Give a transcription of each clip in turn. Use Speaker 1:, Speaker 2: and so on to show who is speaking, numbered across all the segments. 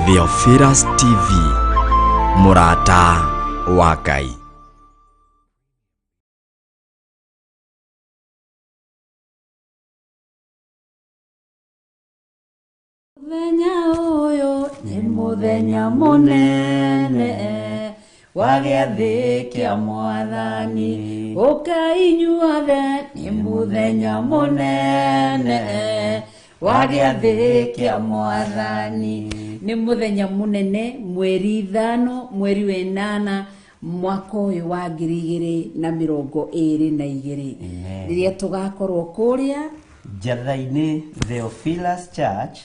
Speaker 1: Theophilus TV, mũrata wa Ngai.
Speaker 2: Mũthenya ũyũ nĩ mũthenya mũnene wa gĩathĩ kĩa mwathani, ũkai inyuothe, nĩ mũthenya mũnene wa gĩathĩ kĩa mwathani. Nĩ mũthenya mũnene, mweri 5, mweri wa 8, mwaka ũyũ wa 2022, rĩrĩa tũgakorwo kũrĩa
Speaker 3: Njatha-inĩ Theophilus Church,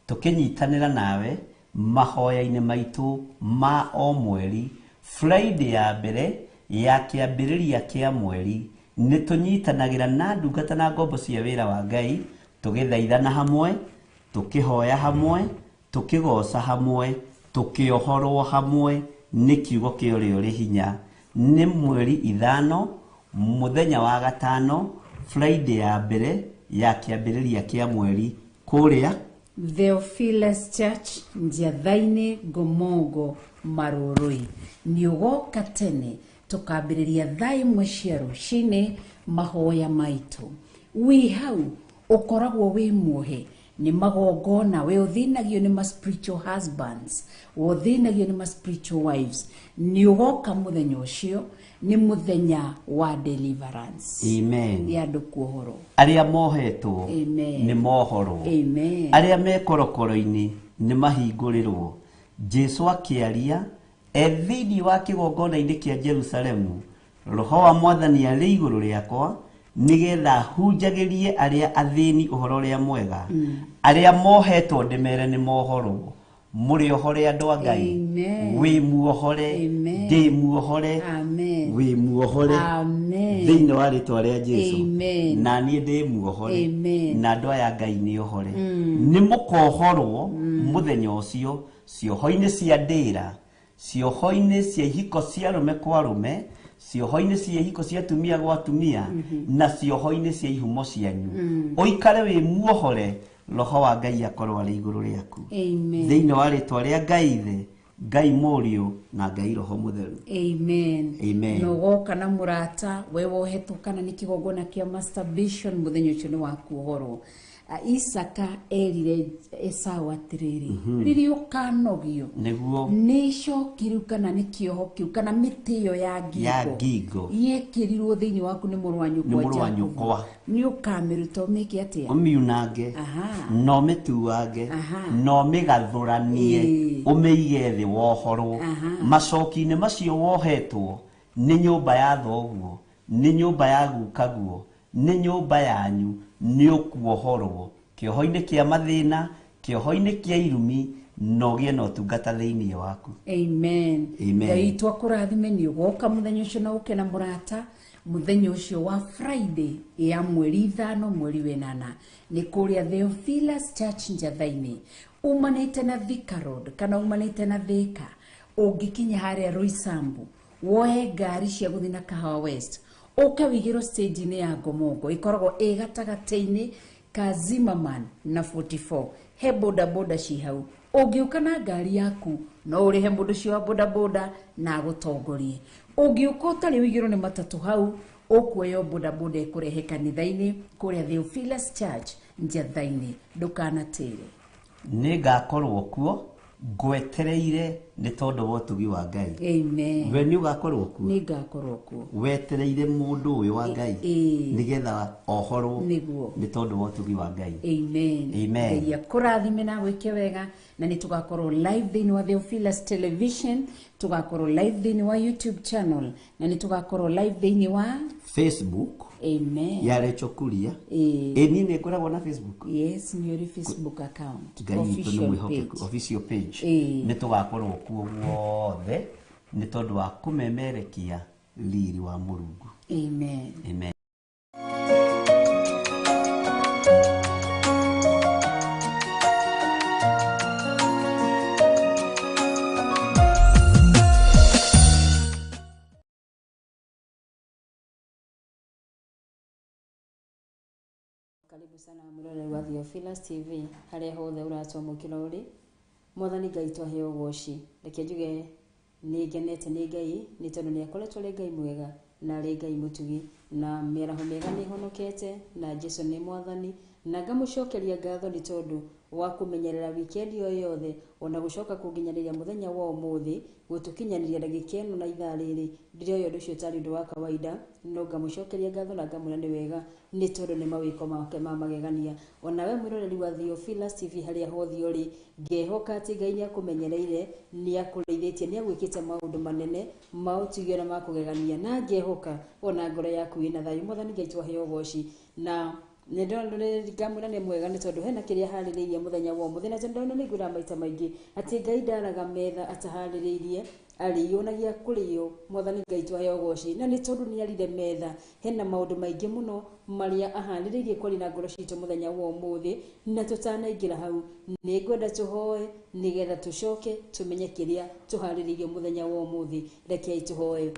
Speaker 3: tũkĩnyitanĩra nawe mahoya-inĩ maitũ ma o mweri. Friday ya mbere ya kĩambĩrĩria kĩa mweri, nĩ tũnyitanagĩra na ndungata na ngombo cia wĩra wa Ngai, tũgĩthaithana hamwe, tũkĩhoya hamwe, tũkĩgoca hamwe, tũkĩohorwo hamwe nĩ kiugo kĩa ũrĩa ũrĩ hinya. Nĩ mweri 5, mũthenya wa gatano, Friday ya mbere ya kĩambĩrĩria kĩa mweri, kũrĩa
Speaker 2: Theophilus Church, Njiatha-inĩ, Ngomongo, Marũrũi. Nĩ ũgoka tene, tũkambĩrĩria thaa 1 cia rũcinĩ mahoya maitũ. Wĩ hau ũkoragwo wĩ muohe nĩ magongona, we ũthĩnagio nĩ ma spiritual husbands, we ũthĩnagio nĩ ma spiritual wives, nĩ ũgoka mũthenya ũcio. Nĩ mũthenya wa deliverance.
Speaker 3: Amen.
Speaker 2: Ya andũ kuohorwo.
Speaker 3: Arĩa mohetwo
Speaker 2: Amen.
Speaker 3: nĩ mohorwo.
Speaker 2: Amen.
Speaker 3: Arĩa me korokoro-inĩ nĩ mahingũrĩrwo. Jesu akĩaria e thĩinĩ wa kĩgongona-inĩ kĩa Jerusalemu, "Roho wa Mwathani arĩ igũrũ rĩakwa, nĩgetha hunjagĩrie arĩa athĩni ũhoro ũrĩa mwega, arĩa mohetwo ndĩmere nĩ mohorwo." Mũrĩ ohore, andũ a Ngai.
Speaker 2: Amen.
Speaker 3: Wĩ muohore.
Speaker 2: Amen.
Speaker 3: Ndĩ muohore.
Speaker 2: Amen.
Speaker 3: Wĩ muohore.
Speaker 2: Amen.
Speaker 3: Thĩinĩ wa rĩtwa rĩa Jesu.
Speaker 2: Amen.
Speaker 3: Na niĩ ndĩ muohore.
Speaker 2: Amen.
Speaker 3: Na andũ aya Ngai nĩ ohore. Nĩ mũkohorwo mũthenya ũcio cioho-inĩ cia ndĩra, cioho-inĩ cia ihiko cia arũme kwa arũme, cioho-inĩ cia ihiko cia atumia gwa atumia, na cioho-inĩ cia ihumo cianyu. Ũikare wĩ muohore, roho wa Ngai akorwo arĩ igũrũ rĩaku.
Speaker 2: Amen.
Speaker 3: Thĩinĩ wa rĩtwa rĩa Ngai Ithe, Ngai Mũriũ na Ngai Roho Mũtheru.
Speaker 2: Amen.
Speaker 3: Amen.
Speaker 2: Na ũgoka na mũrata we wohetwo kana nĩ kĩgongona kĩa masturbation, mũthenya ũcio nĩ wa kuohorwo. Isaka erire Esau atĩrĩrĩ, rĩrĩa ũkanogio nĩ icoki rĩu kana nĩ kĩoho kĩu kana mĩtĩ ĩyo ya ngingo
Speaker 3: Ya ngingo.
Speaker 2: yekĩrirwo thĩinĩ waku nĩ mũrũ wa
Speaker 3: Nĩ
Speaker 2: nyũkwa
Speaker 3: mũrũ wa
Speaker 2: Jakubu,
Speaker 3: nyũkwa.
Speaker 2: Nĩ ũkamĩruta ũmĩke atĩa?
Speaker 3: Ũmiunange na ũmĩtuange na ũmĩgathũranie, ũmĩige thĩ wohorwo. Macoki-inĩ macio wohetwo nĩ nyũmba ya thoguo, nĩ nyũmba ya gukaguo, nĩ nyũmba yanyu, nĩ ũkuohorwo kĩoho-inĩ kĩa mathĩna, kĩoho-inĩ kĩa irumi, na ũgĩe na ũtungata thĩinĩ waku.
Speaker 2: Amen.
Speaker 3: Amen.
Speaker 2: Ngai witũ akũrathime. Nĩ ũgoka mũthenya ũcio na ũke na mũrata mũthenya ũcio wa Friday ya mweri 5, mweri wa 8, nĩ kũrĩa Theophilus Church, Njatha-inĩ. Umanĩte na Thika Road kana umanĩte na Thika, ũngĩkinya harĩa Roysambu, woe ngari cia gũthiĩ na Kahawa West, ũke wĩigĩrwo stage-inĩ ya Ngomongo, ĩkoragwo ĩ gatagatĩ-inĩ ka Zimmerman na 44. He boda boda ci hau. Ũngĩũka na ngari yaku, no ũrĩhe mũndũ ũcio wa boda boda na agũtongorie. Ũngĩũka ũtarĩ ũigĩrwo nĩ matatũ hau, ũkuoya boda boda ĩkũrehe kanitha-inĩ kũrĩa Theophilus Church, Njatha-inĩ. Ndũkanatĩre.
Speaker 3: Nĩ ngakorwo kuo ngwetereire nĩ tondũ wa ũtugi wa Ngai.
Speaker 2: Amen.
Speaker 3: We nĩ ũgakorwo kuo.
Speaker 2: Nĩ ngakorwo kuo.
Speaker 3: Wetereire mũndũ ũyũ wa Ngai nĩgetha ohorwo nĩ tondũ wa ũtugi wa Ngai.
Speaker 2: Amen.
Speaker 3: Amen.
Speaker 2: Ngai akũrathime na gwĩke wega. Na nĩ tũgakorwo live thĩinĩ wa Theophilus Television, tũgakorwo live thĩinĩ wa YouTube channel, na nĩ tũgakorwo live thĩinĩ wa
Speaker 3: Facebook.
Speaker 2: Amen.
Speaker 3: Ya Rachel Kuria. Ĩ niĩ nĩ ngoragwo na Facebook.
Speaker 2: Yes, nĩ ũrĩ Facebook account.
Speaker 3: Ngai witũ nĩ
Speaker 2: Official
Speaker 3: mwĩhokeku.
Speaker 2: page.
Speaker 3: Official page. Nĩ tũgakorwo kuo guothe nĩ tondũ wa kũmemerekia riri wa Mũrungu.
Speaker 2: Amen.
Speaker 3: Amen.
Speaker 4: Karibu sana mwĩroreri wa Theophilus TV harĩa hothe ũratwamũkĩra ũrĩ. Mwathani Ngai twaheo ũgoci. Reke njuge nĩ ngenete nĩ Ngai nĩ tondũ nĩ akoretwo arĩ Ngai mwega na arĩ Ngai mũtugi, na mĩaraho mĩega nĩ honokete, na Jesu nĩ mwathani, na ngamũcokeria ngatho nĩ tondũ wa kũmenyerera wikendi o yothe, ona gũcoka kũnginyanĩria mũthenya wa ũmũthĩ, gũtũkinyanĩria ndagĩka ĩno na ithaa rĩrĩ. Ndiroĩ ũndũ ũcio ũtarĩ ũndũ wa kawaida, no ngamũcokeria ngatho na ngamwĩra nĩ wega nĩ tondũ nĩ mawĩko make ma magegania. Ona we mwĩroreri wa Theophilus TV harĩa hothe ũrĩ, ngehoka atĩ Ngai nĩ akũmenyereire, nĩ akũrĩithĩtie, nĩ agwĩkĩte maũndũ manene ma ũtugi na ma kũgegania, na ngehoka ona ngoro yaku ĩna thayũ. Mwathani Ngai twaheo ũgoci. Na ngamwĩra nĩ mwega nĩ tondũ hena kĩrĩa harĩrĩirie mũthenya wa ũmũthĩ, na tondũ nĩ ngwĩraga maita maingĩ atĩ Ngai ndaraga metha ataharĩrĩirie, arĩyũnagia kũrĩo. Mwathani Ngai twaheo ũgoci. Na nĩ tondũ nĩ arire metha, hena maũndũ maingĩ mũno marĩa aharĩrĩirie kwaria na ngoro citũ mũthenya wa ũmũthĩ. Na tũtanaingĩra hau, nĩ ngwenda tũhoe nĩgetha tũcoke tũmenye kĩrĩa tũharĩrĩirie mũthenya wa ũmũthĩ. Rekei tũhoe.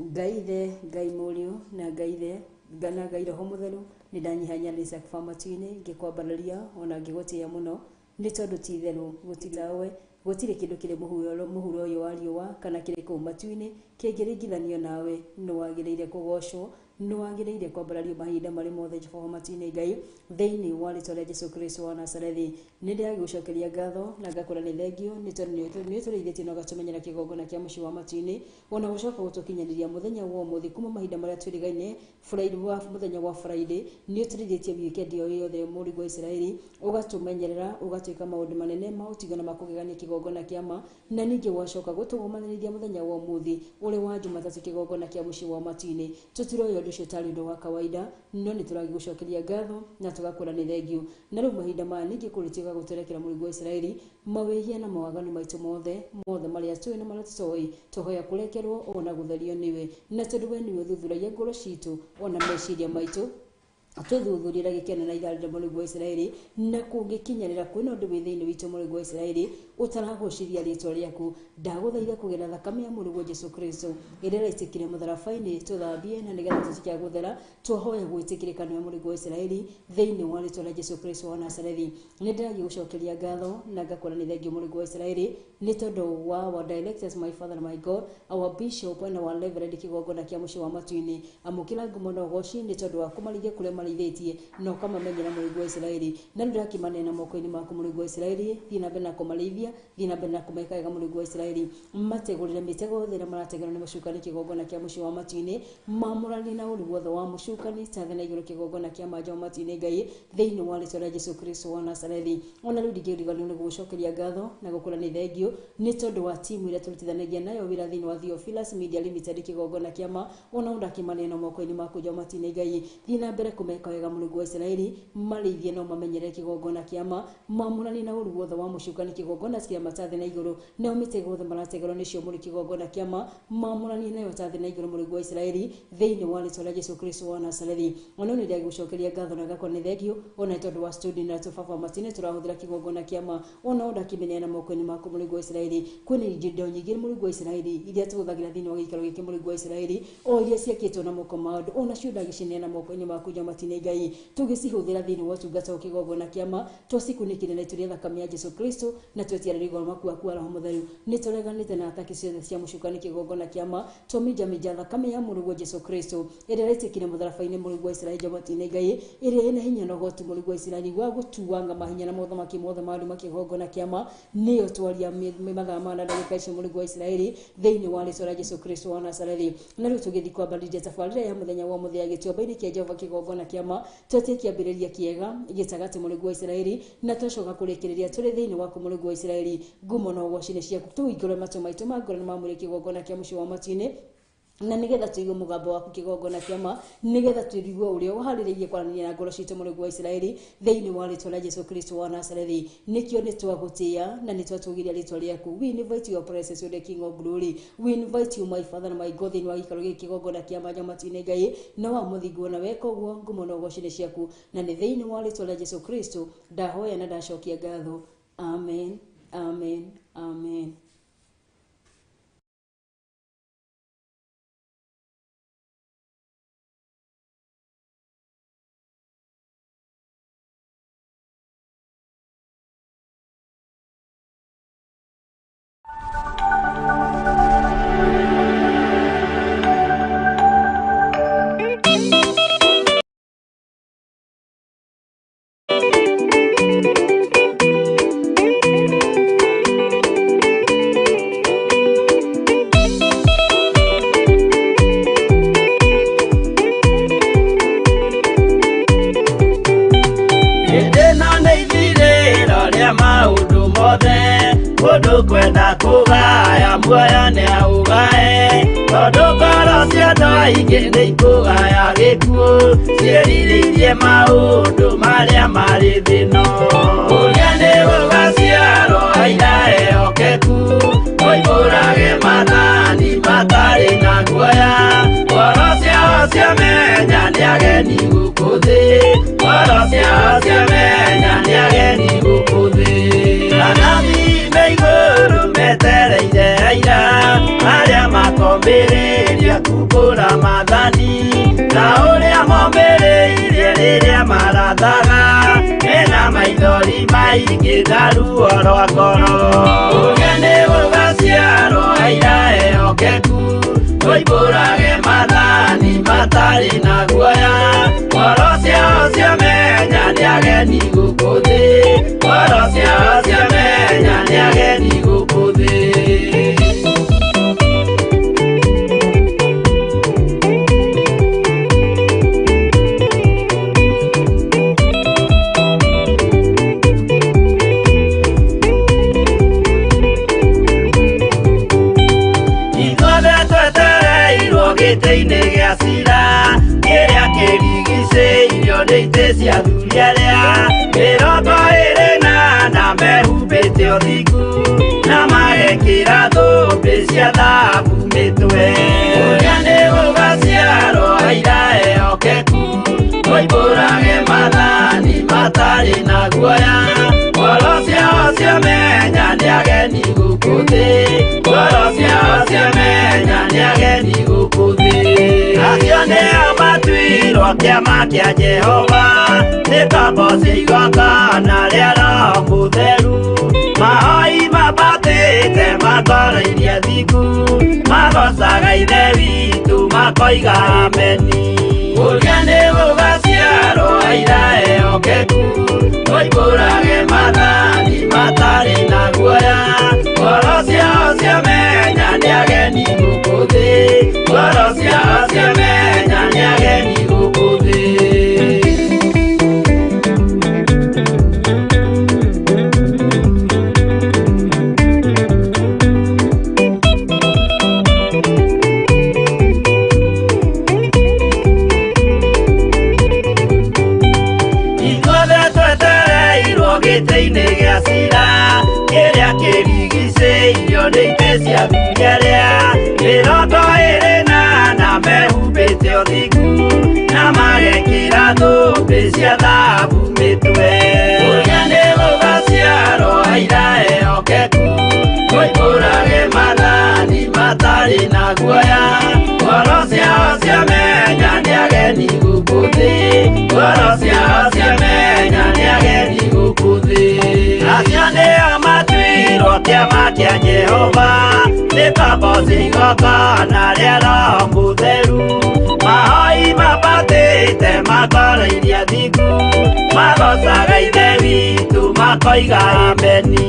Speaker 4: Ngai Ithe, Ngai Mũriũ, na Ngai Ithe, na Ngai Roho Mũtheru, nĩ ndanyihanyia nĩ matu-inĩ ngĩkwambararia ona ngĩgũtĩĩa mũno nĩ tondũ ti itherũ gũtirĩ gũtirĩ kĩndũ kĩrĩ mũhuro ũyũ wa riũa kana kĩrĩ kũu matu-inĩ kĩngĩringithanio nawe. Nĩ wagĩrĩire kũgocwo, nĩ wagĩrĩire kwambarario mahinda marĩ mothe Jehova matu-inĩ Ngai, thĩinĩ wa rĩtwa rĩa Jesu Kristo wa Nazarethi. Nĩ ndĩragĩgũcokeria ngatho na ngakũra nĩ thengio nĩ tondũ nĩ ũtũrĩithĩtie na ũgatũmenyera kĩgongona kĩa mũciĩ wa matu-inĩ, ona gũcoka gũtũkinyanĩria mũthenya wa ũmũthĩ kuma mahinda marĩa twĩrĩgaine Friday wa mũthenya wa Friday. Nĩ ũtũrĩithĩtie wikendi o yothe mũrigo wa Isiraeli, ũgatũmenyerera, ũgatwĩka maũndũ manene ma ũtugi na ma kũgegania kĩgongona kĩa ma, na ningĩ wacoka gũtũgomanĩrĩria mũthenya wa ũmũthĩ ũrĩ wa Jumatatũ kĩgongona kĩa mũciĩ wa matu-inĩ. Tũtiroĩ ũndũ ũcio ũtarĩ ũndũ wa kawaida, no nĩ tũragĩgũcokeria ngatho na tũgakũra nĩ thengio. Na rĩu mahinda maya ningĩ kũrĩtuĩka gũtwerekera mũrigo wa Isiraeli mawĩhia na mawaganu maitũ mothe mothe marĩa tũĩ na marĩa tũtoĩ, tũhoya kũrekerwo ona gũtherio nĩwe, na tondũ we nĩwe ũthuthuragia ngoro citũ ona meciria maitũ, tũthuthurie ndagĩka ĩno na ithaa rĩrĩ mũrigo wa Isiraeli, na kũngĩkinyanĩra kwĩna ũndũ wĩ thĩinĩ witũ mũrigo wa Isiraeli ũtaragocithia rĩtwa rĩaku, ndagũthaitha kũgerera thakame ya mũrũguo Jesu Kristo ĩrĩa ĩraitĩkire mũtharaba-inĩ, tũthambie na nĩgetha tũtuĩke a gũthera. Twahoya gwĩtĩkĩrĩka nĩwe mũrigo wa Isiraeli thĩinĩ wa rĩtwa rĩa Jesu Kristo wa Nazarethi. Nĩ ndĩragĩgũcokeria ngatho na ngakũra nĩ thengio mũrigo wa Isiraeli nĩ tondũ wa our directors, my father and my God, our bishop and our reverend kĩgongona kĩa mũciĩ wa matu-inĩ. Amũkĩra ngumo na ũgoci nĩ tondũ wa kũmarĩithia kũrĩa marĩithĩtie na ũkamamenyera mũrigo wa Isiraeli. Na rĩu ndakĩmaneana moko-inĩ maku mũrigo wa Isiraeli, thiĩ na mbere na kũmarĩithia, thiĩ na mbere na kũmeka wega mũrigo wa Isiraeli, mategũrĩre mĩtego yothe ĩrĩa marategerwo nĩ mũcukani kĩgongona kĩa mũciĩ wa matu-inĩ, mamũranie na ũũru wothe wa mũcukani ta thĩ na igũrũ kĩgongona kĩa manja wa matu-inĩ Ngai, thĩinĩ wa rĩtwa rĩa Jesu Kristo wa Nazarethi. Ona rĩu ndingĩriganĩrwo nĩ gũgũcokeria ngatho na gũkũra nĩ thengio nĩ tondũ wa timu ĩrĩa tũrutithanagia nayo wĩra thĩinĩ wa Theophilus Media Limited kĩgongona kĩa ma, ona ũndakĩmaneana moko-inĩ maku nja matu-inĩ Ngai, thiĩ na mbere kũmeka wega mũrungu wa Isiraeli, marĩithie na ũmamenyerere kĩgongona kĩa ma, mamũranie na ũũru wothe wa mũcukani kĩgongona kĩa ma ta thĩ na igũrũ, nao mĩtego yothe marategerwo nĩcio mũrĩ kĩgongona kĩa ma, mamũranie nayo ta thĩ na igũrũ mũrungu wa Isiraeli, thĩinĩ wa rĩtwa rĩa Jesu Kristo wa Nazarethi. Ona nĩ ndagũcokeria ngatho na ngakora nĩ thengio ona nĩ tondũ wa studio na tũbaba matu-inĩ tũrahũthĩra kĩgongona kĩa ma, ona ũndakĩmeneana moko-inĩ maku mũrungu wa Isiraeli. Kwĩna indo nyingĩ mũrungu wa Isiraeli iria tũhũthagĩra thĩinĩ wa gĩikaro gĩkĩ mũrungu wa Isiraeli, o iria ciakĩtwo na moko ma andũ, ona cio ndagĩcineana moko-inĩ maku nja matu-inĩ Ngai, tũgĩcihũthĩra thĩinĩ wa ũtungata wa kĩgongona kĩa ma, twacikunĩkire na itu rĩa thakame ya Jesu Kristo, na twetia rĩgoro maku aku Roho Mũtheru. Nĩ tũreganĩte na ataki ciothe cia mũcukani kĩgongona kĩa ma, twaminjaminja thakame ya mũrũguo Jesu Kristo ĩrĩa ĩraitĩkire mũtharaba-inĩ mũrungu wa Isiraeli nja matu-inĩ Ngai, ĩrĩa ĩna hinya na ũhoti mũrungu wa Isiraeli wa gũtuanga mahinya na mothamaki mothe ma nduma kĩgongona kĩa ma, nĩyo twaria mathaa mana ndagĩka icio mũrungu wa Isiraeli thĩinĩ wa rĩtwa rĩa Jesu Kristo wa Nazarethi. Na rĩu tũgĩthiĩ kwambĩrĩria tabarĩra ya mũthenya wa ũmũthĩ ya gĩtuamba-inĩ kĩa Jehova kĩgongona kĩa ma, twetie kĩambĩrĩria kĩega gĩtagatĩ mũrungu wa Isiraeli, na twacoka kũrĩkĩrĩria tũrĩ thĩinĩ waku mũrungu wa Isiraeli. Ngumo na ũgoci nĩ ciaku, tũhingũre matũ maitũ ma ngoro na ma mwĩrĩ kĩgongona kĩa mũciĩ wa matu-inĩ, na nigetha tuigue mũgambo waku kĩgongona kĩa ma, nigetha tuigue ũrĩa ũharĩrĩirie kwaranĩria na ngoro citũ mũrungu wa Isiraeli thĩinĩ wa rĩtwa rĩa Jesu Kristo wa Nazarethi. Nĩkĩo nĩ twagũtĩĩa na nĩ twatũgĩria rĩtwa rĩaku. We invite your presence, O the King of Glory. We invite you, my Father and my God, thĩinĩ wa gĩikaro gĩkĩ kĩgongona kĩa ma matu-inĩ Ngai, na wa mũthingu na weka ũguo, ngumo na ũgoci nĩ ciaku, na nĩ thĩinĩ wa rĩtwa rĩa Jesu Kristo ndahoya na ndacokia ngatho. Amen, amen, amen.
Speaker 5: Muoyo nĩ aũgae tondũ ngoro cia andũ aingĩ nĩ ikũgaya gĩkuũ ciĩrirĩirie maũndũ marĩa marĩ thĩno. Ũrĩa nĩ gũgaciarwo aira ehokeku moimbũrage maathani matarĩ na guoya. Ngoro ciao ciamenya nĩ ageni gũkũ thĩ, ngoro ciao ciamenya nĩ ageni gũkũ thĩ. Anabii me igũrũ metereire aira arĩa makombĩrĩria kumbũra maathani ta ũrĩa mombĩrĩirie rĩrĩa marathaga mena maithori maingĩ na ruo rwa ngoro. Ũrĩa nĩ gũgaciarwo aira ehokeku moimbũrage maathani matarĩ na guoya. Ngoro ciao ciamenya nĩ ageni gũkũ thĩ, ngoro ciao ciamenya nĩ ageni gũkũ thĩ. Ithuothe twetereirwo gĩtĩ-inĩ gĩa cira kĩrĩa kĩrigicĩirio nĩ itĩ cia athuri arĩa 24 mehumbĩte ũthingu na magekĩra thũmbĩ cia thahabu mĩtwe. Ũrĩa nĩ gũgaciarwo aira ehokeku moimbũrage maathani matarĩ na guoya. Ngoro ciao ciamenya nĩ ageni gũkũ thĩ, ngoro ciao ciamenya nĩ ageni gũkũ thĩ. Acio nĩo matuirwo kĩama kĩa Jehova nĩ ngombo cia igongona rĩa Roho Mũtheru. Mahoi mambatĩte matwarairie thingu magocaga Ithe witũ makoiga ameni. Ũrĩa nĩ gũgaciarwo aira ehokeku moimbũrage maathani matarĩ na guoya. Ngoro ciao ciamenya nĩ ageni gũkũ thĩ, ngoro ciao ciamenya nĩ ageni gũkũ thĩ. Ithuothe twetereirwo gĩtĩ-inĩ gĩa cira kĩrĩa kĩrigicĩirio nĩ itĩ cia athuri arĩa 24 mehumbĩte ũthingu na magekĩra thũmbĩ cia thahabu mĩtwe. Ũrĩa nĩ gũgaciarwo aira ehokeku moimbũrage maathani matarĩ na guoya. Ngoro ciao ciamenya nĩ ageni gũkũ thĩ, ngoro ciao ciamenya nĩ ageni gũkũ thĩ. Acio nĩo matuirwo kĩama kĩa Jehova nĩ ngombo cia igongona rĩa Roho Mũtheru. Mahoi mambatĩte matwarairie thingu magocaga Ithe witũ makoiga ameni.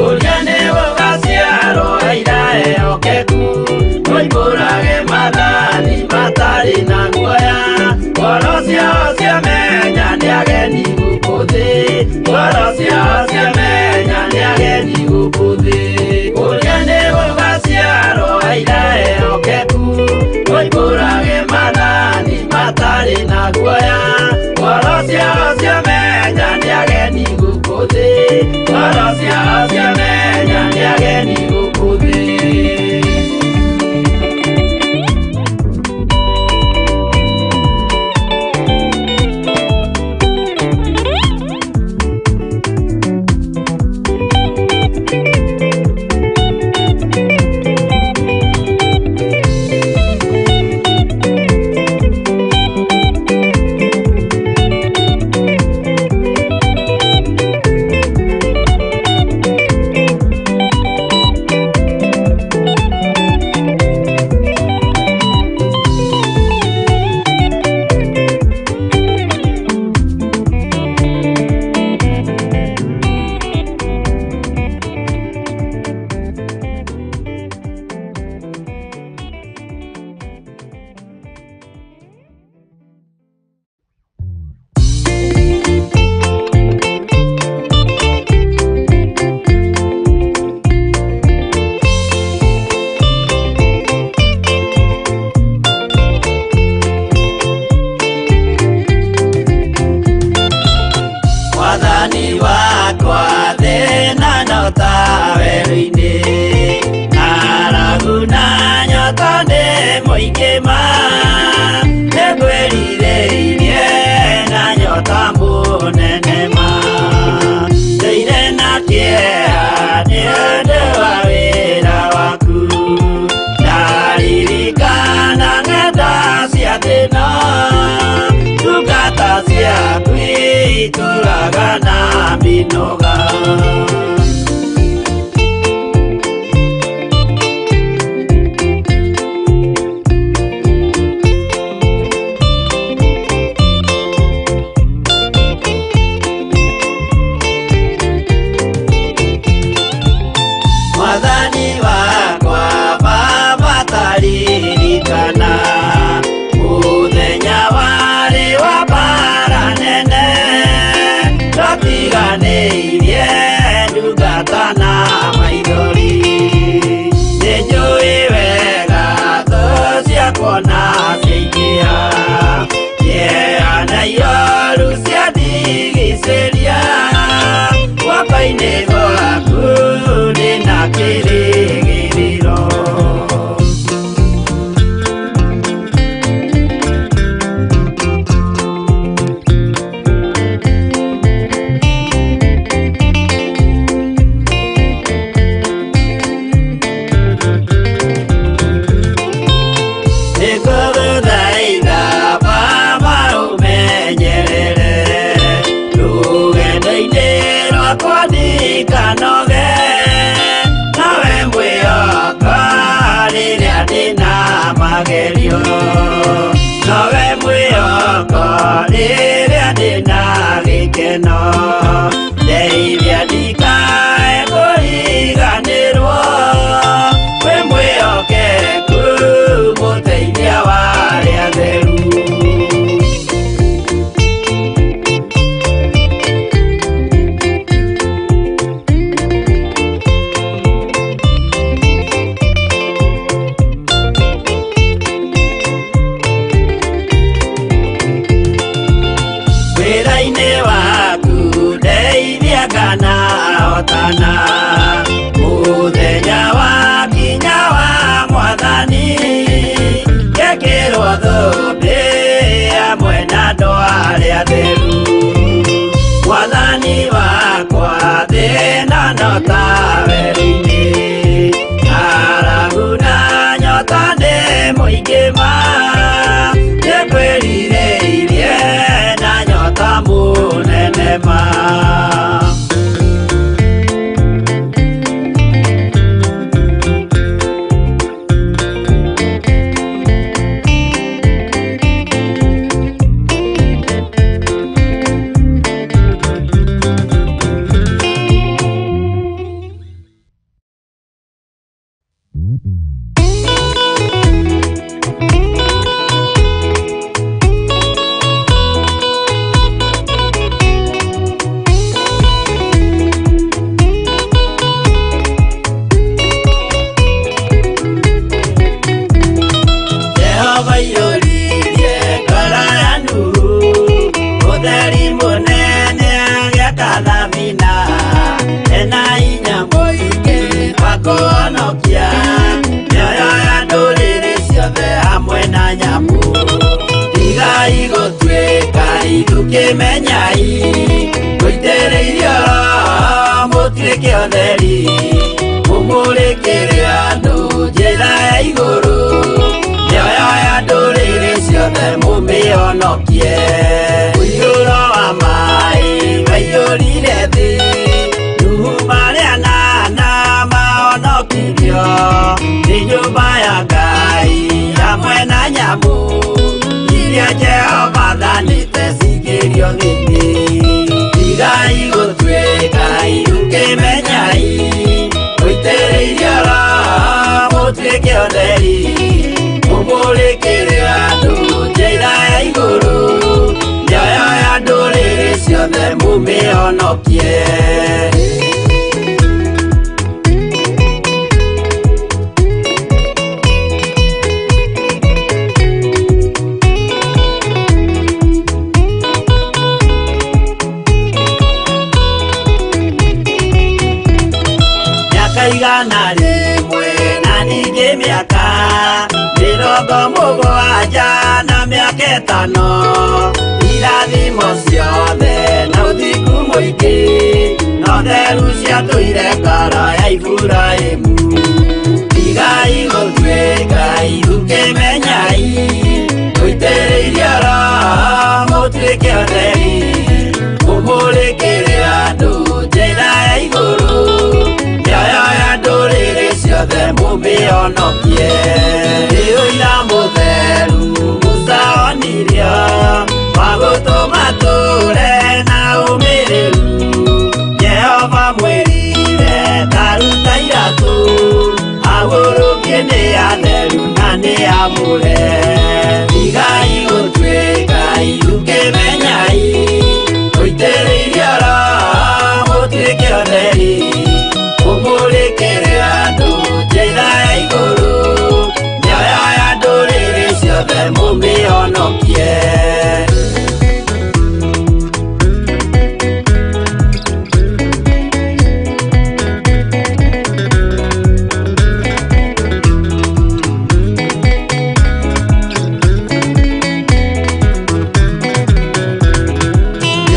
Speaker 5: Ũrĩa nĩ gũgaciarwo aira ehokeku moimbũrage maathani matarĩ na guoya. Ngoro ciao ciamenya nĩ ageni gũkũ thĩ, ngoro ciao ciamenya nĩ ageni gũkũ thĩ. Ũrĩa nĩ gũgaciarwo aira ehokeku moimbũrage maathani matarĩ na guoya. Ngoro ciao ciamenya nĩ ageni gũkũ thĩ, ngoro ciao ciamenya ituraga na mĩnoga. Mwathani wakwa Baba taririkana mũthenya warĩ wa mbara nene, ndatiganĩirie ndungata na maithori. Nĩnjũĩ wega thũ ciakwa na ciaingĩha, kĩeha na ioru ciandigicĩria, guoko-inĩ gwaku ndĩna kĩrĩgĩrĩro. Nĩngũgũthaitha Baba ũmenyerere rũgendo-inĩ rwakwa ndikanoge, nawe mwĩhoka rĩrĩa ndĩna magerio, nowe mwĩhoko rĩrĩa ndĩna gĩkeno, ndeithia ndikae kũriganĩrwo, wĩ mwĩhokeku mũteithia wa arĩa atheru. Wĩra-inĩ waku ndeithia kana hotana, mũthenya wa kinya wa mwathani, ngekĩrwo thũmbĩ hamwe na andũ arĩa atheru. Mwathani wakwa thĩna no ta werũ-inĩ, ng'aragu na nyota nĩ mũingĩ ma, nĩngwĩrirĩirie na nyota mũnene ma. Jehova iyũririe ngoro ya Nuhu, ũtheri mũnene agĩaka thabina, ena hinya mũingĩ wa kũhonokia mĩoyo ya ndũrĩrĩ ciothe hamwe na nyamũ. Tigai gũtuĩka ithukĩmenyai, mũitĩrĩirio Roho mũtuĩke ũtheri, mũmũrĩkĩre andũ njĩra ya igũrũ, mĩoyo ya ndũrĩrĩ ciothe mũmĩhonokie. Mũiyũro wa maĩ waiyũrire thĩ, Nuhu marĩ anana mahonokirio, nĩ nyũmba ya Ngai hamwe na nyamũ iria Jehova athanĩte cingĩrio thĩinĩ. Tigai gũtuĩka ithukĩmenyai, mũitĩrĩirio Roho mũtuĩke ũtheri, mũmũrĩkĩre andũ njĩra ya igũrũ, mĩoyo ya ndũrĩrĩ ciothe mũmĩhonokie. Mĩaka 100 na ningĩ mĩaka 70 na mĩaka 5, irathimo ciothe na ũthingu mũingĩ, no theru ciatũire ngoro ya Iburahĩmu. Tigai gũtuĩka ithukĩmenyai, mũitĩrĩirio Roho mũtuĩke ũtheri, mũmũrĩkĩre mũmĩhonokie. Nĩ ũira mũtheru Musa onirio wa gũtũma tũre na ũmĩrĩru. Jehova mwĩrire ta ruta iratũ, ahurũkie nĩ atheru na nĩ amũre. Tigai gũtuĩka irukĩmenyai, mũitĩrĩirio Roho mũtuĩke ũtheri, mũmũrĩkĩre andũ njĩra ya igũrũ, mĩoyo ya ndũrĩrĩ ciothe mũmĩhonokie.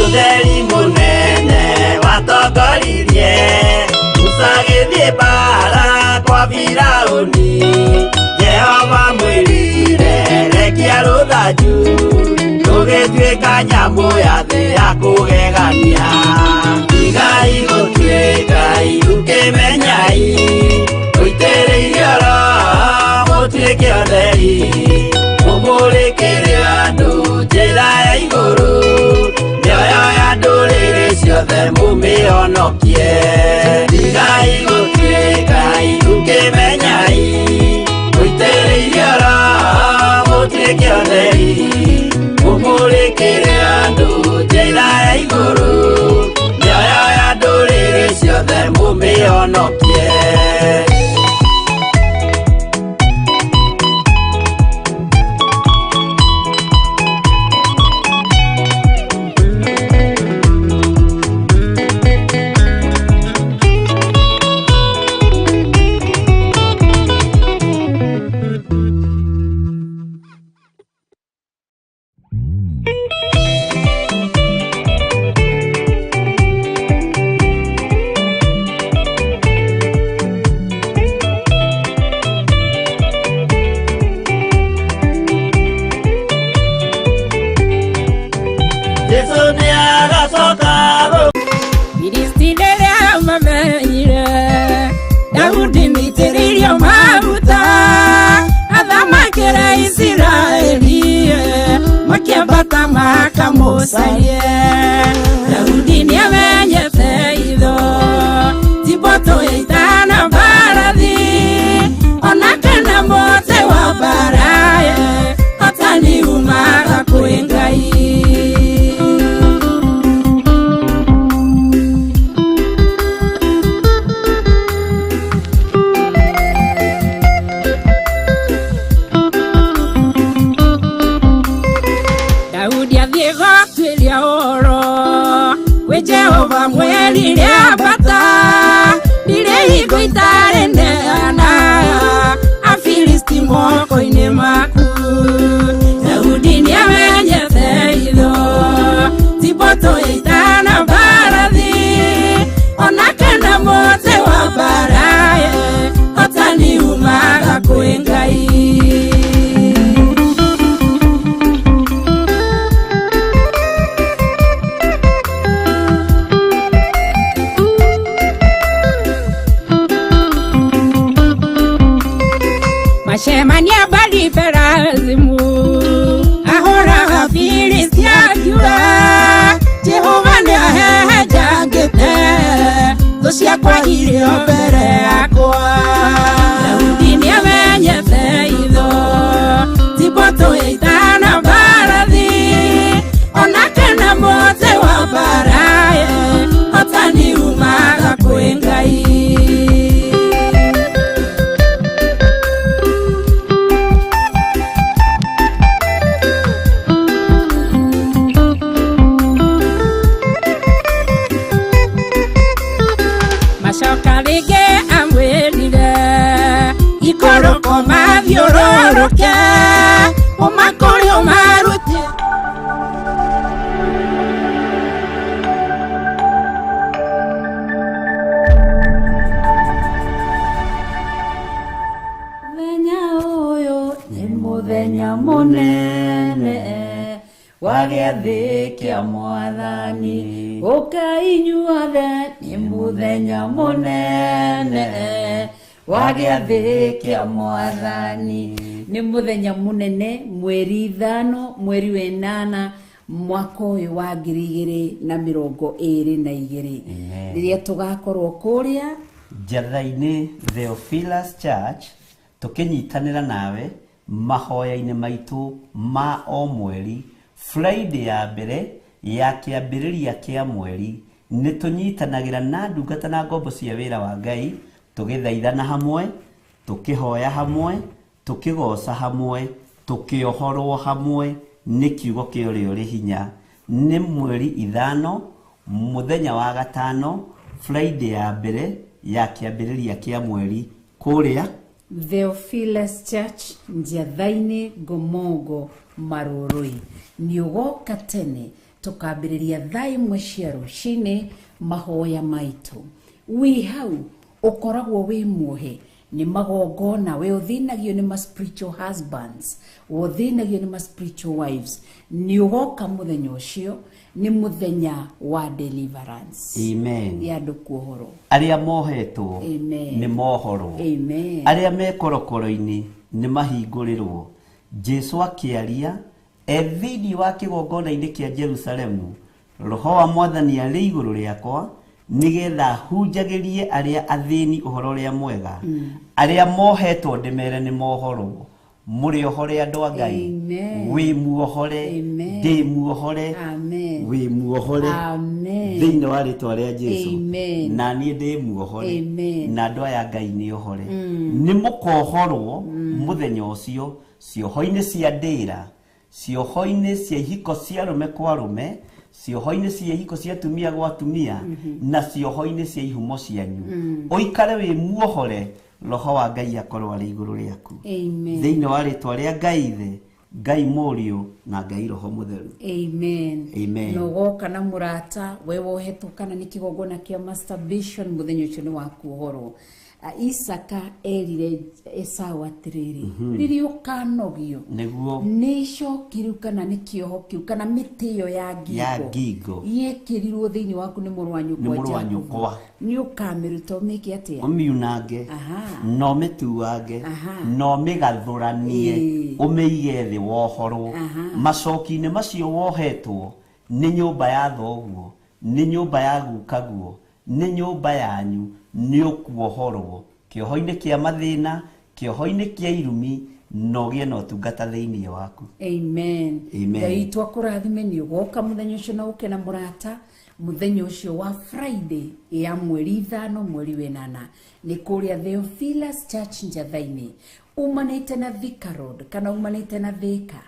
Speaker 5: Ũtheri mũnene watongoririe Musa agĩthiĩ mbaara kwa Firaũni. Jehova mwĩrire rekia rũthanju, rũgĩtuĩka nyamũ ya thĩ ya kũgegania. Tigai gũtuĩka irukĩmenyai, mũitĩrĩirio Roho mũtuĩke ũtheri, mũmũrĩkĩre andũ njĩra ya igũrũ, mĩoyo ya ndũrĩrĩ ciothe mũmĩhonokie. Tigai gũtuĩka irukĩmenyai, mũitĩrĩirio Roho mũtuĩke ũtheri, mũmũrĩkĩre andũ njĩra ya igũrũ, mĩoyo ya ndũrĩrĩ ciothe mũmĩhonokie. Jesu nĩ agacoka
Speaker 6: Filisti rĩrĩa mamenyire Daudi nĩitĩrĩirio maguta athamakĩre Isiraeli, makĩambata makamũcarie. Daudi nĩamenyete itho ti mbũtũ ya ita na mbarathi ona kana mũtĩ wa mbara, hotani umaga kwĩ Ngai. Daudi athiĩ gũtuĩria ũhoro kwĩ Jehova mwerire ambata, ndirĩ hingo itarĩ neana Afilisti moko-inĩ maku. Daudi nĩamenyete itho ti mbũtũ ya ita na mbarathi ona kana mũtĩ wa mbara, hotani umaga kwĩ Ngai. Macemania bali Perazimu ahũraga Filisti akiuga Jehova nĩahehenjangĩte thũ ciakwa irĩ o mbere yakwa. Daudi nĩamenyete itho ti mbũtũ ya ita na mbarathi ona kana mũtĩ wa mbara, hotani umaga kwĩ Ngai. Macoka rĩngĩ amwĩrire ikũrũko mathiũrũrũke ũmakũrĩ ũmarutie.
Speaker 2: Mũthenya ũyũ nĩ mũthenya mũnene wa gĩathĩ kĩa Mwathani, ũkai inyuothe nĩ mũthenya mũnene. Wa gĩathĩ kĩa Mwathani. Nĩ mũthenya mũnene, mweri 5, mweri wa 8, mwaka ũyũ wa 2022. Rĩrĩa tũgakorwo kũrĩa
Speaker 3: Njatha-inĩ Theophilus Church, tũkĩnyitanĩra nawe mahoya-inĩ maitũ ma o mweri, Friday ya mbere ya kĩambĩrĩria kĩa mweri, nĩ tũnyitanagĩra na ndungata na ngombo cia wĩra wa Ngai, tũgĩthaithana hamwe, tũkĩhoya hamwe, tũkĩgoca hamwe, tũkĩohorwo hamwe nĩ kiugo kĩa ũrĩa ũrĩ hinya. Nĩ mweri 5, mũthenya wa 5, Friday ya mbere ya kĩambĩrĩria kĩa mweri, kũrĩa
Speaker 2: Theophilus Church, Njatha-inĩ, Ngomongo, Marũrũi. Nĩ ũgoka tene, tũkambĩrĩria thaa 1 cia rũcinĩ mahoya maitũ. Wĩ hau ũkoragwo wĩ muohe nĩ magongona, we ũthĩnagio nĩ ma spiritual husbands, we ũthĩnagio nĩ ma spiritual wives. Nĩ ũgoka mũthenya ũcio, nĩ mũthenya wa deliverance.
Speaker 3: Amen.
Speaker 2: Ya andũ kuohorwo.
Speaker 3: Arĩa mohetwo
Speaker 2: Amen.
Speaker 3: nĩ mohorwo.
Speaker 2: Amen.
Speaker 3: Arĩa me korokoro-inĩ nĩ mahingũrĩrwo. Jesu akĩaria e thĩinĩ wa kĩgongona-inĩ kĩa Jerusalemu, Roho wa Mwathani arĩ igũrũ rĩakwa, nĩgetha hunjagĩrie arĩa athĩni ũhoro ũrĩa mwega, arĩa mohetwo ndĩmere nĩ mohorwo. Mũrĩ ohore andũ a Ngai.
Speaker 2: Amen.
Speaker 3: Wĩ muohore,
Speaker 2: Amen.
Speaker 3: ndĩ muohore,
Speaker 2: Amen.
Speaker 3: wĩ muohore.
Speaker 2: Amen.
Speaker 3: Thĩinĩ wa rĩtwa rĩa Jesu.
Speaker 2: Amen.
Speaker 3: Na niĩ ndĩ muohore.
Speaker 2: Amen.
Speaker 3: Na andũ aya Ngai nĩ ohore. Nĩ mũkohorwo mũthenya ũcio, cioho-inĩ cia ndĩra, cioho-inĩ cia ihiko cia arũme kwa arũme, cioho-inĩ cia ihiko cia atumia gwa atumia, na cioho-inĩ cia ihumo cianyu. Ũikare wĩ muohore, Roho wa Ngai akorwo arĩ igũrũ rĩaku.
Speaker 2: Amen.
Speaker 3: Thĩinĩ wa rĩtwa rĩa Ngai Ithe, Ngai Mũriũ na Ngai Roho Mũtheru.
Speaker 2: Amen.
Speaker 3: Amen.
Speaker 2: Na ũgoka na mũrata, we wohetwo kana nĩ kĩgongona kĩa masturbation, mũthenya ũcio nĩ wa kuohorwo. Isaka erire Esau atĩrĩrĩ, rĩrĩa ũkanogio
Speaker 3: Nĩguo
Speaker 2: nĩ icoki rĩu kana nĩ kĩoho kĩu kana mĩtĩ ĩyo ya ngingo
Speaker 3: Ya ngingo.
Speaker 2: yekĩrirwo thĩinĩ waku nĩ mũrũ wa
Speaker 3: Nĩ
Speaker 2: nyũkwa
Speaker 3: mũrũ wa
Speaker 2: Jakubu.
Speaker 3: nyũkwa.
Speaker 2: Nĩ ũkamĩruta ũmĩke atĩa?
Speaker 3: Ũmiunange,
Speaker 2: Aha.
Speaker 3: na ũmĩtuange,
Speaker 2: Aha.
Speaker 3: na ũmĩgathũranie,
Speaker 2: Ĩĩ.
Speaker 3: ũmĩige thĩ wohorwo.
Speaker 2: Aha.
Speaker 3: Macoki-inĩ macio wohetwo nĩ nyũmba ya thoguo, nĩ nyũmba ya gukaguo, nĩ nyũmba yanyu, nĩ ũkuohorwo kĩoho-inĩ kĩa mathĩna, kĩoho-inĩ kĩa irumi, na ũgĩe na ũtungata thĩinĩ waku.
Speaker 2: Amen.
Speaker 3: Amen.
Speaker 2: Ngai witũ akũrathime. Nĩ ũgoka mũthenya ũcio na ũke na mũrata, mũthenya ũcio wa Friday ya mweri 5, mweri wa 8, nĩ kũrĩa Theophilus Church Njatha-inĩ, umanĩte na Thika Road kana umanĩte na Thika,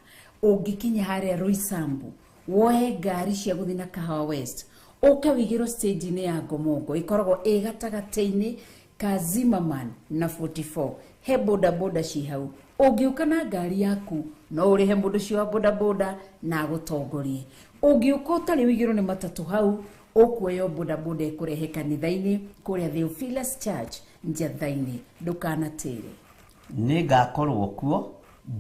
Speaker 2: ũngĩkinya harĩa Roysambu, woe ngari cia gũthiĩ na Kahawa West, ũke wĩigĩrwo stage-inĩ ya Ngomongo, ĩkoragwo ĩ gatagatĩ-inĩ ka Zimmerman na 44, he boda boda ci hau. Ũngĩũka na ngari yaku no ũrĩhe mũndũ ũcio wa boda boda na agũtongorie. Ũngĩũka ũtarĩ ũigĩrwo nĩ matatũ hau, ũkuoya boda boda ĩkũrehe kanitha-inĩ kũrĩa Theophilus Church Njatha-inĩ. Ndũkanatĩre.
Speaker 3: Nĩ ngakorwo kuo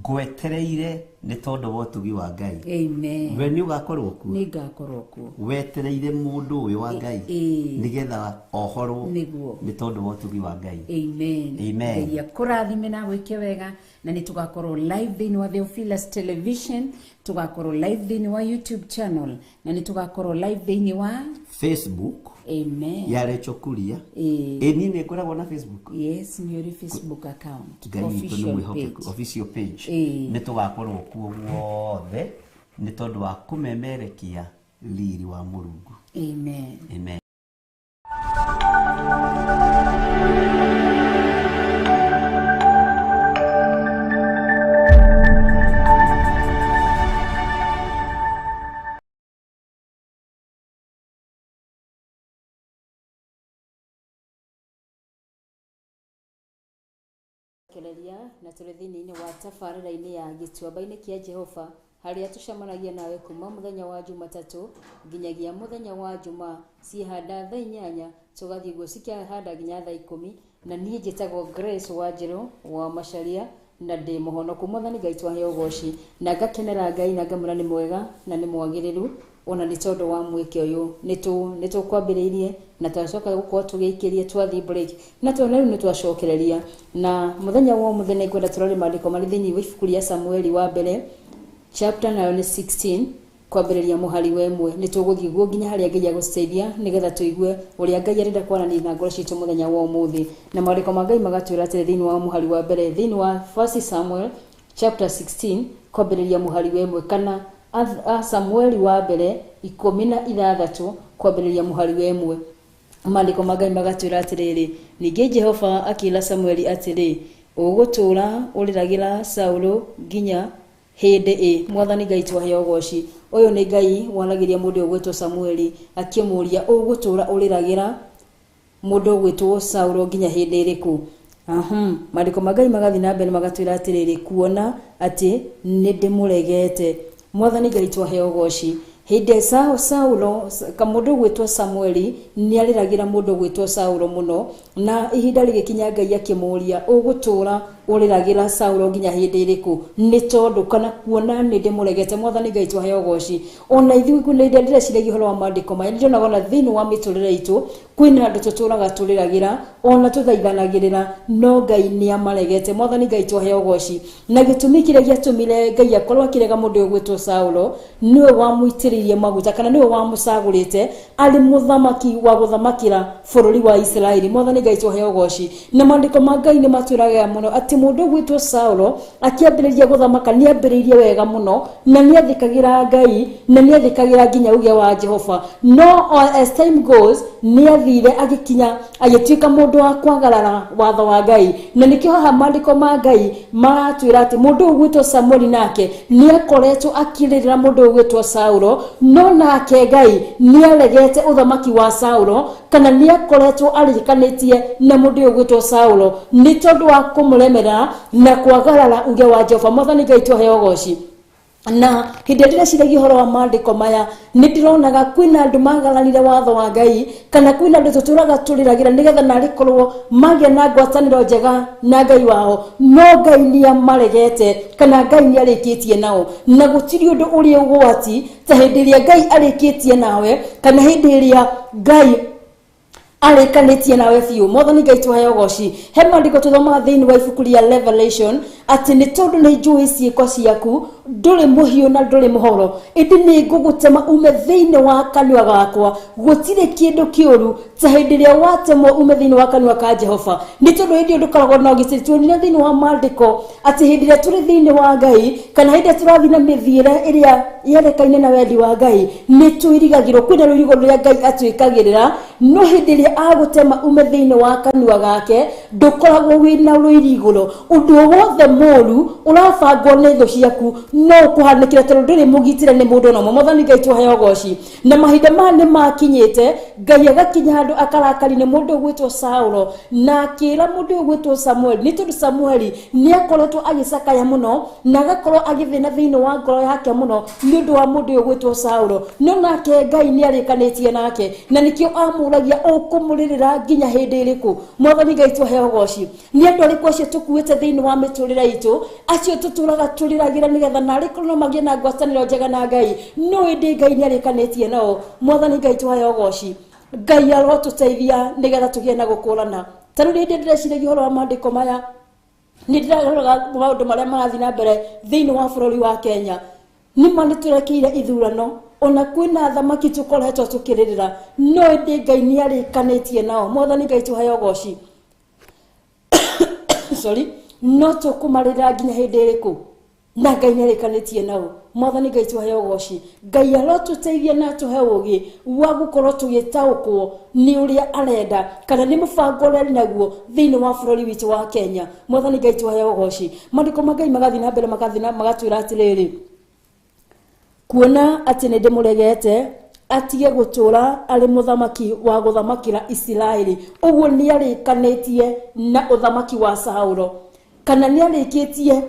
Speaker 3: ngwetereire nĩ tondũ wa ũtugi wa Ngai.
Speaker 2: Amen.
Speaker 3: We nĩ ũgakorwo kuo?
Speaker 2: Nĩ ngakorwo kuo.
Speaker 3: Wetereire mũndũ ũyũ wa Ngai
Speaker 2: Ĩĩ.
Speaker 3: nĩgetha ohorwo
Speaker 2: Nĩguo.
Speaker 3: nĩ tondũ wa ũtugi wa Ngai.
Speaker 2: Amen.
Speaker 3: Amen.
Speaker 2: Ngai akũrathime na gwĩke wega, na nĩ tũgakorwo live thĩinĩ wa Theophilus Television, tũgakorwo live thĩinĩ wa YouTube channel, na nĩ tũgakorwo live thĩinĩ wa
Speaker 3: Facebook.
Speaker 2: Amen.
Speaker 3: Ya Rachel Kuria.
Speaker 2: Ĩĩ.
Speaker 3: Ĩ niĩ nĩ ngoragwo na Facebook.
Speaker 2: Yes, nĩ ũrĩ Facebook account.
Speaker 3: Ngai witũ nĩ
Speaker 2: Official
Speaker 3: mwĩhokeku.
Speaker 2: page.
Speaker 3: Official page.
Speaker 2: Ĩĩ.
Speaker 3: Nĩ tũgakorwo kuo guothe nĩ tondũ wa kũmemerekia riri wa Mũrungu.
Speaker 2: Amen.
Speaker 3: Amen.
Speaker 4: Kereria na tũrĩ thĩinĩ wa tabarĩra-inĩ ya gĩtuamba-inĩ kĩa Jehova, harĩa tũcemanagia nawe kuma mũthenya wa Jumatatũ nginyagia mũthenya wa Jumaa, ciĩhanda thaa 8 tũgathiĩ guo cikĩhanda nginya thaa 10. Na niĩ njĩtagwo Grace Wanjĩrũ wa Macharia na ndĩ mũhonoku. Mwathani Ngai twahe ũgoci na ngakenera Ngai na ngamwĩra nĩ mwega na nĩ mwagĩrĩru. Ona nĩ tondũ wa mweke ũyũ nĩ tũkwambĩrĩirie na twacoka gũkorwo tũgĩikĩrie twathiĩ break na twana rĩu nĩ twacokereria. Na mũthenya wa ũmũthĩ nĩ ngwenda tũrore maandĩko marĩ thĩinĩ wa ibuku rĩa Samueli wa mbere chapter nayo nĩ 16 kwambĩrĩria mũhari wa 1. Nĩ tũgũthiĩ guo nginya harĩa Ngai agũtũteithia nĩgetha tũigue ũrĩa Ngai arenda kwaranĩria na ngoro citũ mũthenya wa ũmũthĩ. Na maandĩko ma Ngai magatwĩra atĩrĩ thĩinĩ wa mũhari wa mbere thĩinĩ wa 1 Samuel chapter 16 kwambĩrĩria mũhari wa 1 kana Samueli wa mbere 16 kwambĩrĩria mũhari wa 1. Maandĩko ma Ngai magatwĩra atĩrĩrĩ, ningĩ Jehova akĩĩra Samueli atĩrĩ, ũgũtũũra ũrĩragĩra Saũlũ nginya hĩndĩ ĩ? Mwathani Ngai twaheo ũgoci. Ũyũ nĩ Ngai waragĩria mũndũ ũgwĩtwo Samueli akĩmũũria ũgũtũũra ũrĩragĩra mũndũ ũgwĩtwo Saũlũ nginya hĩndĩ ĩrĩkũ? Maandĩko ma Ngai magathiĩ na mbere magatwĩra atĩrĩrĩ, kuona atĩ nĩ ndĩmũregete. Mwathani Ngai twaheo ũgoci. Hĩndĩ Saulo kamũndũ ũgwĩtwo Samueli nĩ arĩragĩra mũndũ ũgwĩtwo Saulo mũno, na ihinda rĩgĩkinya Ngai akĩmũũria ũgũtũũra ũrĩragĩra Saulo nginya hĩndĩ ĩrĩkũ? Nĩ tondũ kana kuona nĩ ndĩmũregete. Mwathani Ngai twaheo ũgoci. Ona ithuĩ nĩ ndĩreciragia ũhoro wa maandĩko maya, nĩndĩronaga ona thĩinĩ wa mĩtũrĩre itũ kwĩna andũ tũtũraga tũrĩragĩra ona tũthaithanagĩrĩra, no Ngai nĩ amaregete. Mwathani Ngai twaheo ũgoci. Na gĩtũmi kĩrĩa gĩatũmire Ngai akorwo akĩrega mũndũ ũyũ ũgwĩtwo Saulo, nĩwe wamũitĩrĩirie maguta kana nĩwe wamũcagũrĩte arĩ mũthamaki wa gũthamakĩra bũrũri wa Isiraeli. Mwathani Ngai twaheo ũgoci. Na maandĩko ma Ngai nĩ matwĩraga mũno atĩ mũndũ ũgwĩtwo Saulo akĩambĩrĩria gũthamaka nĩ ambĩrĩirie wega mũno na nĩ athĩkagĩra Ngai na nĩ athĩkagĩra nginya uge wa Jehova, no as time goes nĩ athire agĩkinya agĩtuĩka mũndũ wa kwagarara watho wa Ngai. Na nĩkĩo haha maandĩko ma Ngai maratwĩra atĩ mũndũ ũgwĩtwo Samueli nake nĩ akoretwo akĩrĩrĩra mũndũ ũgwĩtwo Saulo, no nake Ngai nĩ aregete ũthamaki wa Saulo kana nĩ akoretwo arĩkanĩtie na mũndũ ũgwĩtwo Saulo nĩ tondũ wa kũmũremera na kwagarara uge wa Jehova. Mwathani Ngai twaheo ũgoci. Na hĩndĩ ĩrĩa ndĩreciragia ũhoro wa maandĩko maya, nĩ ndĩronaga kwĩna andũ magaranire watho wa Ngai kana kwĩna andũ tũtũraga tũrĩragĩra nĩgetha narĩ korwo magĩa na ngwatanĩro njega na Ngai wao, no Ngai nĩ amaregete kana Ngai nĩ arĩkĩtie nao. Na gũtirĩ ũndũ ũrĩ ũgwati ta hĩndĩ ĩrĩa Ngai arĩkĩtie nawe kana hĩndĩ ĩrĩa Ngai arĩkanĩtie nawe biũ. Mwathani Ngai twaheo ũgoci. He maandĩko tũthomaga thĩinĩ wa ibuku rĩa Revelation atĩ nĩ tondũ nĩ njũĩ ciĩko ciaku, ndũrĩ mũhiũ na ndũrĩ mũhoro, ĩndĩ nĩ ngũgũtema ume thĩinĩ wa kanua gakwa. Gũtirĩ kĩndũ kĩũru ta hĩndĩ ĩrĩa watemwo ume thĩinĩ wa kanua ka Jehova, nĩ tondũ hĩndĩ ĩyo ndũkoragwo na ũgitĩri. Tuonire thĩinĩ wa maandĩko atĩ hĩndĩ ĩrĩa tũrĩ thĩinĩ wa Ngai kana hĩndĩ ĩrĩa tũrathiĩ na mĩthiĩre ĩrĩa yerekaine na wendi wa Ngai, nĩ tũirigagĩrwo, kwĩna rũirigo rũrĩa Ngai atwĩkagĩrĩra, no hĩndĩ ĩrĩa agũtema ume thĩinĩ wa kanua gake ndũkoragwo wĩna rũirigũro. Ũndũ wothe mũũru ũrabangwo nĩ thũ ciaku no ũkũhanĩkĩre tondũ ndũrĩ mũgitĩre nĩ mũndũ ona ũmwe. Mwathani Ngai twaheo ũgoci. Na mahinda maya nĩ makinyĩte Ngai agakinya handũ akarakari nĩ mũndũ ũgwĩtwo Saulo na akĩra mũndũ ũgwĩtwo Samueli, nĩ tondũ Samueli nĩ akoretwo agĩcakaya mũno na agakorwo agĩthĩna thĩinĩ wa ngoro yake mũno nĩ ũndũ wa mũndũ ũgwĩtwo Saulo, no nake Ngai nĩ arĩkanĩtie nake na nĩkĩo amũragia ũkũmũrĩrĩra nginya hĩndĩ ĩrĩkũ? Mwathani Ngai twaheo ũgoci. Nĩ andũ arĩkũ acio tũkuĩte thĩinĩ wa mĩtũrĩre itũ, acio tũtũraga tũrĩragĩra nĩgetha narĩ korwo no magĩe na ngwatanĩro njega na Ngai, no ĩndĩ Ngai nĩ arĩkanĩtie nao. Mwathani Ngai twaheo ũgoci. Ngai arotũteithia nĩgetha tũgĩe na gũkũrana. Ta rĩu hĩndĩ ndĩreciragia ũhoro wa maandĩko maya, nĩ ndĩraroraga maũndũ marĩa marathiĩ na mbere thĩinĩ wa bũrũri wa Kenya. Nĩ ma nĩ tũrekeire ithurano, ona kwĩna athamaki tũkoretwo tũkĩrĩrĩra, no ĩndĩ Ngai nĩ arĩkanĩtie nao. Mwathani Ngai twaheo ũgoci. Sorry, no tũkũmarĩrĩra nginya hĩndĩ ĩrĩkũ? Na Ngai nĩ arĩkanĩtie nao. Mwathani Ngai twaheo ũgoci. Ngai arotũteithia na atũhe ũũgĩ wa gũkorwo tũgĩtaũkwo nĩ ũrĩa arenda kana nĩ mũbango ũrĩa arĩ naguo thĩinĩ wa bũrũri witũ wa Kenya. Mwathani Ngai twaheo ũgoci. Maandĩko ma Ngai magathiĩ na mbere magathiĩ na magatwĩra atĩrĩrĩ, kuona atĩ nĩ ndĩmũregete atige gũtũũra arĩ mũthamaki wa gũthamakĩra Isiraeli. Ũguo nĩ arĩkanĩtie na ũthamaki wa Saulo kana nĩ arĩkĩtie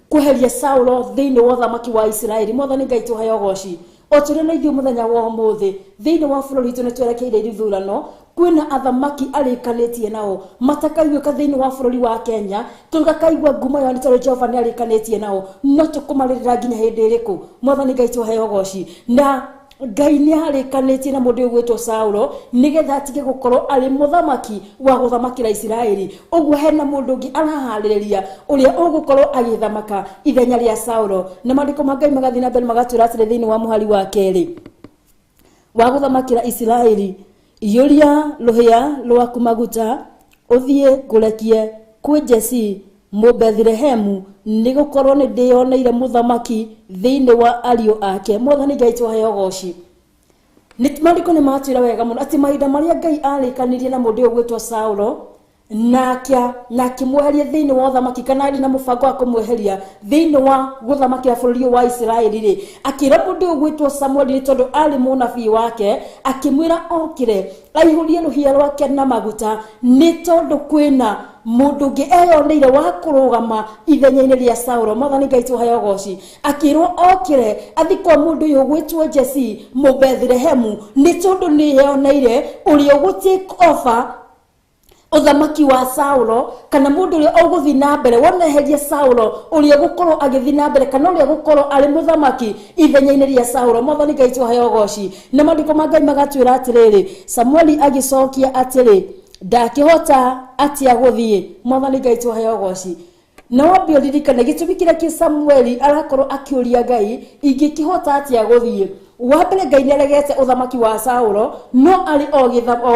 Speaker 4: kweheria Saulo thĩinĩ wa ũthamaki wa Isiraeli. Mwathani Ngai twaheo ũgoci. O tũrĩ na ithuĩ mũthenya wa ũmũthĩ thĩinĩ wa bũrũri witũ nĩ twerekeire ithurano, kwĩna athamaki arĩkanĩtie nao matakaiguĩka thĩinĩ wa bũrũri wa Kenya, tũgakaigua ngumo yao nĩ tondũ Jehova nĩ arĩkanĩtie nao. No tũkũmarĩrĩra nginya hĩndĩ ĩrĩkũ? Mwathani Ngai twaheo ũgoci. Na Ngai nĩ arĩkanĩtie na mũndũ ũyũ ũgwĩtwo Saulo nĩgetha atige gũkorwo arĩ mũthamaki wa gũthamakĩra Isiraeli. Ũguo hena mũndũ ũngĩ araharĩrĩria ũrĩa ũgũkorwo agĩthamaka ithenya rĩa Saulo. Na maandĩko ma Ngai magathiĩ na mbere magatwĩra atĩrĩ thĩinĩ wa mũhari wa kerĩ wa gũthamakĩra Isiraeli, iyũria rũhĩa rwaku maguta ũthiĩ ngũrekie kwĩ Jesii Mũbethilehemu, nĩgũkorwo nĩ ndĩyoneire mũthamaki thĩinĩ wa ariũ ake. Mwathani Ngai tũheo ũgoci. Maandĩko nĩ matwĩra wega mũno atĩ mahinda marĩa Ngai arĩkanirie na mũndũ ũyũ ũgwĩtwo Saulo na akĩmweheria thĩinĩ wa ũthamaki, kana arĩ na mũbango wa kũmweheria thĩinĩ wa gũthamakĩra bũrũri ũyũ wa Isiraeli rĩ, akĩra mũndũ ũyũ ũgwĩtwo Samueli nĩ tondũ arĩ mũnabii wake, akĩmwĩra okĩre aihũrie rũhĩa rwake na maguta nĩ tondũ kwĩna mũndũ ũngĩ eyoneire wa kũrũgama ithenya-inĩ rĩa Saulo. Mwathani Ngai tũheo ũgoci. Akĩrwo okĩre athiĩ kwa mũndũ ũyũ ũgwĩtwo Jesii Mũbethilehemu nĩ tondũ nĩeyoneire ũrĩa ũgũ take over ũthamaki wa Saulo, kana mũndũ ũrĩa ũgũthiĩ na mbere woneherie Saulo ũrĩa ũgũkorwo agĩthiĩ na mbere, kana ũrĩa ũgũkorwo arĩ mũthamaki ithenya-inĩ rĩa Saulo. Mwathani Ngai tũheo ũgoci. Na maandĩko ma Ngai magatwĩra atĩrĩrĩ, Samueli agĩcokia atĩrĩ, ndakĩhota atĩa gũthiĩ? Mwathani Ngai tũheo ũgoci. Na wambe ũririkane gĩtũmi kĩrĩa kĩ Samueli arakorwo akĩũria Ngai, ingĩkĩhota atĩa gũthiĩ? Wa mbere Ngai nĩaregete ũthamaki wa Saulo, no arĩ o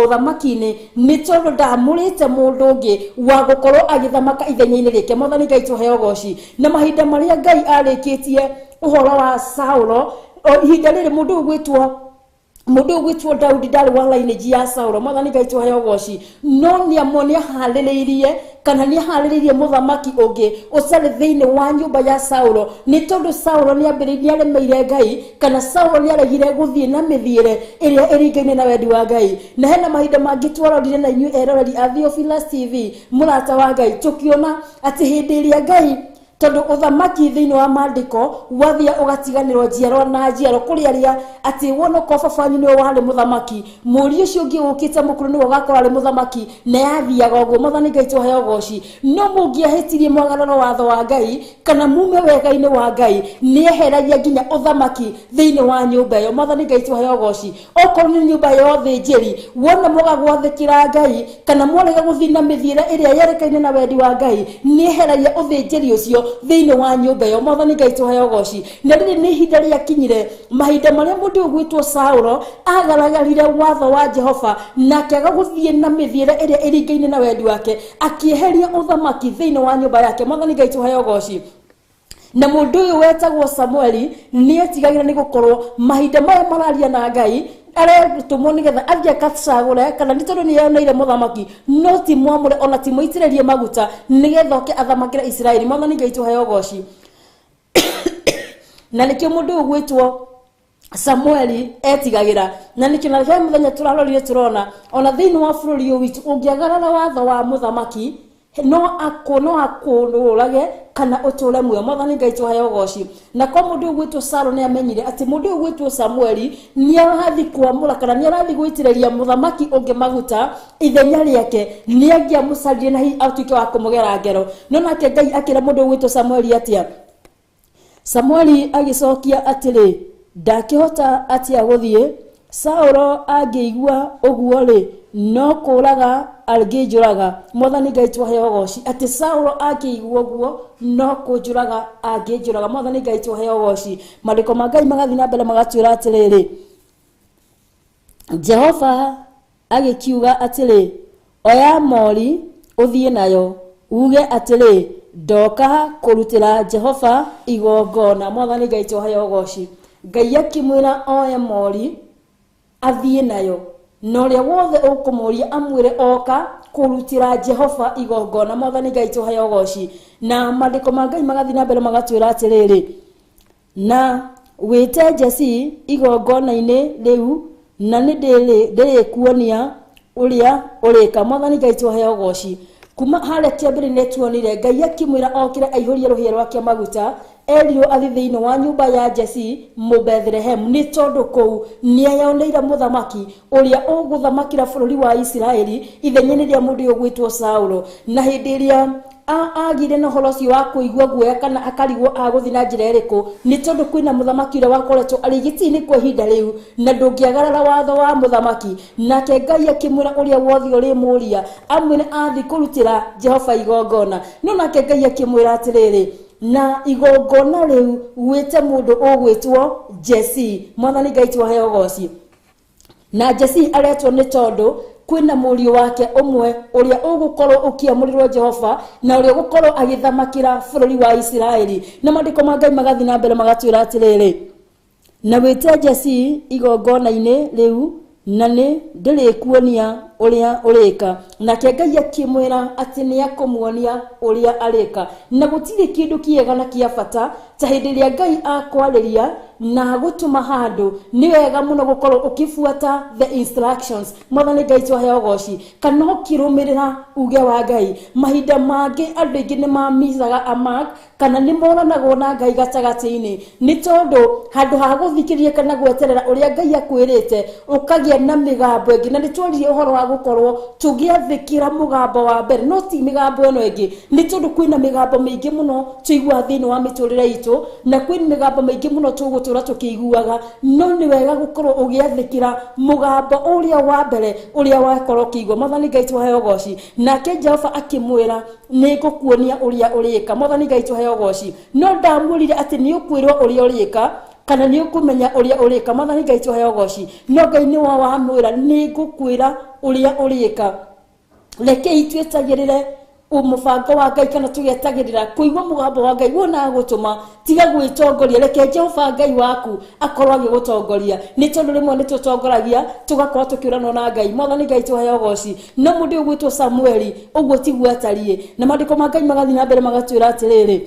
Speaker 4: ũthamaki-inĩ nĩ tondũ ndamũrĩte mũndũ ũngĩ wa gũkorwo agĩthamaka ithenya-inĩ rĩake. Mwathani Ngai tũheo ũgoci. Na mahinda marĩa Ngai arĩkĩtie ũhoro wa Saulo, ihinda rĩrĩ mũndũ ũgwĩtwo Daudi ndarĩ wa lineage ya Saulo. Mwathani Ngai tũheo ũgoci. No nĩaharĩrĩirie kana nĩaharĩrĩirie mũthamaki ũngĩ ũtarĩ thĩinĩ wa nyũmba ya Saulo, nĩ tondũ Saulo nĩaremeire Ngai, kana Saulo nĩaregire gũthiĩ na mĩthiĩre ĩrĩa ĩringaine na wendi wa Ngai. Na hena mahinda mangĩ twarorire na inyuĩ eroreri a Theophilus TV, mũrata wa Ngai, tũkĩona atĩ hĩndĩ ĩrĩa Ngai, tondũ ũthamaki thĩinĩ wa maandĩko wathia ũgatiganĩrwo njiarwa na njiarwa, kũrĩ arĩa atĩ wona okorwo baba wanyu nĩwe warĩ mũthamaki, mũriũ ũcio ũngĩ ũkĩte mũkũrũ nĩwe ũgakorwo arĩ mũthamaki, na yathiaga ũguo. Mwathani Ngai tũheo ũgoci. No mũngĩahĩtirie mwagarara watho wa Ngai kana mume wega-inĩ wa Ngai, nĩeheragia nginya ũthamaki thĩinĩ wa nyũmba ĩyo. Mwathani Ngai tũheo ũgoci. Okorwo nĩ nyũmba ya ũthĩnjĩri, wona mwaga gwathĩkĩra Ngai kana mwarega gũthiĩ na mĩthiĩre ĩrĩa yerekaine na wendi wa Ngai, nĩeheragia ũthĩnjĩri ũcio thĩinĩ wa nyũmba ĩyo. Mwathani Ngai tũheo ũgoci. Na rĩrĩ nĩ ihinda rĩakinyire mahinda marĩa mũndũ ũyũ ũgwĩtwo Saulo agaragarire watho wa Jehova na akĩaga gũthiĩ na mĩthiĩre ĩrĩa ĩringaine na wendi wake, akĩeheria ũthamaki thĩinĩ wa nyũmba yake. Mwathani Ngai tũheo ũgoci. Na mũndũ ũyũ wetagwo Samueli nĩetigagĩra nĩ gũkorwo mahinda maya mararia na Ngai aretũmwo nĩgetha athiĩ akacagũre, kana nĩ tondũ nĩeyoneire mũthamaki, no ti mwamũre ona ti mũitĩrĩrie maguta nĩgetha oke athamakĩre Isiraeli. Mwathani Ngai tũheo ũgoci. Na nĩkĩo mũndũ ũyũ ũgwĩtwo Samueli etigagĩra. Na nĩkĩo na he mũthenya tũrarorire tũrona ona thĩinĩ wa bũrũri ũyũ witũ ũngĩagarara watho wa mũthamaki no akũũrage kana ũtũre muoyo. Mwathani Ngai tũheo ũgoci. Na kwa mũndũ ũgwĩtwo Saulo nĩamenyire atĩ mũndũ ũyũ ũgwĩtwo Samueli nĩarathiĩ kwamũra kana nĩarathiĩ gũitĩrĩria mũthamaki ũngĩ maguta ithenya rĩake, nĩangĩamũcaririe na hihi atuĩke wa kũmũgera ngero. No nake Ngai akĩra mũndũ ũgwĩtwo Samueli atĩa? Samueli agĩcokia atĩrĩ, ndakĩhota atĩa gũthiĩ? Saulo angĩigua ũguo rĩ, no kũũraga angĩnjũraga. Mwathani Ngai tũheo ũgoci. Atĩ Saulo angĩigua ũguo no kũnjũraga angĩnjũraga. Mwathani Ngai tũheo ũgoci. Maandĩko ma Ngai magathiĩ na mbere magatwĩra atĩrĩrĩ, Jehova agĩkiuga atĩrĩ, oya mori ũthiĩ nayo, uge atĩrĩ, ndoka kũrutĩra Jehova igongona. Mwathani Ngai tũheo ũgoci. Ngai akĩmwĩra oe mori athiĩ nayo, na ũrĩa wothe ũkũmũria amwĩre oka kũrutĩra Jehova igongona. Mwathani Ngai tũheo ũgoci. Na maandĩko ma Ngai magathiĩ na mbere magatwĩra atĩrĩrĩ, na wĩte Jesii igongona-inĩ rĩu, na nĩ ndĩrĩkuonia ũrĩa ũrĩka. Mwathani Ngai tũheo ũgoci. Kuma harĩa kĩambĩrĩria tuonire Ngai akĩmwĩra okĩre aihũrie rũhĩa rwake maguta, erirwo athiĩ thĩinĩ wa nyũmba ya Jesii Mũbethilehemu, nĩ tondũ kũu nĩeyoneire mũthamaki ũrĩa ũgũthamakĩra bũrũri wa Isiraeli ithenya-inĩ rĩa mũndũ ũyũ ũgwĩtwo Saulo. Na hĩndĩ ĩrĩa agire na ũhoro ũcio wa kũigua guoya kana akarigwo agũthiĩ na njĩra ĩrĩkũ, nĩ tondũ kwĩna mũthamaki ũrĩa wakoretwo arĩ gĩtĩ-inĩ kwa ihinda rĩu na ndũngĩagarara watho wa mũthamaki. Nake Ngai akĩmwĩra ũrĩa wothe ũrĩmũũria amwĩre athiĩ kũrutĩra Jehova igongona. No nake Ngai akĩmwĩra atĩrĩrĩ, na igongona rĩu wĩte mũndũ ũgwĩtwo Jesi. Mwathani Ngai tũheo ũgoci. Na Jesi aretwo nĩ tondũ kwĩna mũriũ wake ũmwe ũrĩa ũgũkorwo ũkĩamũrĩrwo Jehova na ũrĩa ũgũkorwo agĩthamakĩra bũrũri wa Isiraeli. Na maandĩko ma Ngai magathiĩ na mbere magatwĩra atĩrĩrĩ, na wĩte Jesi igongona-inĩ rĩu na nĩ ndĩrĩkuonia ũrĩa ũrĩka. Nake Ngai akĩmwĩra atĩ nĩ akũmuonia ũrĩa arĩka. Na gũtirĩ kĩndũ kĩega na kĩa bata ta hĩndĩ ĩrĩa Ngai akwarĩria na agũtũma handũ, nĩ wega mũno gũkorwo ũkĩbuata the instructions. Mwathani Ngai tũheo ũgoci, kana ũkĩrũmĩrĩra uge wa Ngai. Mahinda mangĩ andũ aingĩ nĩ mamicaga a mark kana nĩ moranagwo na Ngai gatagatĩ-inĩ, nĩ tondũ handũ ha gũthikĩrĩria kana gweterera ũrĩa Ngai akwĩrĩte ũkagĩa na mĩgambo ĩngĩ. Na nĩ twaririe ũhoro wa gũkorwo tũgĩathĩkĩra mũgambo wa mbere, no ti mĩgambo ĩno ĩngĩ, nĩ tondũ kwĩna mĩgambo mĩingĩ mũno tũiguaga thĩinĩ wa mĩtũrĩre itũ, na kwĩna mĩgambo mĩingĩ mũno tũgũtũra tũkĩiguaga. No nĩ wega gũkorwo ũgĩathĩkĩra mũgambo ũrĩa wa mbere ũrĩa wakorwo ũkĩigua. Mwathani Ngai tũheo ũgoci. Nake Jehova akĩmwĩra nĩ ngũkuonia ũrĩa ũrĩka. Mwathani Ngai tũheo ũgoci. No ndamwĩrire atĩ nĩ ũkwĩrwo ũrĩa ũrĩka kana nĩ ũkũmenya ũrĩa ũrĩka. Mwathani Ngai tũheo ũgoci. No Ngai nĩ wa wamwĩra nĩ ngũkwĩra ũrĩa ũrĩka. Rekei twĩtagĩrĩre mũbango wa Ngai kana tũgetagĩrĩra kũigua mũgambo wa Ngai wona agũtũma, tiga gwĩtongoria. Reke Jehova Ngai waku akorwo agĩgũtongoria, nĩ tondũ rĩmwe nĩ tũtongoragia tũgakorwo tũkĩũranwo na Ngai. Mwathani Ngai tũheo ũgoci. No mũndũ ũyũ ũgwĩtwo Samueli ũguo tiguo atariĩ. Na maandĩko ma Ngai magathiĩ na mbere magatwĩra atĩrĩrĩ,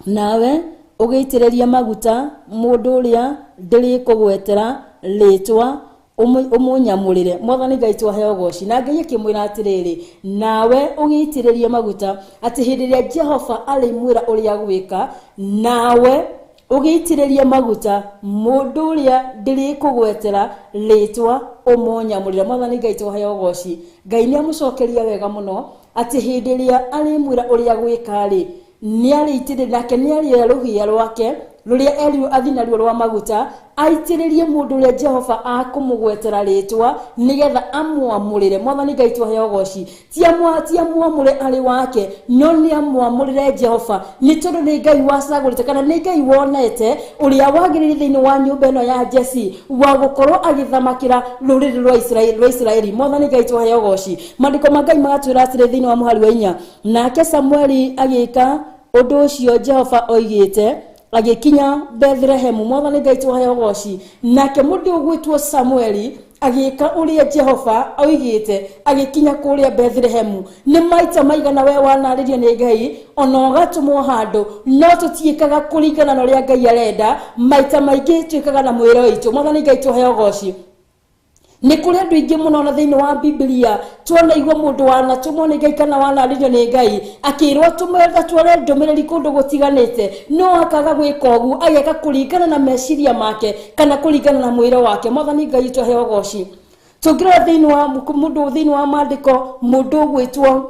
Speaker 4: nawe ũgĩitĩrĩria maguta mũndũ ũrĩa ndĩrĩkũgwetera rĩtwa ũmũnyamũrĩre. Mwathani Ngai tũheo ũgoci. Na Ngai akĩmwĩra atĩrĩrĩ, nawe ũgĩitĩrĩrie maguta atĩ hĩndĩ ĩrĩa Jehova arĩmwĩra ũrĩa gwĩka, nawe ũgĩitĩrĩrie maguta mũndũ ũrĩa ndĩrĩkũgwetera rĩtwa ũmũnyamũrĩre. Mwathani Ngai tũheo ũgoci. Ngai nĩ amũcokeria wega mũno atĩ hĩndĩ ĩrĩa arĩmwĩra ũrĩa gwĩka rĩ, nĩ arĩitĩrĩria, nake nĩ arĩoya rũhĩa rwake rũrĩa erirwo athiĩ naruo rwa maguta aitĩrĩrie mũndũ ũrĩa Jehova akũmũgwetera rĩtwa nĩgetha amwamũrĩre. Mwathani Ngai tũheo ũgoci. Ti amwamũre arĩ wake, no nĩ amwamũrĩre Jehova, nĩ tondũ nĩ Ngai wacagũrĩte kana nĩ Ngai wonete ũrĩa wagĩrĩire thĩinĩ wa nyũmba ĩno ya Jesi wa gũkorwo agĩthamakĩra rũrĩrĩ rwa Isiraeli. Mwathani Ngai tũheo ũgoci. Maandĩko ma Ngai magatwĩra atĩrĩ thĩinĩ wa mũhari wa 4, nake Samueli agĩka ũndũ ũcio Jehova oigĩte, agĩkinya Bethlehemu. Mwathani Ngai tũheo ũgoci. Nake mũndũ ũgwĩtwo Samueli agĩka ũrĩa Jehova oigĩte, agĩkinya kũrĩa Bethlehemu. Nĩ maita maigana we wanarĩrio nĩ Ngai ona ũgatũmwo handũ, no tũtiĩkaga kũringana na ũrĩa Ngai arenda. Maita maingĩ twĩkaga na mwĩrĩ witũ. Mwathani Ngai tũheo ũgoci. Nĩ kũrĩ andũ aingĩ mũno na thĩinĩ wa Biblia tuonaigua mũndũ wanatũmwo nĩ Ngai kana wanarĩrio nĩ Ngai akĩrwo atware ndũmĩrĩri kũndũ gũtiganĩte, no akaga gwĩka ũguo, ageka kũringana na meciria make kana kũringana na mwĩrĩ wake. Mwathani Ngai tũheo ũgoci. Tũngĩrora thĩinĩ wa mũndũ thĩinĩ wa maandĩko, mũndũ ũgwĩtwo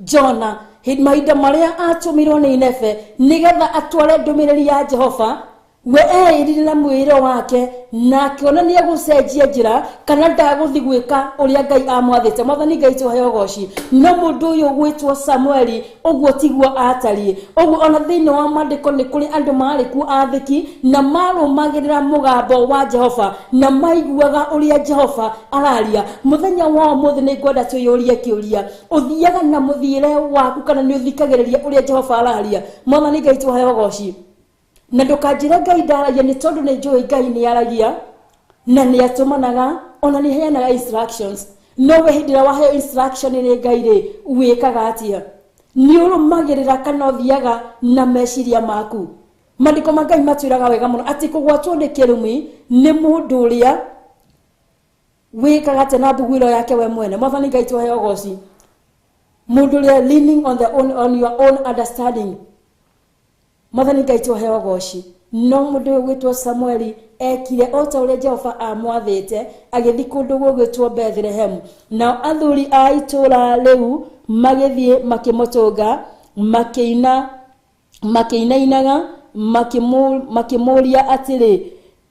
Speaker 4: Jona, mahinda marĩa atũmirwo nĩ Nineve nĩgetha atware ndũmĩrĩri ya Jehova, we eĩrire na mwĩrĩ wake na akĩona nĩ egũcenjia njĩra kana ndagũthiĩ gwĩka ũrĩa Ngai amwathĩte. Mwathani Ngai tũheo ũgoci. No mũndũ ũyũ ũgwĩtwo Samueli ũguo tiguo atariĩ. Ũguo ona thĩinĩ wa maandĩko nĩ kũrĩ andũ marĩ kuo athĩki na marũmagĩrĩra mũgambo wa Jehova na maiguaga ũrĩa Jehova araria. Mũthenya wa ũmũthĩ nĩ ngwenda twĩyũrie kĩũria, ũthiaga na mũthiĩre waku kana nĩ ũthikagĩrĩria ũrĩa Jehova araria? Mwathani Ngai tũheo ũgoci. Na ndũkanjĩre Ngai ndaragia, nĩ tondũ nĩ njũĩ Ngai nĩ aragia na nĩ atũmanaga ona nĩ aheanaga instructions. No we hĩndĩ ĩrĩa waheo instruction nĩ Ngai rĩ, wĩkaga atĩa? Nĩ ũrũmagĩrĩra kana ũthiaga na meciria maku? Maandĩko ma Ngai matwĩraga wega mũno atĩ kũgwatwo nĩ kĩrumi nĩ mũndũ ũrĩa wĩkaga atĩa na mbuguĩro yake we mwene. Mwathani Ngai tũheo ũgoci. Mũndũ ũrĩa leaning on your own understanding. Mwathani Ngai tũheo ũgoci. No mũndũ ũyũ ũgwĩtwo Samueli Ekire o ta ũrĩa Jehova amwathĩte, agĩthiĩ kũndũ gũgwĩtwo Bethlehemu. Nao athuri a itũũra rĩu magĩthiĩ makĩmũtũnga, makĩina makĩinainaga, makĩmũũria atĩrĩ,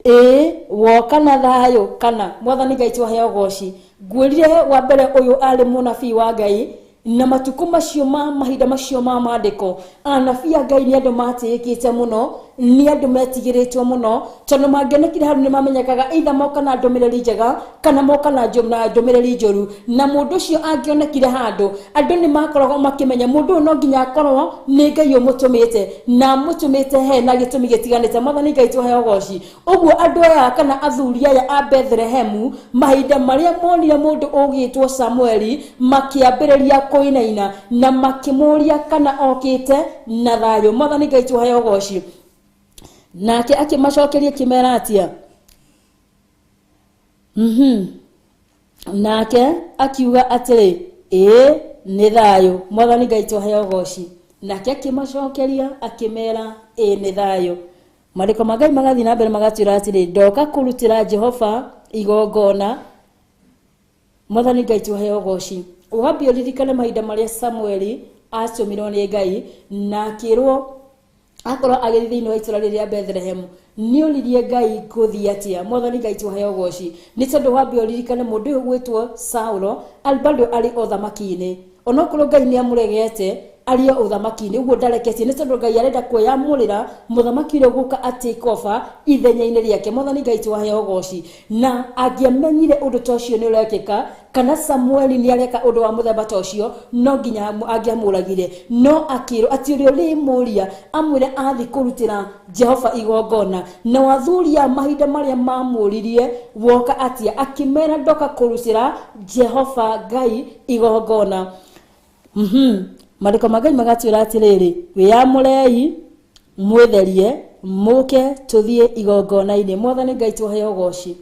Speaker 4: ĩĩ woka na thayũ kana? Mwathani Ngai twaheo goci. Ngwĩrire wa mbere ũyũ arĩ mũnabii wa Ngai, na matukũ macio ma mahinda macio ma maandĩko, anabii a Ngai nĩ andũ matĩĩkĩte mũno, nĩ andũ metigĩrĩtwo mũno, tondũ mangĩonekire handũ nĩ mamenyekaga either moka na ndũmĩrĩri njega kana moka na ndũmĩrĩri njũru. Na mũndũ ũcio angĩonekire handũ, andũ nĩ makoragwo makĩmenya mũndũ ũyũ no nginya akorwo nĩ Ngai ũmũtũmĩte, na amũtũmĩte he na gĩtũmi gĩtiganĩte. Mwathani Ngai twaheo goci. Ũguo andũ aya kana athuri aya a Bethlehemu, mahinda marĩa monire mũndũ ũgĩtwo Samueli, makĩambĩrĩria kũinaina na makĩmũũria kana okĩte na thayũ. Mwathani Ngai twaheo goci. Nake akĩmacokeria akĩmera atĩa? Nake akiuga atĩrĩ, ĩĩ nĩ thayũ. Mwathani Ngai twaheo goci. Nake akĩmacokeria akĩmera, ĩĩ nĩ thayũ. Maandĩko ma Ngai magathiĩ na mbere magatwĩra atĩrĩ, ndoka kũrutĩra Jehova igongona. Mwathani Ngai twaheo goci. Wambe ũririkane mahinda marĩa Samueli atũmirwo nĩ Ngai na akĩrwo akorwo agĩthiĩ thĩinĩ wa itũũra rĩrĩa Bethlehemu, nĩ oririe Ngai ngũthiĩ atĩa. Mwathani Ngai twaheo goci. Nĩ tondũ wambe ũririkane mũndũ ũyũ gwĩtwo Saulo bado arĩ ũthamaki-inĩ, onokorwo Ngai nĩ amũregete arĩ o ũthamaki-inĩ, ũguo ndareketie, nĩ tondũ Ngai arenda kwĩyamũrĩra mũthamaki ũrĩa ũgũka atake over ithenya-inĩ rĩake. Mwathani Ngai twaheo goci. Na angĩamenyire ũndũ ta ũcio nĩ ũrekĩka, kana Samueli nĩ areka ũndũ wa mũthemba ta ũcio, no nginya angĩamũragire. No akĩrwo atĩ ũrĩa ũrĩmũria amwĩre athiĩ kũrutĩra Jehova igongona. Na athuri a mahinda marĩa mamũririe woka atĩa, akĩmera ndoka kũrutĩra Jehova Ngai igongona. Maandĩko ma Ngai magatwĩra atĩrĩrĩ, wĩyamũrei mwĩtherie mũke tũthiĩ igongona-inĩ. Mwathani Ngai twaheo goci.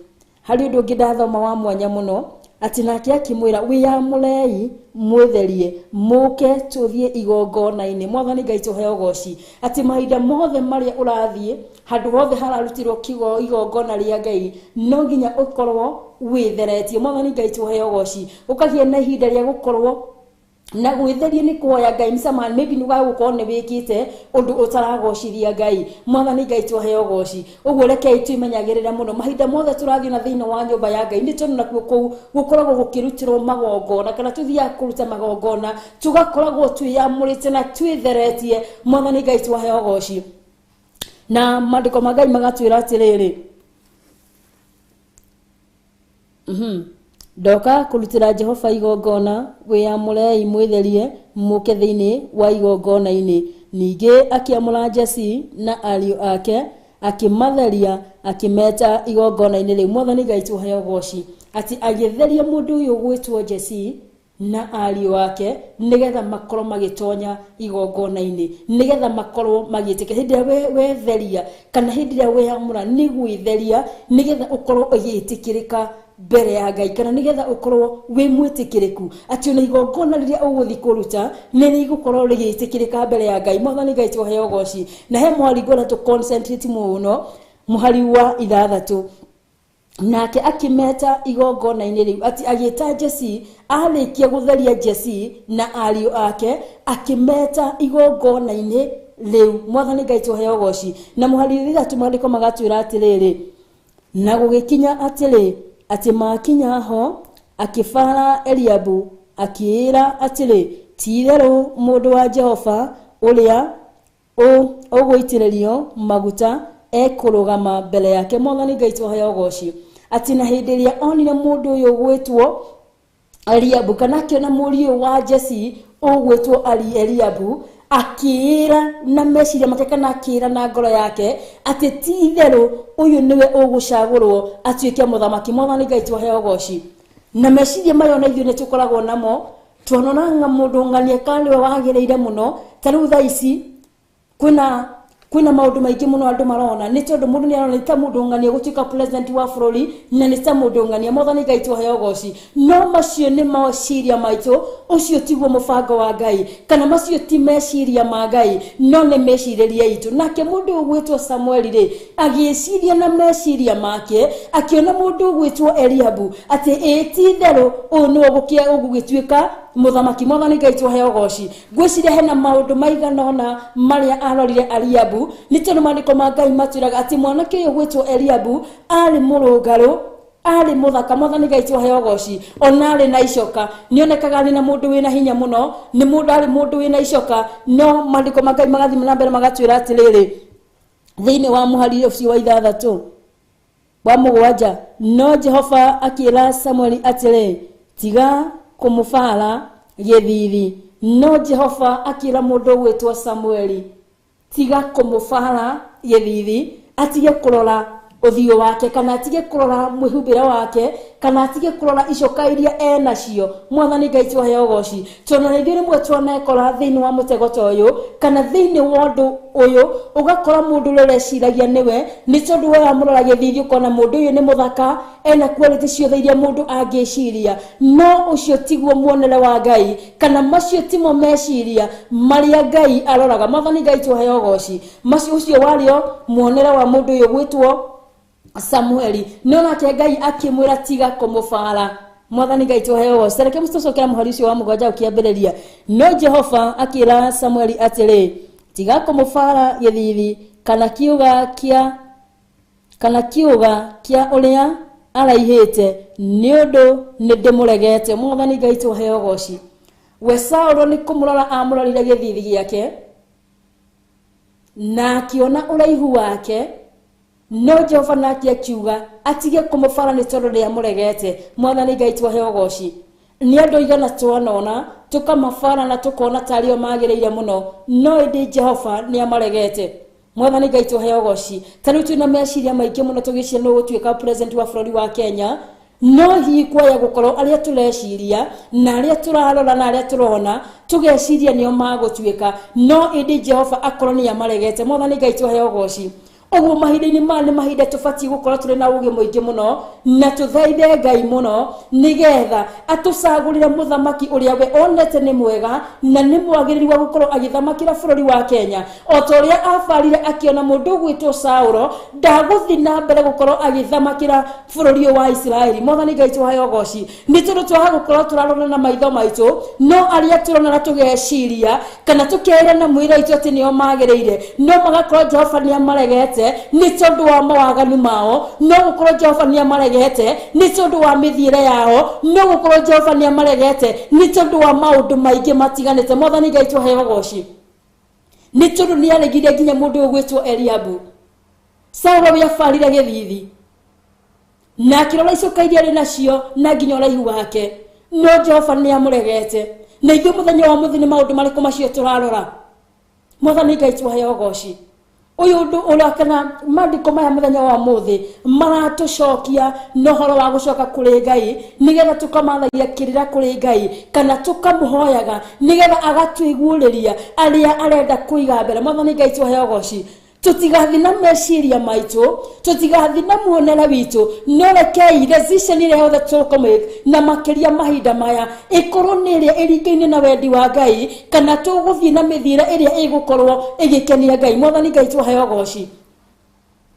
Speaker 4: Harĩ ũndũ ũngĩ ndathoma wa mwanya mũno, atĩ nake akĩmwĩra wĩyamũrei mwĩtherie mũke tũthiĩ igongona-inĩ. Mwathani Ngai tũheo goci. Atĩ mahinda mothe marĩa ũrathiĩ handũ hothe hararutĩrwo igongona rĩa Ngai, no nginya ũkorwo wĩtheretie. Mwathani Ngai tũheo goci. Ũkagĩa na ihinda rĩa gũkorwo na gwĩtheria nĩ kuoya Ngai msamaha, maybe nĩ gũkorwo nĩ wĩkĩte ũndũ ũtaragocithia Ngai. Mwathani Ngai twaheo goci. Ũguo rekei twĩmenyagĩrĩre mũno mahinda mothe tũrathiĩ na thĩinĩ wa nyũmba ya Ngai, nĩ tondũ nakuo kũu gũkoragwo gũkĩrutĩrwo magongona, kana tũthiaga kũruta magongona, tũgakoragwo twĩyamũrĩte na twĩtheretie. Mwathani Ngai twaheo goci. Na maandĩko ma Ngai magatwĩra atĩrĩrĩ, ndoka kũrutĩra Jehova igongona, wĩyamũrei mwĩtherie mũke thĩinĩ wa igongona-inĩ. Ningĩ akĩamũra Jesi na ariũ ake, akĩmatheria, akĩmeta igongona-inĩ rĩu. Mwathani Ngai tũheo goci. Atĩ agĩtheria mũndũ ũyũ gwĩtwo Jesi na ariũ ake, nĩgetha makorwo magĩtonya igongona-inĩ, nĩgetha makorwo magĩtĩkĩra. Hĩndĩ ĩrĩa wetheria kana hĩndĩ ĩrĩa weyamũra nĩ gwĩtheria, nĩgetha ũkorwo ũgĩtĩkĩrĩka mbere ya Ngai, kana nĩgetha ũkorwo wĩ mwĩtĩkĩrĩku, atĩ ona igongona rĩrĩa ũgũthiĩ kũruta nĩ rĩgũkorwo rĩgĩtĩkĩrĩka mbere ya Ngai. Mwathani Ngai twaheo goci. Na he mũhari ngwenda tũ concentrate mũno, mũhari wa 6. Nake akĩmeta igongona-inĩ rĩu, atĩ agĩta Jesi, arĩkia gũtheria Jesi na ariũ ake, akĩmeta igongona-inĩ rĩu. Mwathani Ngai twaheo goci. Na mũhari wa 6 maandĩko magatwĩra atĩrĩrĩ, na gũgĩkinya atĩrĩ, atĩ makinya ho akĩbara Eliabu akĩĩra atĩrĩ, ti-itherũ mũndũ wa Jehova ũrĩa ũgũitĩrĩrio maguta ekũrũgama mbere yake. Mwathani Ngai twaheo goci. Atĩ na hĩndĩ ĩrĩa onire mũndũ ũyũ ũgwĩtwo Eliabu, kana akĩona mũriũ wa Jesi ũgwĩtwo Eliabu, akĩĩra na meciria make kana akĩĩra na ngoro yake atĩ ti-itherũ ũyũ nĩwe ũgũcagũrwo atuĩke mũthamaki. Mwathani Ngai twaheo goci. Na meciria maya ona ithuĩ nĩ tũkoragwo namo, tuonona mũndũ ng'ania kana nĩwe wagĩrĩire mũno. Ta rĩu thaa ici kwĩna Kwĩna maũndũ maingĩ mũno andũ marona nĩ tondũ mũndũ nĩ arona nĩ ta mũndũ ng'ania gũtuĩka president wa bũrũri na nĩ ta mũndũ ng'ania. Mwathani Ngai tũheo ũgoci. No macio nĩ meciria maitũ, ũcio tiguo mũbango wa Ngai, kana macio ti meciria ma Ngai, no nĩ mecirĩrie itũ. Nake mũndũ ũgwĩtwo Samueli rĩ, agĩciria na meciria make, akĩona mũndũ ũgwĩtwo Eliabu atĩ ĩĩ ti itherũ ũyũ nĩwe ũgũgĩtuĩka mũthamaki. Mwathani Ngai tũheo ũgoci. Ngwĩciria hena maũndũ maigana ũna marĩa arorire Eliabu, nĩ tondũ maandĩko ma Ngai matwĩraga atĩ mwanake ũyũ ũgwĩtwo Eliabu arĩ mũrũngarũ, arĩ mũthaka. Mwathani Ngai tũheo ũgoci. Ona arĩ na icoka, nĩonekaga arĩ na mũndũ wĩna hinya mũno, nĩ mũndũ arĩ mũndũ wĩna icoka. No maandĩko ma Ngai magathiĩ na mbere magatwĩra atĩrĩrĩ, thĩinĩ wa mũhari ũcio wa 6 wa 7, no Jehova akĩra Samueli atĩrĩ, tiga kũmũbara gĩthithi. No Jehova akĩra mũndũ ũgwĩtwo Samueli, tiga kũmũbara gĩthithi, atige kũrora ũthiũ wake, kana atige kũrora mwĩhumbĩre wake, kana atige kũrora icoka iria enacio. Mwathani Ngai tũheo ũgoci. Tondũ na ithuĩ rĩmwe twanekora thĩinĩ wa mũtego ta ũyũ, kana thĩinĩ wa ũndũ ũyũ, ũgakora mũndũ ũrĩa ũreciragia nĩwe, nĩ tondũ we wamũrora gĩthithi ũkona mũndũ ũyũ nĩ mũthaka, ena quality ciothe iria mũndũ angĩciria. No ũcio tiguo muonere wa Ngai, kana macio timo meciria marĩa Ngai aroraga. Mwathani Ngai tũheo ũgoci. Macio ũcio warĩo muonere wa mũndũ ũyũ gwĩtwo Samueli. No nake Ngai akĩmwĩra tiga kũmũbara. Mwathani Ngai tũheo ũgoci. Reke tũcokere mũhari ũcio wa 7 ũkĩambĩrĩria. No Jehova akĩra Samueli atĩrĩ, tiga kũmũbara gĩthithi, kana kiuga kĩa ũrĩa araihĩte, nĩ ũndũ nĩ ndĩmũregete. Mwathani Ngai tũheo ũgoci. We Saũlũ nĩ kũmũrora amũrorire gĩthithi gĩake, na akĩona ũraihu wake. No Jehova nake akiuga atige kũmũbara nĩ tondũ nĩamũregete. Mwathani Ngai tũheo ũgoci. Nĩ andũ aigana twanona tũkamabara na tũkona tarĩo magĩrĩire mũno, no ĩndĩ Jehova nĩamaregete. Mwathani Ngai tũheo ũgoci. Ta rĩu twĩna meciria maingĩ mũno tũgĩciria nũ ũgũtuĩka president wa bũrũri wa Kenya, no hihi kwaya gũkorwo arĩa tũreciria na arĩa tũrarora na arĩa tũrona tũgeciria nĩo magũtuĩka, no ĩndĩ Jehova akorwo nĩamaregete. Mwathani Ngai tũheo ũgoci. Ũguo mahinda-inĩ maya nĩ mahinda tũbatiĩ gũkorwo tũrĩ na ũũgĩ mũingĩ mũno, na tũthaithe Ngai mũno, nĩgetha atũcagũrĩre mũthamaki ũrĩa we onete nĩ mwega na nĩ mwagĩrĩru wa gũkorwo agĩthamakĩra bũrũri wa Kenya. O ta ũrĩa abarire akĩona mũndũ ũgwĩtwo Saũlũ ndagũthiĩ na mbere gũkorwo agĩthamakĩra bũrũri ũyũ wa Isiraeli. Mwathani Ngai tũheo ũgoci. Nĩ tondũ twaga gũkorwo tũrarora na maitho maitũ, no arĩa tũrona na tũgeciria kana tũkeĩra na mwĩrĩ witũ atĩ nĩo magĩrĩire, no magakorwo Jehova nĩamaregete nĩ tondũ wa mawaganu mao, no gũkorwo Jehova nĩamaregete nĩ tondũ wa mĩthiĩre yao, no gũkorwo Jehova nĩamaregete nĩ tondũ wa maũndũ maingĩ matiganĩte. Mwathani Ngai tũheo ũgoci. Nĩ tondũ nĩaregire nginya mũndũ ũgwĩtwo Eliabu. Saũlũ we abarire gĩthithi na akĩrora icoka iria arĩ nacio na nginya ũraihu wake, no Jehova nĩamũregete. Na ithuĩ mũthenya wa ũmũthĩ nĩ maũndũ marĩkũ macio tũrarora? Mwathani Ngai tũheo ũgoci. Ũyũ ũndũ ũrĩa kana maandĩko maya mũthenya wa ũmũthĩ maratũcokia na ũhoro wa gũcoka kũrĩ Ngai, nĩgetha tũkamathagia kĩrĩra kũrĩ Ngai, kana tũkamũhoyaga nĩgetha agatũiguĩrĩria arĩa arenda kũiga mbere. Mwathani Ngai tũheo ũgoci. Tũtigathiĩ na meciria maitũ, tũtigathiĩ na muonere witũ, no rekei decision ĩrĩa yothe tũkũmake na makĩria mahinda maya ĩkorwo nĩ ĩrĩa ĩringaine na wendi wa Ngai, kana tũgũthiĩ na mĩthiĩre ĩrĩa ĩgũkorwo ĩgĩkenia Ngai. Mwathani Ngai tũheo ũgoci.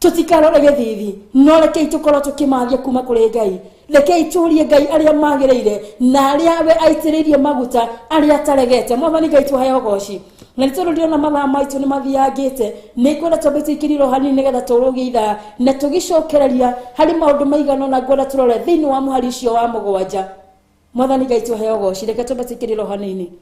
Speaker 4: Tũtikarore gĩthithi, no rekei tũkorwo tũkĩmathia kuma kũrĩ Ngai. Rekei tũrie Ngai arĩa magĩrĩire na arĩa we aitĩrĩirie maguta, arĩa ataregete. Mwathani Ngai tũheo ũgoci. Na nĩ tondũ ndĩrona mathaa maitũ nĩ mathiangĩte, nĩ ngwenda twambe tũikĩrĩre hanini nĩgetha tũrũgie ithaa na tũgĩcokereria harĩ maũndũ maigana ũna ngwenda tũrore thĩinĩ wa mũhari ũcio wa 7. Mwathani Ngai tũheo ũgoci. Reke twambe tũikĩrĩre hanini.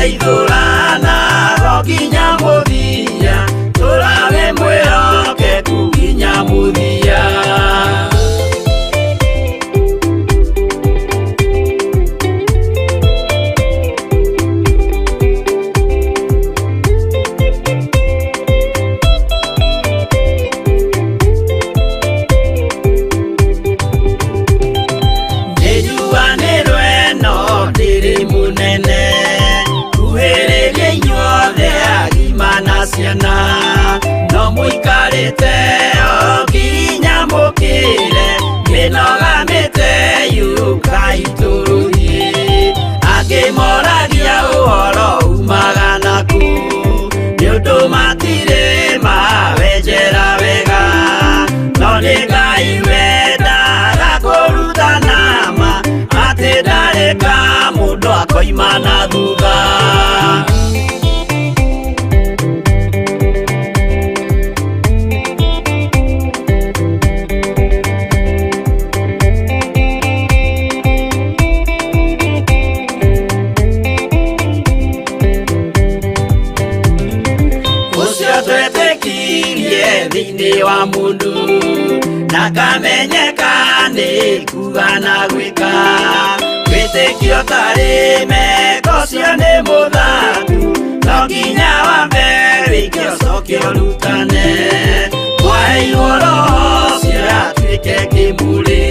Speaker 5: Tũgeteithũrana ro nginya mũthia, tũrawe mwĩhokeku nginya mũthia. Nĩnjuanĩrwo ĩno ndĩrĩ mũnene, kuhĩrĩria inyuothe agima na ciana, no mũikarĩte o nginya mũkĩre, mĩnoga mĩte yũkai tũrũthiĩ. Angĩ moragia ũhoro umaga nakũ, nĩ ũndũ matirĩ mawenjera wega, no nĩ Ngai wendaga kũrutana ma, atĩ ndarĩ ka mũndũ akoima na thutha. Ũcio twetĩkirie thĩinĩ wa mũndũ, na kamenyeka nĩ kuga na gwĩka, wĩtĩkio tarĩ meko ũcio nĩ mũthaku, no nginya wambe wĩke ũcoke ũrutane. Mwaheirwo roho ũcio atuĩke kĩmũrĩ,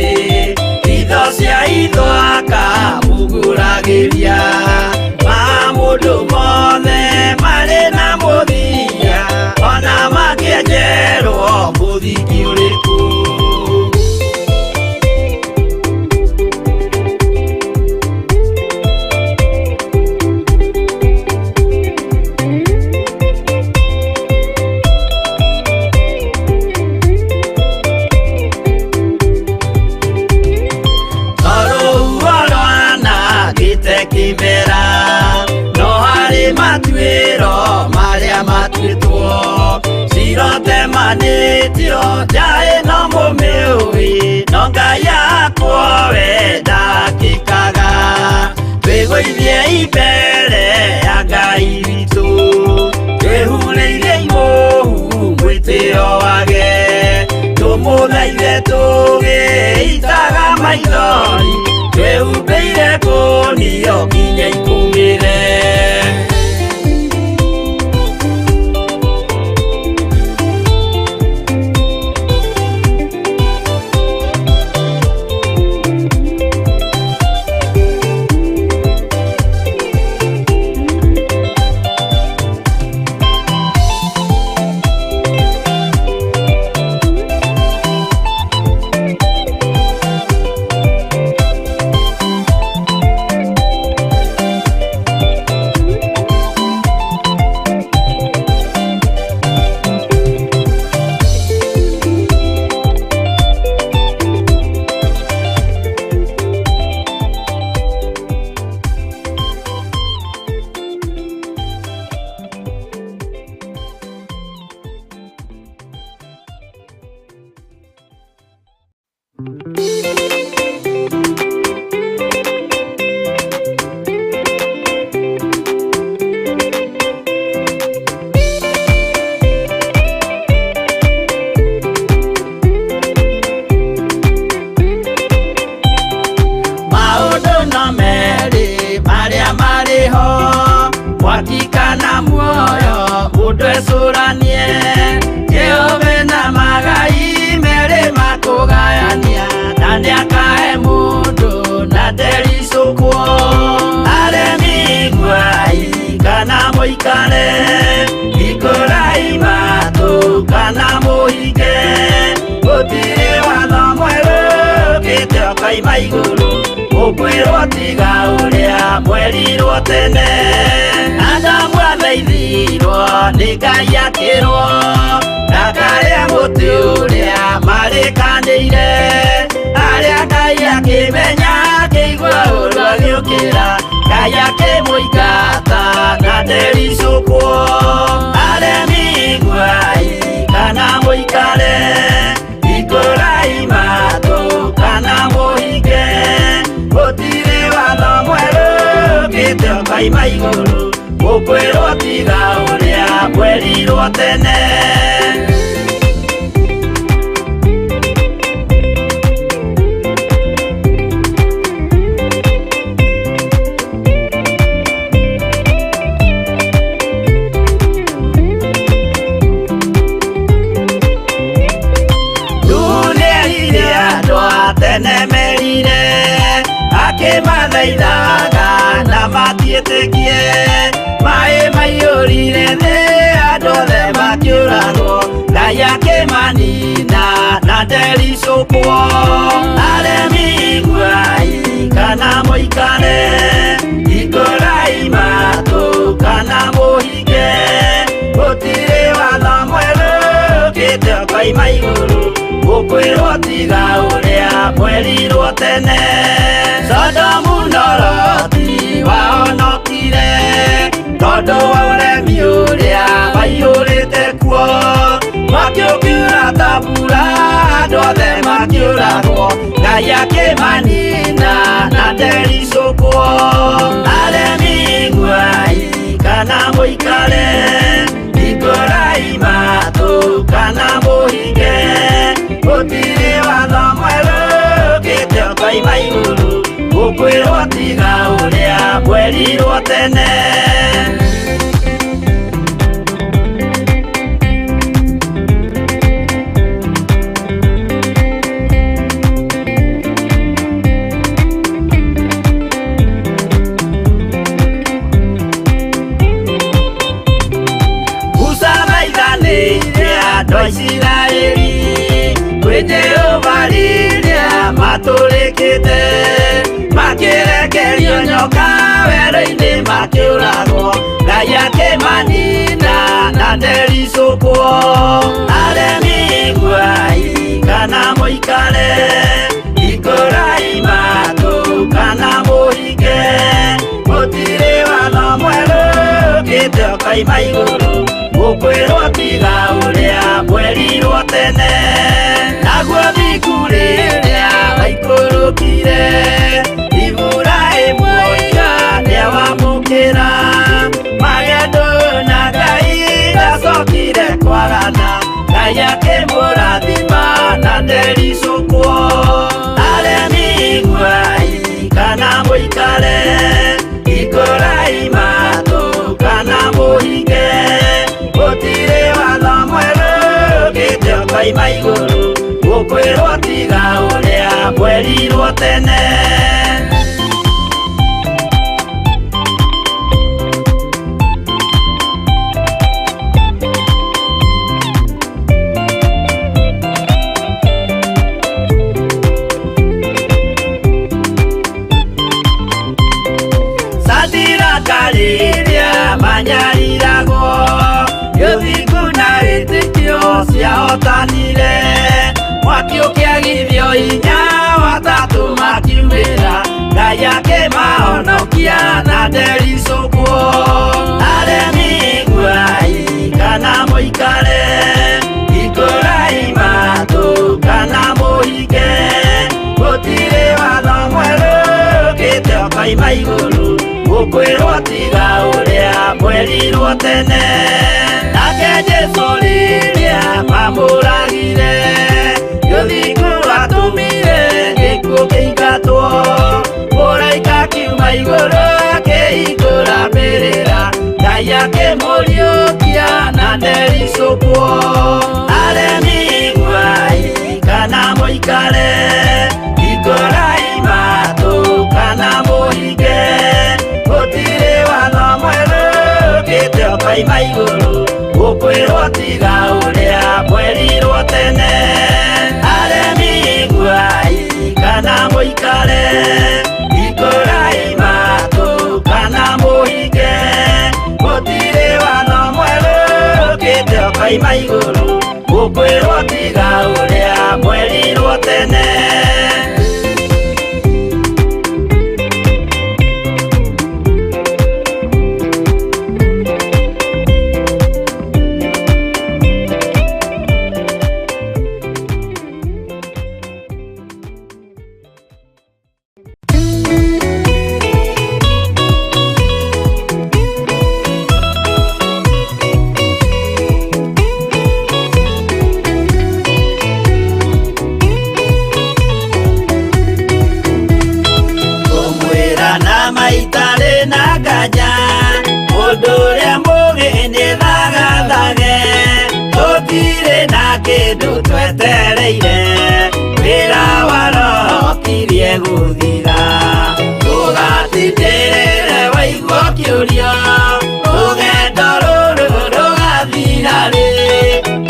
Speaker 5: itho cia itho akamũgũragĩria, ma mũndũ mothe marĩ na mũthia, ona mangĩenjerwo mũthingi ũrĩkũ. Tondũ rwanangĩte kĩmera, no harĩ matuĩro marĩa matuĩtwo, cirotemanĩtio nja ĩno mũmĩũĩ, no Ngai akwo we ndakĩkaga. Twĩgũithie mbere ya Ngai witũ, twĩhurĩire imũhu mwĩtĩo wage, tũmũthaithe tũgĩitaga maithori, twĩhumbĩire kũnio nginya ikũmĩre. Maũndũ no merĩ marĩa marĩ ho, mwaki kana muoyo, mũndũ ecũranie, Jehova na magai merĩ makũgayania, na nĩakahe mũndũ na ndericũkwo. Aremi iguai kana mũikare, hingũrai matũ kana mũhinge, gũtirĩ watho mwerũ ũkĩte ũkoima igũrũ, ũkwĩrwo tiga ũrĩa mwerirwo tene. Adamu athaithirwo nĩ Ngai akĩrwo, ndakarĩe mũtĩ ũrĩa marĩkanĩire, arĩa Ngai akĩmenya akĩigua ũũru agĩũkĩra, Ngai akĩmũingata na ndericũkwo. Aremi iguai kana mũikare, hingũrai matũ kana mũhinge, gũtirĩ watho mwerũ ũkĩte ũkoima igũrũ, Mũkwĩrwo tiga ũrĩa mwerirwo tene. Nĩerire andũ a tene merire, akĩmathaithaga na matiĩtĩkie. Maĩ maiyũrire thĩ, andũ othe makĩũragwo, Ngai akĩmanina na ndericũkwo. Aremi iguai kana mũikare, hingũrai matũ kana mũhinge, gũtirĩ watho mwerũ ũkĩte ũkoima igũrũ, mũkwĩrwo tiga ũrĩa mwerirwo tene. Sodomu na Loti wahonokire tondũ wa ũremi ũrĩa waiyũrĩte kuo. Mwaki ũkiura ta mbura, andũ othe makĩũragwo, Ngai akĩmanina na ndericũkwo. Aremi iguai kana mũikare, hingũrai matũ kana mũhinge, gũtirĩ watho mwerũ ũkĩte ũkoima igũrũ, mũkwĩrwo tiga ũrĩa mwerirwo tene. Musa maithanĩire andũ a Isiraeli kwĩ Jehova rĩrĩa matũrĩkĩte, makĩrekerio nyoka werũ-inĩ makĩũragwo, Ngai akĩmanina na ndericũkwo. Aremi iguai kana mũikare, hingũrai matũ kana mũhinge, gũtirĩ watho mwerũ ũkĩte ũkoima igũrũ, mũkwĩrwo tiga ũrĩa mwerirwo tene. Naguo thingu rĩrĩa waikũrũkire, Iburahĩmu oiga nĩawamũkĩra, magendo na Ngai ndacokire kwarana, Ngai akĩmũrathima na ndericũkwo. Aremi iguai kana mũikare, hingũrai matũ kana mũhinge, gũtirĩ watho mwerũ ũkĩte ũkoima igũrũ, mũkwĩrwo tiga ũrĩa mwerirwo tene. Sadiraka rĩrĩa manyariragwo, gĩthingu na wĩtĩkio ciahotanire, mwaki ũkĩagithio hinya watatũ makiumĩra, Ngai akĩmahonokia na ndericũkwo. Aremi iguai kana mũikare, hingũrai matũ kana mũhinge, gũtirĩ watho mwerũ ũkĩte ũkoima igũrũ, mũkwĩrwo tiga ũrĩa mwerirwo tene. Nake Jesũ rĩrĩa mamũragire, gĩthingu atũmire gĩkuũ kĩingatwo, mũraika akiuma igũrũ akĩhingũra mbĩrĩra, Ngai akĩmũriũkia na ndericũkwo. Aremi iguai kana mũikare, hingũrai matũ kana mũhinge, gũtirĩ watho mwerũ ũkĩte ũkoima igũrũ, mũkwĩrwo tiga ũrĩa mwerirwo tene. Aremi iguai kana mũikare, hingũrai matũ kana mũhinge, gũtirĩ watho mwerũ ũkĩte ũkoima igũrũ, mũkwĩrwo tiga ũrĩa mwerirwo tene. na kĩndũ twetereire wĩra wa roho kirie gũthira ũgatindĩrĩre waigua kĩũria rũgendo rũrũ rũgathira rĩ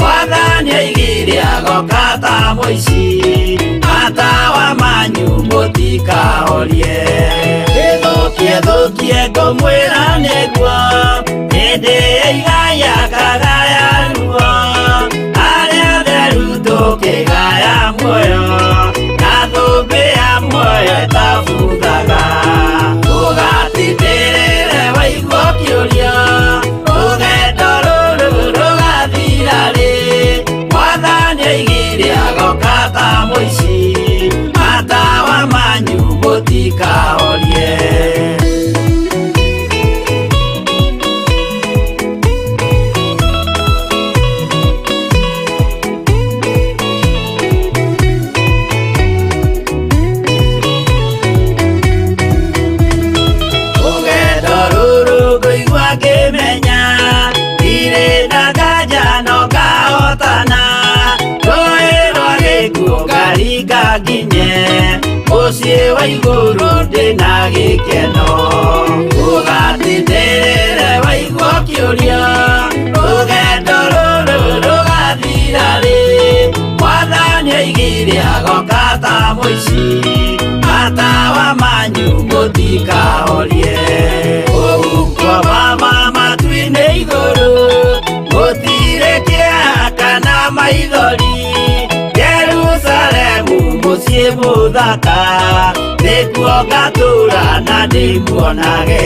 Speaker 5: mwathani aigire agoka ta mũici matawa manyu mũtikahorie ĩthũkie thũkie ngũmwĩra nĩguo hĩndĩ ĩigaya kagaya ruo arĩa theru tũkĩgaya muoyo na thũmbĩ ya muoyo ĩtabuthaga ũgatindĩrĩre waigua kĩũria rũgendo rũrũ rũgathira rĩ mwathani aigire agoka ta mũici matawa manyu mũtikahorie. Rũgendo rũrũ ngũigua ngĩmenya ndirĩ na nganja no ngahotana rũĩ rwa gĩkuũ ngaringa nginye mũciĩ wa igũrũ ndĩna gĩkeno ũgatindĩrĩre waigua kĩũria rũgendo rũrũ rũgathira rĩ mwathani aigire agoka ta mũici matawa manyu mũtikahorie ũhuko mama matu-inĩ igũrũ gũtirĩ kĩeha kana maithori Jerusalemu mũciĩ mũthaka nĩkuo ngatũũra na ndĩmuonage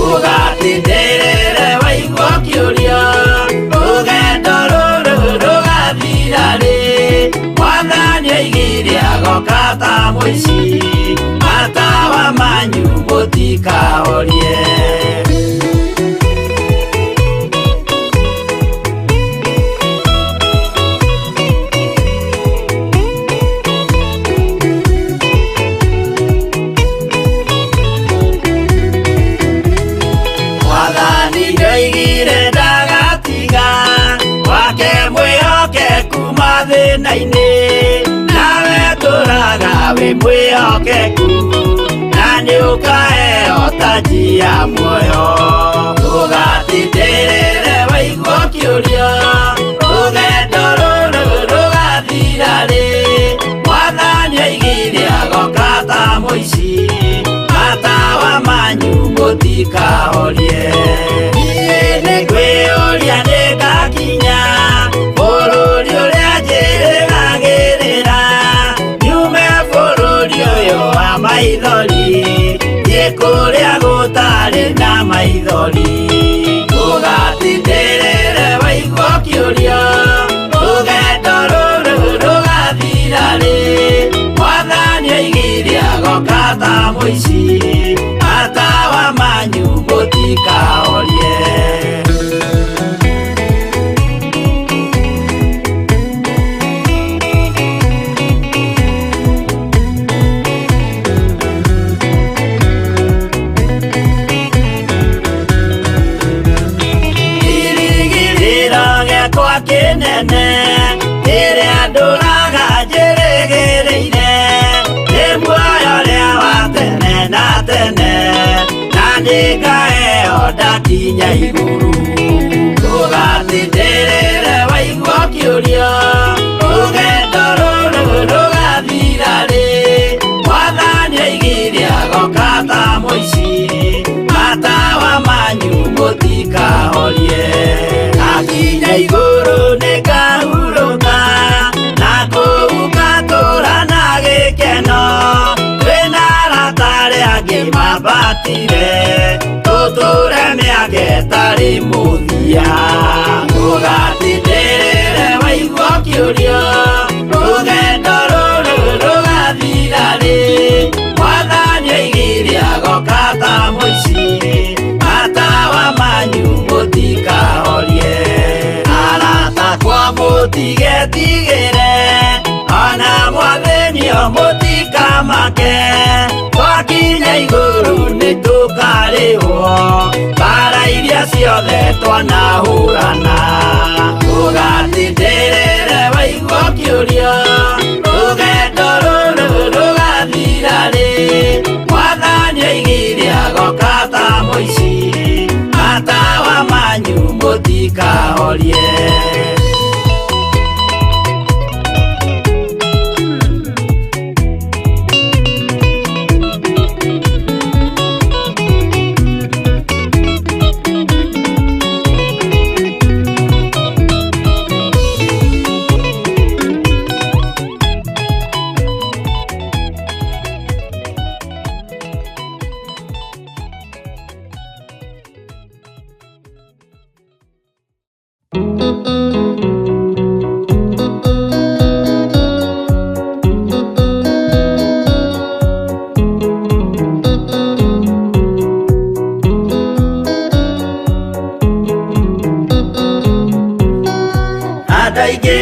Speaker 5: ũgatindĩrĩre waigua kĩũria rũgendo rũrũ rũgathira rĩ mwathani aigire agoka ta mũici matawa manyu mũtikahorie. Mwathani nĩoigire ndagatiga wake mwĩhokeku mathĩna-inĩ nawe tũraga wĩ mwĩhokeku na nĩũkaheo taji ya muoyo ũgatindĩrĩre waigua kĩũria rũgendo rũrũ rũgathira rĩ mwathani aigire agoka ta mũici matawa manyu mũtikahorie niĩ nĩngwĩyũria nĩngakinya bũrũri ũrĩa njĩrĩgagĩrĩra nyume bũrũri ũyũ wa maithori thiĩ kũrĩa gũtarĩ na maithori ũgatindĩrĩre waigua kĩũria rũgendo rũrũ rũgathira rĩ mwathani aigire agoka ta mũici matawa manyu mũtikahorie. Kĩrĩgĩrĩro gĩakwa kĩnene kĩrĩa ndũraga njĩrĩgĩrĩire nĩ muoyo ũrĩa wa tene na tene na nĩngaheo ndakinya igũrũ ũgatindĩrĩre waigua kĩũria rũgendo rũrũ rũgathira rĩ mwathani aigire agoka ta mũici matawa manyu mũtikahorie akinya igũrũ nĩngahurũka na kũu ngatũũra na gĩkeno twĩna arata arĩa angĩ mambatire tũtũũre mĩaka ĩtarĩ mũthia ũgatindĩrĩre waigua kĩũria rũgendo rũrũ rũgathira rĩ mwathani aigire agoka ta mũici matawa manyu mũtikahorie arata kwa mũtigetigĩre ona mwathĩnio mũtikamake twakinya igũrũ nĩtũkarĩhwo mbara iria ciothe twanahũrana ũgatindĩrĩre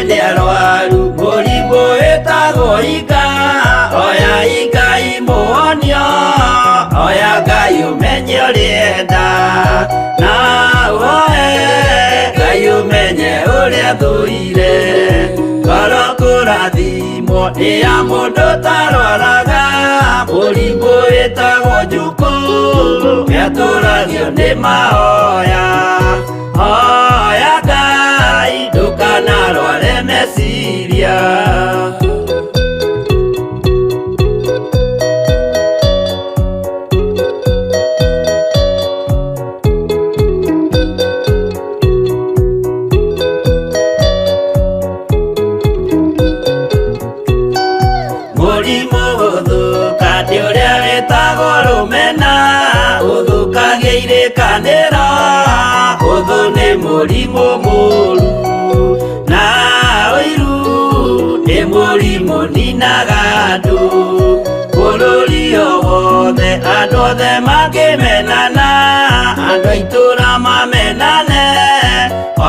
Speaker 5: Nĩ arwaru mũrimũ wĩtagwo inga oya Ngai mũhonio oya Ngai ũmenye ũrĩenda na woe Ngai ũmenye ũrĩa thũire ngoro kũrathimwo nĩ ya mũndũ ũtarwaraga mũrimũ wĩtagwo njukũ nĩatũragio nĩ mahoya hoya Ngai ndũkanarware meciria. Mũrimũ gũthũka nĩ ũrĩa wĩtagwo rũmena ũthũkagia irĩkanĩro ũthũ nĩ mũrimũ mũru na ũiru nĩ mũrimũ ninaga andũ bũrũri o wothe andũ othe mangĩmenana andũ a itũũra mamenane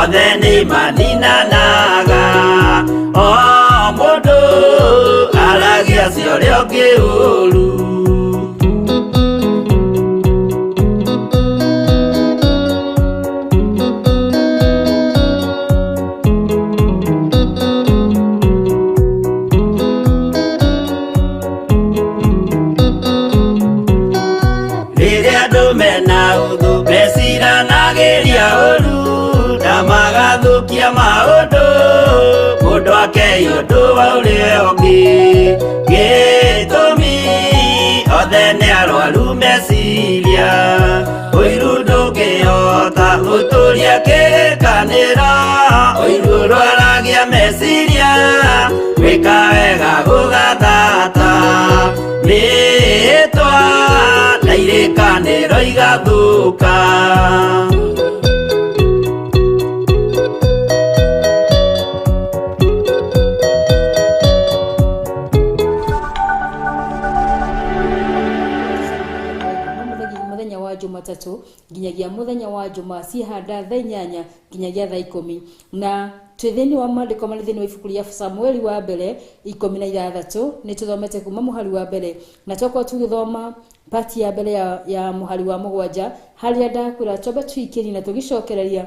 Speaker 5: othe nĩ maninanaga o mũndũ aragia cia ũrĩa ũngĩ ũru. Rĩrĩa andũ mena ũthũ meciranagĩria ũru na magathũkia maũndũ mũndũ akei ũndũ wa ũrĩa ũngĩ gĩtũmi othe nĩ arwaru meciria ũiru ndũngĩhota gũtũria kĩrĩkanĩro ũiru ũrwaragia meciria gwĩka wega gũgathata mĩĩtwa na irĩkanĩro igathũka.
Speaker 4: Muthenya wa Jumatatu nginyagia muthenya wa Jumaa cihanda thaa 8 nginyagia thaa 10 na twĩ thĩinĩ wa maandĩko marĩ thĩinĩ wa ibuku rĩa Samueli wa mbere 16 nĩ tũthomete kuma mũhari wa mbere na twakorwo tũgĩthoma pati ya mbere ya mũhari wa 7 harĩa ndakwĩra twambe tũikĩrie na tũgĩcokereria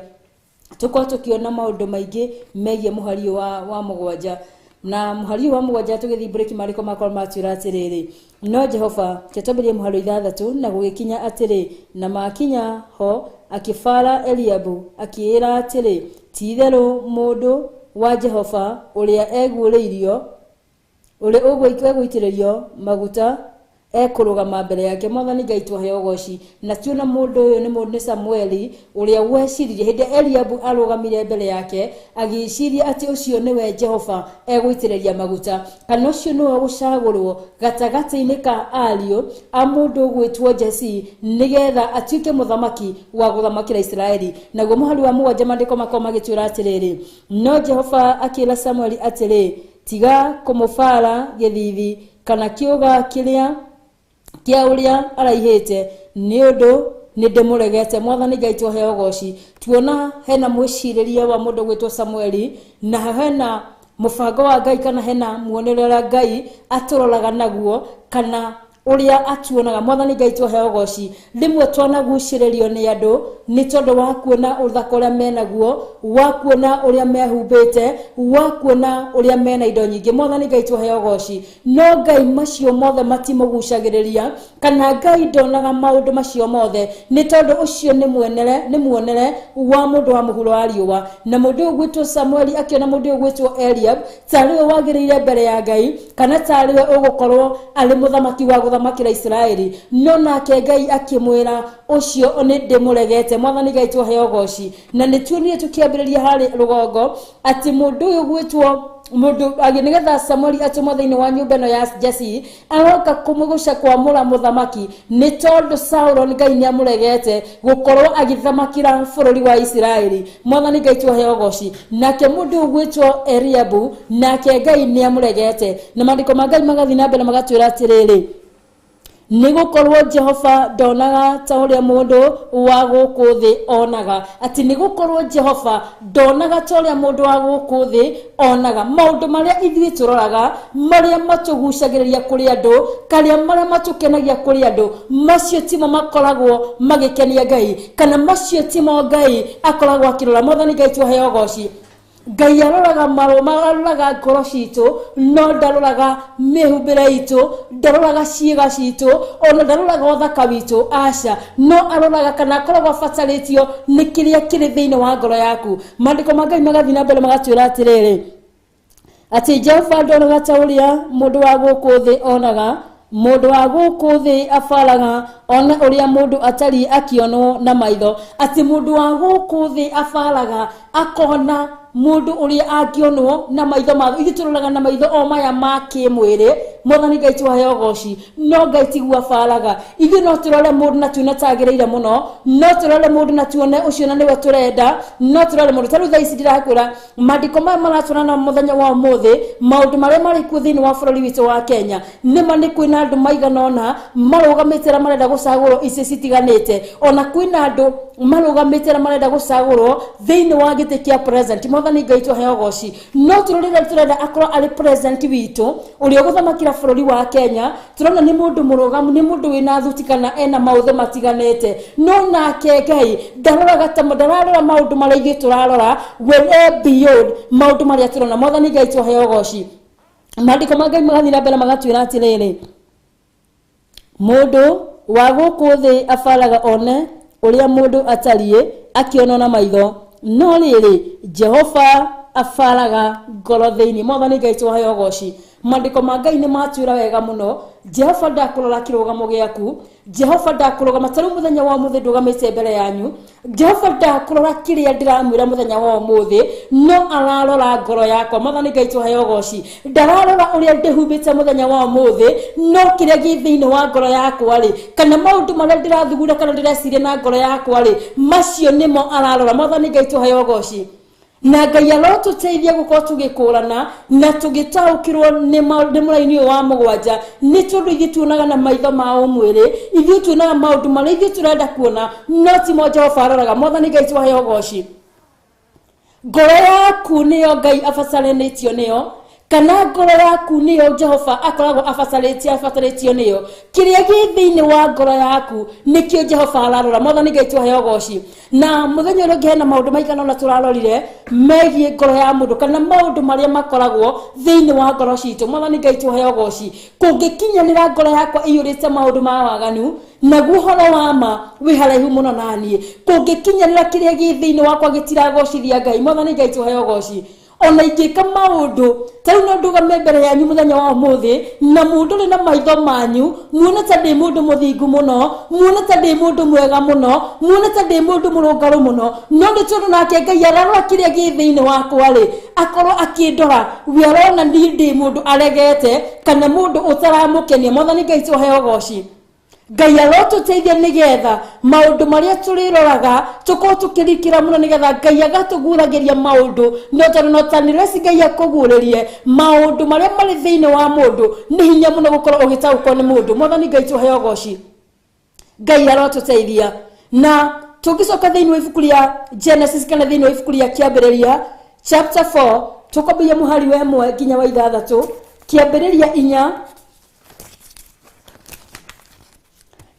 Speaker 4: tũkorwo tũkĩona maũndũ maingĩ megiĩ mũhari wa 7 na mũhari wa 7 tũgĩthiĩ break maandĩko makorwo matwĩra atĩrĩrĩ no Jehova kĩatwambĩrĩrie mũhari wa 6 na gũgĩkinya atĩrĩ na makinya ho akĩbara Eliabu akĩĩra atĩrĩ ti-itherũ mũndũ wa Jehova ũrĩa eguũrĩirio ũrĩa ũgũitĩrĩrio maguta ekũrũgama mbere yake. Mwathani Ngai twahe ũgoci na tuona mũndũ ũyũ nĩ mũndũ nĩ Samueli ũrĩa weciririe hĩndĩ Eliabu arũgamire mbere yake agĩciria atĩ ũcio nĩwe Jehova egũitĩrĩria maguta kana ũcio nĩwe ũgũcagũrwo gatagatĩ-inĩ ka ariũ a mũndũ ũgwĩtwo Jesi nĩgetha atuĩke mũthamaki wa gũthamakĩra Isiraeli. Naguo mũhari wa 7 maandĩko makorwo magĩtwĩra atĩrĩrĩ no Jehova akĩĩra Samueli atĩrĩ tiga kũmũbara gĩthithi kana kĩũga kĩrĩa kĩa ũrĩa araihĩte nĩ ũndũ nĩ ndĩmũregete. Mwathani Ngai twahe ũgoci tuona hena mwĩcirĩrie wa mũndũ gwĩtwo Samueli na hena mũbango wa Ngai kana hena muonere ũrĩa Ngai atũroraga naguo kana ũrĩa atuonaga. Mwathani Ngai twahe ũgoci rĩmwe twanagucĩrĩrio nĩ andũ nĩ tondũ wa kuona ũthaka ũrĩa menaguo wa kuona ũrĩa mehumbĩte wa kuona ũrĩa mena indo nyingĩ. Mwathani Ngai twahe ũgoci no Ngai macio mothe matimũgucagĩrĩria kana Ngai ndonaga maũndũ macio mothe nĩ tondũ ũcio nĩ muonere wa mũndũ wa mũhuro wa riũa. Na mũndũ ũyũ ũgwĩtwo Samueli akĩona mũndũ ũyũ ũgwĩtwo Eliab tarĩ we wagĩrĩire mbere ya Ngai kana tarĩ we ũgũkorwo arĩ mũthamaki wa gũthamakĩra Isiraeli no nake Ngai akĩmwĩra ũcio nĩ ndĩmũregete. Mwathani Ngai twahe ũgoci na nĩ tuonire tũkĩambĩrĩria harĩ rũgongo atĩ mũndũ ũyũ ũgwĩtwo mũndũ nĩgetha Samueli atũmwo thĩinĩ wa nyũmba ĩno ya Jesi aroka kũmũguca kwamũra mũthamaki nĩ tondũ Saũlũ Ngai nĩamũregete gũkorwo agĩthamakĩra bũrũri wa Isiraeli. Mwathani Ngai twahe ũgoci nake mũndũ ũgwĩtwo Eliabu nake Ngai nĩamũregete na maandĩko ma Ngai magathiĩ na mbere magatwĩra atĩrĩrĩ Nĩ gũkorwo Jehova ndonaga ta ũrĩa mũndũ wa gũkũ thĩ onaga, atĩ nĩ gũkorwo Jehova ndonaga ta ũrĩa mũndũ wa gũkũ thĩ onaga. Maũndũ marĩa ithuĩ tũroraga, marĩa matũgucagĩrĩria kũrĩ andũ, karĩa marĩa matũkenagia kũrĩ andũ, macio timo makoragwo magĩkenia Ngai, kana macio timo Ngai akoragwo akĩrora. Mwathani Ngai tũheo ũgoci. Ngai aroraga marũma, aroraga ngoro citũ, no ndaroraga mĩhumbĩre itũ, ndaroraga ciĩga citũ, ona ndaroraga ũthaka witũ, aca, no aroraga kana akoragwo abatarĩtio nĩ kĩrĩa kĩrĩ thĩinĩ wa ngoro yaku. Maandĩko ma Ngai magathiĩ na mbere magatwĩra atĩrĩrĩ, atĩ Jehova ndonaga ta ũrĩa mũndũ wa gũkũ thĩ onaga, mũndũ wa gũkũ thĩ abaraga one ũrĩa mũndũ atariĩ akĩonwo na maitho. Atĩ mũndũ wa gũkũ thĩ abaraga akona mũndũ ũrĩa angĩonwo na maitho ma ithuĩ tũroraga na maitho o maya ma kĩmwĩrĩ. Mwathani Ngai tũheo ũgoci. No Ngai tiguo abaraga. Ithuĩ no tũrore mũndũ na tuone tagĩrĩire mũno, no tũrore mũndũ na tuone ũcio na nĩwe tũrenda, no tũrore mũndũ ta rĩu thaa ici ndĩrakwĩra maandĩko maya maratũra na mũthenya wa ũmũthĩ, maũndũ marĩa marĩ kuo thĩinĩ wa bũrũri witũ wa Kenya, nĩma nĩ kwĩna andũ maigana ũna marũgamĩte na marenda gũcagũrwo ici citiganĩte, ona kwĩna andũ marũgamĩte na marenda gũcagũrwo thĩinĩ wa gĩtĩ kĩa president. Mwathani Ngai tũheo ũgoci. No tũrore tũrenda akorwo arĩ president witũ ũrĩa ũgũthamakĩra bũrũri wa Kenya, tũrona nĩ mũndũ mũrũgamu, nĩ mũndũ wĩna thuti kana ena maũthĩ matiganĩte, no nake Ngai ndaroraga ta ndararora maũndũ marĩa ithuĩ tũrarora, we beyond maũndũ marĩa tũrona. Mwathani Ngai tũheo ũgoci. Maandĩko ma Ngai magathiĩ na mbere magatwĩra atĩrĩrĩ, mũndũ wa gũkũ thĩ abaraga one ũrĩa mũndũ atariĩ akĩonwo na maitho, no rĩrĩ Jehova abaraga ngoro thĩinĩ. Mwathani Ngai tũheo ũgoci. Maandĩko ma Ngai nĩ matwĩra wega mũno, Jehova ndakũrora kĩrũgamo gĩaku, Jehova ndakũrũgama ta rĩu mũthenya wa ũmũthĩ ndũgamĩte mbere yanyu, Jehova ndakũrora kĩrĩa ndĩramwĩra mũthenya wa ũmũthĩ, no ararora ngoro yakwa. Mwathani Ngai tũheo ũgoci. Ndararora ũrĩa ndĩhumbĩte mũthenya wa ũmũthĩ, no kĩrĩa gĩ thĩinĩ wa ngoro yakwa rĩ, kana maũndũ marĩa ndĩrathugunda kana ndĩreciria na ngoro yakwa rĩ, macio nĩmo ararora. Mwathani Ngai tũheo ũgoci. Na Ngai arotũteithia gũkorwo tũgĩkũrana na tũgĩtaũkĩrwo nĩ mũraini ũyũ wa mũgwanja, nĩ tondũ ithuĩ tuonaga na maitho ma ũmwĩrĩ, ithuĩ tuonaga maũndũ marĩa ithuĩ tũrenda kuona, no timo Jehova aroraga. Mwathani Ngai tũheo ũgoci. Ngoro yaku nĩyo Ngai abatarĩtio nĩyo, kana ngoro yaku nĩyo Jehova akoragwo abatarĩtio nĩyo. Kĩrĩa gĩ thĩinĩ wa ngoro yaku nĩkĩo Jehova ararora. Mwathani Ngai tũheo ũgoci. Na mũthenya ũrĩa ũngĩ hena maũndũ maigana ũna tũrarorire megiĩ ngoro ya mũndũ, kana maũndũ marĩa makoragwo thĩinĩ wa ngoro citũ. Mwathani Ngai tũheo ũgoci. Kũngĩkinyanĩra ngoro yakwa ĩiyũrĩte maũndũ ma waganu, naguo ũhoro wa ma wĩ haraihu mũno na niĩ. Kũngĩkinyanĩra kĩrĩa gĩ thĩinĩ wakwa gĩtiragocithia Ngai. Mwathani Ngai tũheo ũgoci. Ona ingĩka maũndũ ta rĩu no ndũgame mbere yanyu mũthenya wa ũmũthĩ na mũndũ ũrĩ na maitho manyu, muone ta ndĩ mũndũ mũthingu mũno, muone ta ndĩ mũndũ mwega mũno, muone ta ndĩ mũndũ mũrũngarũ mũno, no nĩ tondũ nake Ngai ararora kĩrĩa gĩ thĩinĩ wakwa rĩ, akorwo akĩndora, we arona niĩ ndĩ mũndũ aregete kana mũndũ ũtaramũkenia. Mwathani Ngai tũheo ũgoci. Ngai arotũteithia nĩgetha maũndũ marĩa tũrĩroraga tũkorwo tũkĩrikĩra mũno, nĩgetha Ngai agatũguũragĩria maũndũ, no tondũ no ta nĩ Ngai akũguũrĩrie maũndũ marĩa marĩ thĩinĩ wa mũndũ, nĩ hinya mũno gũkorwo ũgĩtaũkwo nĩ mũndũ. Mwathani Ngai tũheo ũgoci. Ngai arotũteithia. Na tũngĩcoka thĩinĩ wa ibuku rĩa Genesis kana thĩinĩ wa ibuku rĩa Kĩambĩrĩria chapter 4, tũkwambĩrĩria mũhari wa 1 nginya wa 6, Kĩambĩrĩria 4,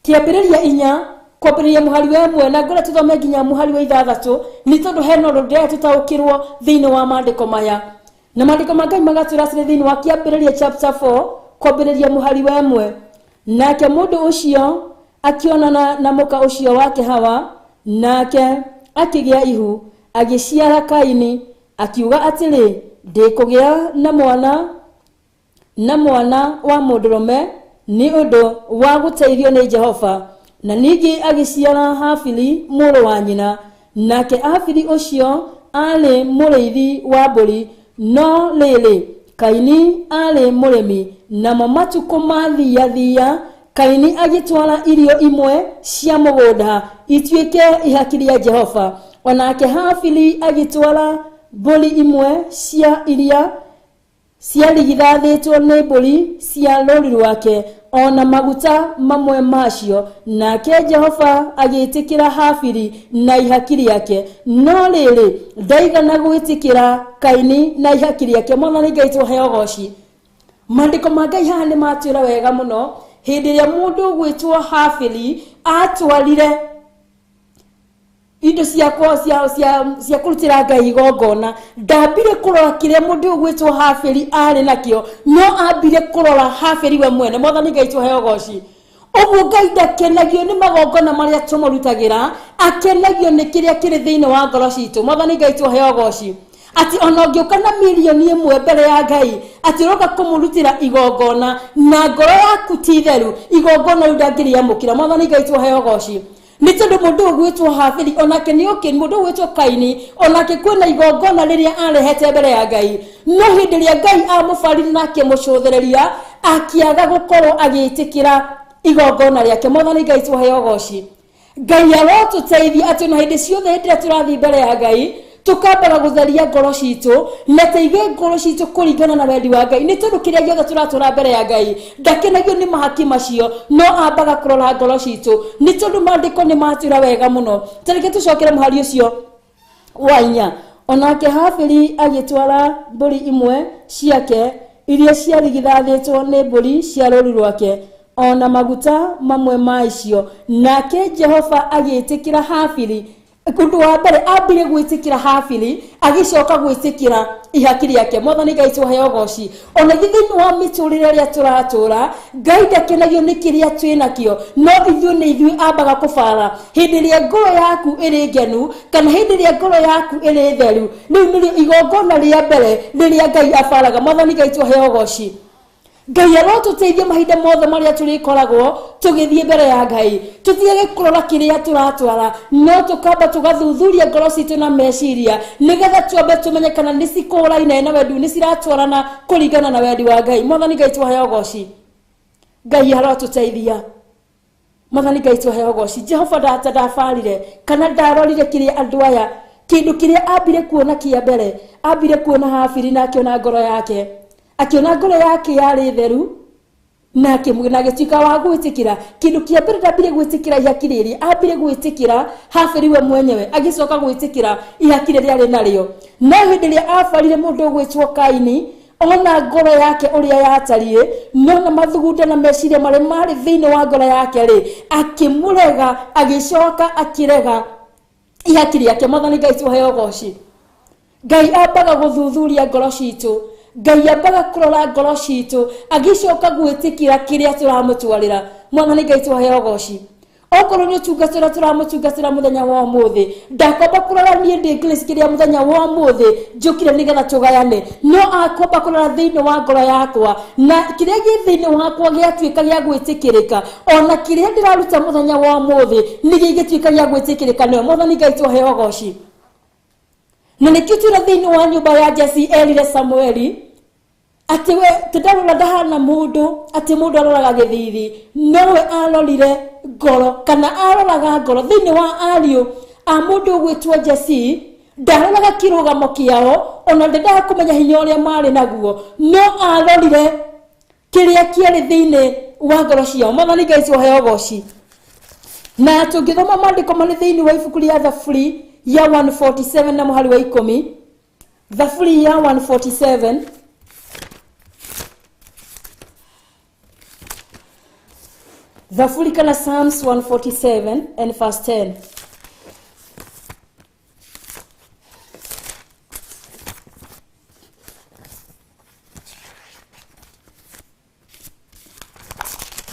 Speaker 4: Kĩambĩrĩria 4 kwambĩrĩria mũhari wa 1 na ngorwo tũthome nginya mũhari wa 6, nĩ tondũ hena ũndũ ndĩrenda tũtaũkĩrwo thĩinĩ wa maandĩko maya. Na maandĩko ma Ngai magatwĩra atĩrĩ thĩinĩ wa Kĩambĩrĩria chapter 4 kwambĩrĩria mũhari wa 1, nake mũndũ ũcio akĩonana na mũka ũcio wake Hawa, nake akĩgĩa ihu, agĩciara Kaini, akiuga atĩrĩ, ndĩkũgĩa na mwana na mwana wa mũndũrũme nĩ ũndũ wa gũteithio nĩ Jehova. Na ningĩ agĩciara Habili mũrũ wa nyina, nake Habili ũcio aarĩ mũrĩithi wa mbũri, no rĩrĩ Kaini aarĩ mũrĩmi. Namo matukũ mathiathia Kaini agĩtwara irio imwe cia mũgũnda ituĩke ihaki rĩa Jehova, onake Habili agĩtwara mbũri imwe cia iria ciarigithathĩtwo nĩ mbũri cia rũũru rwake. Ona maguta mamwe macio. Nake Jehova agĩtĩkĩra Habili na ihaki rĩake, no rĩrĩ ndaigana gwĩtĩkĩra Kaini na ihaki rĩake. Mwathani Ngai tũheo ũgoci. Maandĩko ma Ngai haha nĩ matwĩra wega mũno hĩndĩ ĩrĩa mũndũ ũgwĩtwo Habili atwarire indo ciakwa cia kũrutĩra Ngai igongona, ndambire kũrora kĩrĩa mũndũ ũgwĩtwo Habili arĩ nakĩo, no ambire kũrora Habili we mwene. Mwathani Ngai tũheo ũgoci. Ũguo Ngai ndakenagio nĩ magongona marĩa tũmũrutagĩra, akenagio nĩ kĩrĩa kĩrĩ thĩinĩ wa ngoro citũ. Mwathani Ngai tũheo ũgoci. Ati ona ũngĩũka na milioni ĩmwe mbere ya Ngai atĩ ũroka kũmũrutĩra igongona na ngoro yaku ti theru, igongona rĩu ndangĩrĩamũkĩra. Mwathani Ngai tũheo ũgoci. Nĩ tondũ mũndũ ũgwĩtwo Habili onake nĩ ũkĩ, mũndũ ũgwĩtwo Kaini onake kwĩna igongona rĩrĩa arehete mbere ya Ngai, no hĩndĩ ĩrĩa Ngai amũbarire na akĩmũcũthĩrĩria akĩaga gũkorwo agĩtĩkĩra igongona rĩake. Mwathani Ngai tũheo ũgoci. Ngai arotũteithia atĩ ona hĩndĩ ciothe hĩndĩ ĩrĩa tũrathiĩ mbere ya Ngai tũkambaga gũtheria ngoro citũ na tũige ngoro citũ kũringana na wendi wa Ngai, nĩ tondũ kĩrĩa gĩothe tũratwara mbere ya Ngai ndakenagio nĩ mahaki macio, no ambaga kũrora ngoro citũ, nĩ tondũ maandĩko nĩ matwĩra wega mũno. Ta reke tũcokere mũhari ũcio wa 4. Onake Habili agĩtwara mbũri imwe ciake iria ciarigithathĩtwo nĩ mbũri cia rũũru rwake, ona maguta mamwe ma icio. Nake Jehova agĩtĩkĩra Habili. Ũndũ wa mbere ambire gwĩtĩkĩra Habili, agĩcoka gwĩtĩkĩra ihaki rĩake. Mwathani Ngai tũheo ũgoci. Ona ithuĩ thĩinĩ wa mĩtũrĩre ĩrĩa tũratũra, Ngai ndakenagio nĩ kĩrĩa twĩ nakĩo, no ithuĩ nĩ ithuĩ ambaga kũbara. Hĩndĩ ĩrĩa ngoro yaku ĩrĩ ngenu kana hĩndĩ ĩrĩa ngoro yaku ĩrĩ theru, rĩu nĩrĩo igongona rĩa mbere rĩrĩa Ngai abaraga. Mwathani Ngai tũheo ũgoci. Ngai arotũteithia mahinda mothe marĩa tũrĩkoragwo tũgĩthiĩ mbere ya Ngai, tũtigage kũrora kĩrĩa tũratwara, no tũkamba tũgathuthuria ngoro citũ na meciria, nĩgetha twambe tũmenye kana nĩ cikũraine na wendi, nĩ ciratwarana kũringana na wendi wa Ngai. Mwathani Ngai tũheo ũgoci. Ngai arotũteithia. Mwathani Ngai tũheo ũgoci. Jehova ndabarire kana ndarorire kĩrĩa andũ aya, kĩndũ kĩrĩa ambire kuona kĩa mbere, ambire kuona Habili na akĩona ngoro yake, akĩona ngoro yake yarĩ theru na agĩtuĩka wa gwĩtĩkĩra. Kĩndũ kĩa mbere ndambire gwĩtĩkĩra ihaki rĩrĩ, ambire gwĩtĩkĩra Habili we mwenyewe, agĩcoka gwĩtĩkĩra ihaki rĩrĩa arĩ narĩo. No hĩndĩ ĩrĩa abarire mũndũ ũgwĩtwo Kaini, ona ngoro yake ũrĩa yatariĩ, nona mathugunda na meciria marĩa marĩ thĩinĩ wa ngoro yake rĩ, akĩmũrega, agĩcoka akĩrega ihaki rĩake. Mwathani Ngai tũheo ũgoci. Ngai ambaga gũthuthuria ngoro citũ, Ngai ambaga kũrora ngoro citũ, agĩcoka gwĩtĩkĩra kĩrĩa tũramũtwarĩra. Mwathani Ngai tũheo ũgoci. Okorwo nĩ ũtungata ũrĩa tũramũtungatĩra mũthenya wa ũmũthĩ, ndakwamba kũrora niĩ ndĩ Grace kĩrĩa mũthenya wa ũmũthĩ njũkire nĩgetha tũgayane, no akwamba kũrora thĩinĩ wa ngoro yakwa, na kĩrĩa gĩ thĩinĩ wakwa gĩatuĩka gĩa gwĩtĩkĩrĩka, ona kĩrĩa ndĩraruta mũthenya wa ũmũthĩ nĩ gĩgĩtuĩka gĩa gwĩtĩkĩrĩka nĩwe. Mwathani Ngai tũheo ũgoci. Na nĩkĩo twĩra thĩinĩ wa nyũmba ya Jesse erire Samueli atĩ we tũndarora ndahana mũndũ, atĩ mũndũ aroraga gĩthithi, nowe arorire ngoro kana aroraga ngoro. Thĩinĩ wa ariũ a mũndũ ũgwĩtwo Jesse ndaroraga kĩrũgamo kĩao, ona ndendaga kũmenya hinya ũrĩa marĩ naguo, no arorire kĩrĩa kĩarĩ thĩinĩ wa ngoro ciao. Mwathani Ngai tũheo ũgoci. Na tũngĩthoma maandĩko marĩ thĩinĩ wa ibuku rĩa Thaburi ya 147 na mũhari wa 10, Thaburi ya 147 Thaburi kana Psalms 147 and verse 10.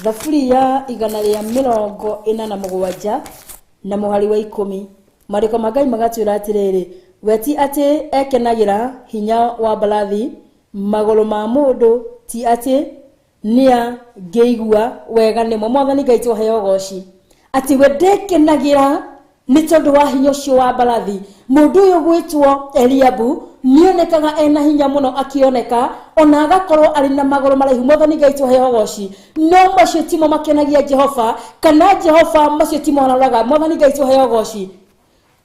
Speaker 4: Thaburi ya 147 na mũhari wa 10. Maandĩko ma Ngai magatwĩra atĩrĩrĩ, we ti atĩ ekenagĩra hinya wa mbarathi, magũrũ ma mũndũ ti atĩ nĩangĩigua wega nĩmo. Mwathani Ngai tũheo ũgoci. Atĩ we ndekenagĩra nĩ tondũ wa hinya ũcio wa mbarathi. Mũndũ ũyũ gwĩtwo Eliabu nĩonekaga ena hinya mũno akĩoneka, ona agakorwo arĩ na magũrũ maraihu. Mwathani Ngai tũheo ũgoci. No macio timo makenagia Jehova, kana Jehova macio timo aroraga. Mwathani Ngai tũheo ũgoci.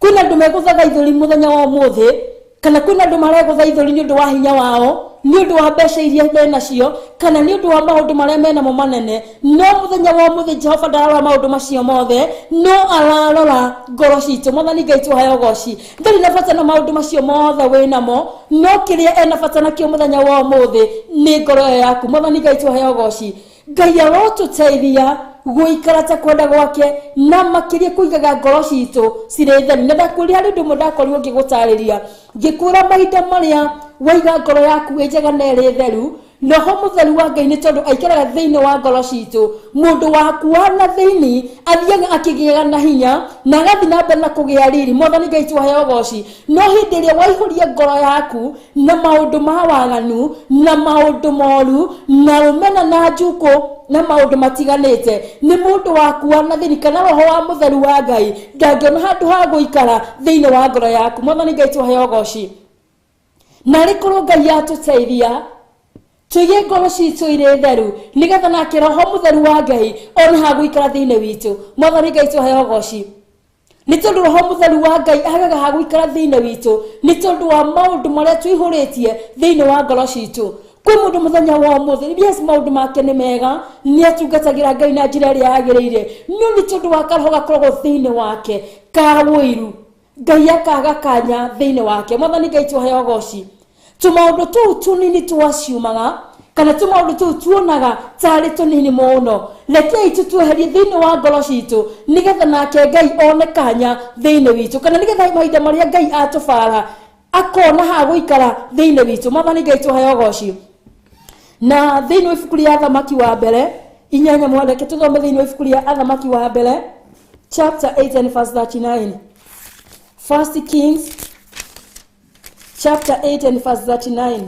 Speaker 4: Kwĩna andũ megũthaga ithũri mũthenya wa ũmũthĩ, kana kwĩna andũ maregũtha ithũri nĩ ũndũ wa hinya wao, Nĩ ũndũ wa mbeca iria menacio kana nĩ ũndũ wa maũndũ marĩa menamo manene. No mũthenya wa ũmũthĩ Jehova ndararora maũndũ macio mothe, no ararora ngoro citũ. Mwathani Ngai tũheo ũgoci. Ndarĩ na bata na maũndũ macio mothe wĩnamo, no kĩrĩa ena bata nakĩo mũthenya wa ũmũthĩ nĩ ngoro ĩyo yaku. Mwathani Ngai tũheo ũgoci. Ngai arotũteithia gũikara ta kwenda gwake na makĩria kũigaga ngoro citũ cirĩ theru. Na ndakwĩrire harĩ ũndũ ũmwe ndakorirwo ngĩgũtarĩria, ngĩkwĩra mahinda marĩa waiga ngoro yaku ĩ njega na ĩrĩ theru, Roho Mũtheru wa Ngai nĩ tondũ aikaraga thĩinĩ wa ngoro citũ. Mũndũ waku wa na thĩinĩ athiaga akĩgĩaga na hinya na agathiĩ na mbere na kũgĩa riri. Mwathani Ngai tũheo ũgoci. No hĩndĩ ĩrĩa waihũria ngoro yaku na maũndũ ma waganu na maũndũ moru na rũmena na njukũ na maũndũ matiganĩte, nĩ mũndũ waku wa na thĩinĩ kana Roho wa Mũtheru wa Ngai ndangĩona handũ ha gũikara thĩinĩ wa ngoro yaku. Mwathani Ngai tũheo ũgoci. Na rĩkorwo Ngai atũteithia tũige ngoro citũ irĩ theru, nĩgetha nake Roho Mũtheru wa Ngai one ha gũikara thĩinĩ witũ. Mwathani Ngai tũheo ũgoci. Nĩ tondũ Roho Mũtheru wa Ngai agaga ha gũikara thĩinĩ witũ nĩ tondũ wa maũndũ marĩa tũihũrĩtie thĩinĩ wa ngoro citũ. Kwĩ mũndũ mũthenya wa ũmũthĩ, yes, maũndũ make nĩ mega, nĩ atungatagĩra Ngai na njĩra ĩrĩa yagĩrĩire, no nĩ tondũ wa karoho gakoragwo thĩinĩ wake ka ũiru, Ngai akaga kanya thĩinĩ wake. Mwathani Ngai tũheo ũgoci. Tũmaũndũ tũu tũnini twaciumaga kana tũmaũndũ tũu tuonaga tarĩ tũnini mũno, rekei tũtweherie thĩinĩ wa ngoro citũ nĩgetha nake Ngai one kanya thĩinĩ witũ, kana nĩgetha mahinda marĩa Ngai atũbara akona ha gũikara thĩinĩ witũ. Mwathani Ngai tũheo ũgoci. Na thĩinĩ wa ibuku rĩa Athamaki wa mbere inyanya, mwareke tũthome thĩinĩ wa ibuku rĩa Athamaki wa mbere chapter 8 and verse 39. First Kings chapter 8 and verse 39.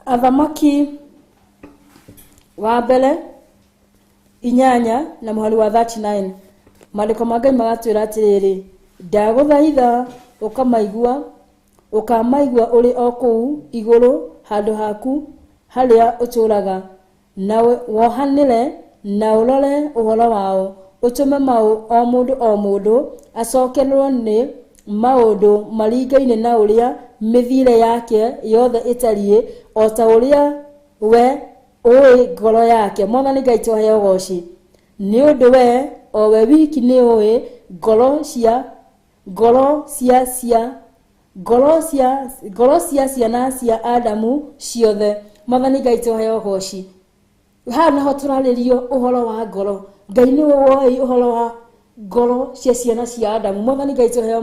Speaker 4: Athamaki wa mbere inyanya na mũhari wa 39. Maandĩko ma Ngai magatwĩra atĩrĩrĩ, ndagũthaitha ũkamaigua ũrĩ o kũu igũrũ handũ haku harĩa ũtũũraga, na wohanĩre na ũrore ũhoro wao, ũtũme o mũndũ o mũndũ acokererwo nĩ maũndũ maringaine na ũrĩa mĩthiĩre yake yothe ĩtariĩ, o ta ũrĩa we ũĩ ngoro yake. Mwathani Ngai tũheo ũgoci. Nĩ ũndũ we o we wiki nĩ ũĩ ngoro cia ciana cia Adamu ciothe. Mwathani Ngai tũheo ũgoci. Haha naho tũrarĩrio ũhoro wa ngoro. Ngai nĩwe woĩ ũhoro wa ngoro cia ciana cia Adamu. Mwathani Ngai tũheo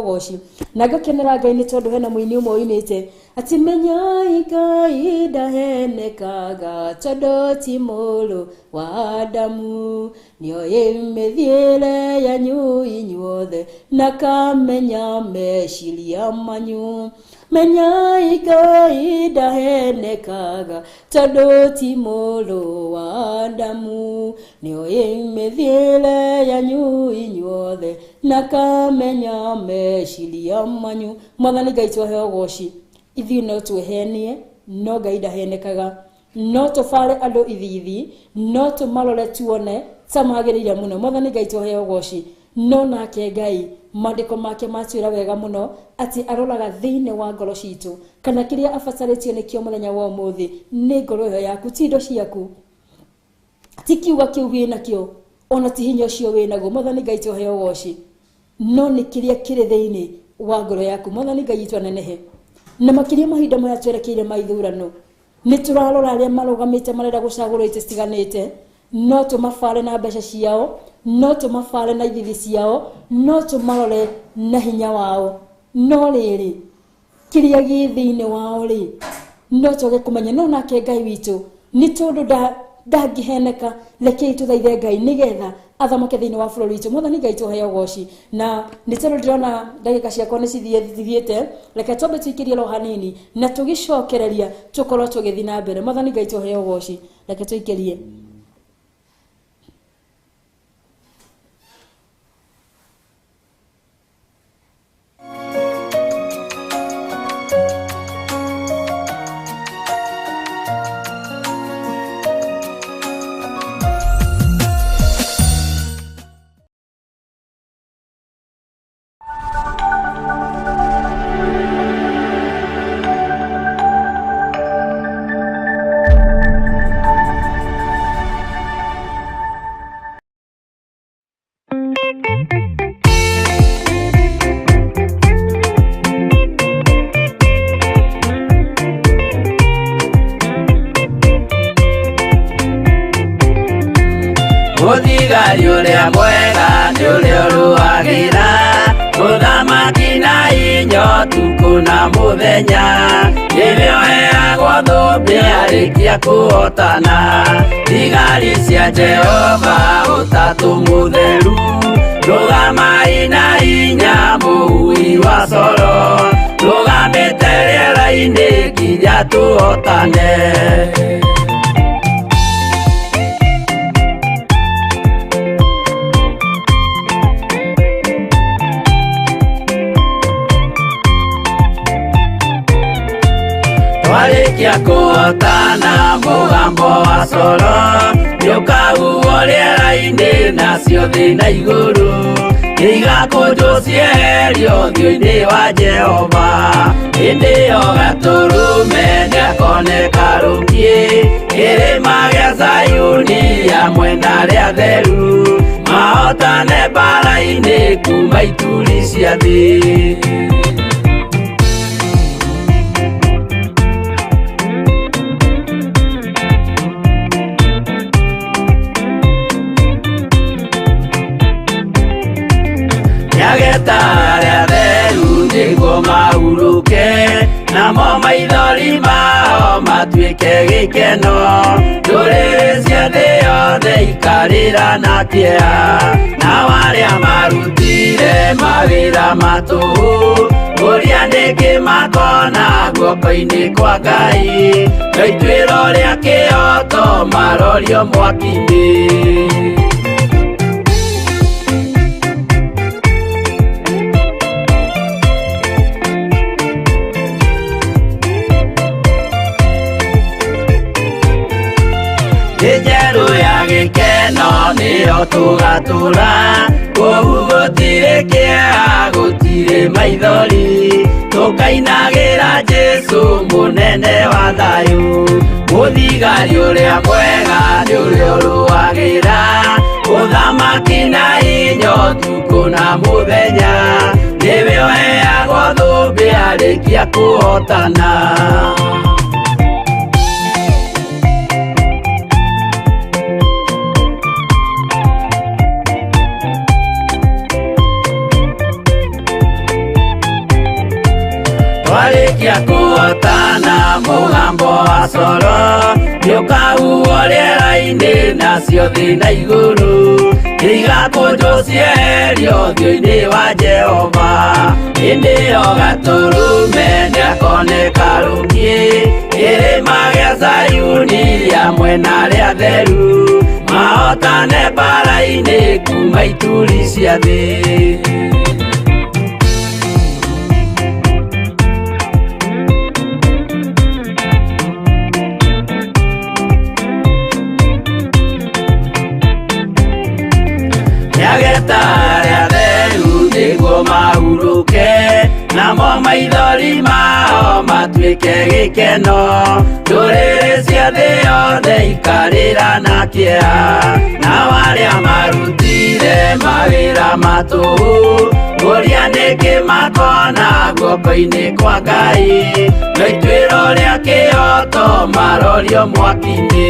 Speaker 4: ũgoci. Na ngakenera Ngai nĩ tondũ hena mũini ũmwe ũinĩte atĩ menyai Ngai ndahenekaga tondũ ti mũrũ wa Adamu, nĩoĩ mĩthiĩre yanyu inyuothe na kamenya meciria manyu. Menyai Ngai ndahenekaga tondũ ti mũrũ wa Adamu, nĩoĩ mĩthiĩre yanyu inyuothe na kamenya meciria manyu. Mwathani Ngai tũheo ũgoci. Ithuĩ no twĩhenie, no Ngai ndahenekaga. No tũbare andũ ithithi, no tũmarore tuone ta magĩrĩire mũno. Mwathani Ngai tũheo ũgoci. No nake Ngai maandĩko make matwĩra wega mũno atĩ aroraga thĩinĩ wa ngoro citũ, kana kĩrĩa abatarĩtio nĩkĩo mũthenya wa ũmũthĩ nĩ ngoro ĩyo yaku, ti indo ciaku, ti kiuga kĩu wĩnakĩo, ona ti hinya ũcio wĩnaguo. Mwathani Ngai tũheo ũgoci. No nĩ kĩrĩa kĩrĩ thĩinĩ wa ngoro yaku. Mwathani Ngai witũ anenehe. Na makĩria mahinda maya twerekeire ma ithurano, nĩ tũrarora arĩa marũgamĩte marenda gũcagũrwo itĩ citiganĩte, no tũmabare na mbeca ciao, no tũmabare na ithithi ciao, no tũmarore na hinya wao, no rĩrĩ kĩrĩa gĩ thĩinĩ wao rĩ no twage kũmenya. No nake Ngai witũ nĩ tondũ ndangĩheneka, rekei tũthaithe Ngai nĩgetha athamake thĩinĩ wa bũrũri witũ. Mwathani Ngai tũheo ũgoci. Na nĩ tondũ ndĩrona ndagĩka ciakwa nĩ cithiĩte, reke twambe tũikĩrie ro hanini na tũgĩcokereria tũkorwo tũgĩthiĩ na mbere. Mwathani Ngai tũheo ũgoci. Reke tũikĩrie.
Speaker 5: ũtukũ na mũthenya nĩwe ũheagwo thũmbĩ arĩkia kũhotana thigari cia Jehova ũtatũ mũtheru rũgamai na hinya mũhui wa coro rũgamĩte rĩera-inĩ nginya tũhotane. Twarĩkia kũhotana mũgambo wa coro nĩũkahuhwo rĩera-inĩ nacio thĩ na igũrũ nĩigakũnjwo cieherio ũthiũ-inĩ wa Jehova hĩndĩ ĩyo Gatũrũme nĩakoneka rũkiĩ kĩrĩma gĩa Zayuni hamwe na arĩa atheru mahotane mbaara-inĩ kuma ituri cia thĩ. Nĩageta arĩa atheru nĩguo mahurũke namo maithori mao matuĩke gĩkeno ndũrĩrĩ cia thĩ yothe ikarĩra na kĩeha nao arĩa marutire mawĩra ma tũhũ ũrĩa nĩkĩ makona guoko-inĩ kwa Ngai no ituĩro rĩa kĩhooto marorio mwaki-inĩ. Njeru ya gĩkeno nĩyo tũgatũra kũu gũtirĩ kĩeha gũtirĩ maithori tũkainagĩra Jesũ mũnene wa thayũ mũthigari ũrĩa mwega nĩ ũrĩa ũrũagĩra ũthamaki na hinya ũtukũ na mũthenya nĩwe ũheagwo thũmbĩ arĩkia kũhotana. Twarĩkia kũhotana mũgambo wa coro nĩũkahuhwo rĩera-inĩ nacio thĩ na igũrũ nĩigakũnjwo cieherio ũthiũ-inĩ wa Jehova hĩndĩ ĩyo Gatũrũme nĩakoneka rũkiĩ kĩrĩma gĩa Zayuni hamwe na arĩa atheru mahotane mbaara-inĩ kuma ituri cia thĩ. Nĩageta arĩa atheru nĩguo mahurũke namo maithori mao matuĩke gĩkeno ndũrĩrĩ cia thĩ yothe ikarĩra na kĩeha nao arĩa marutire mawĩra ma tũhũ ũrĩa nĩkĩ makona guoko-inĩ kwa Ngai no ituĩro rĩa kĩhooto marorio mwaki-inĩ.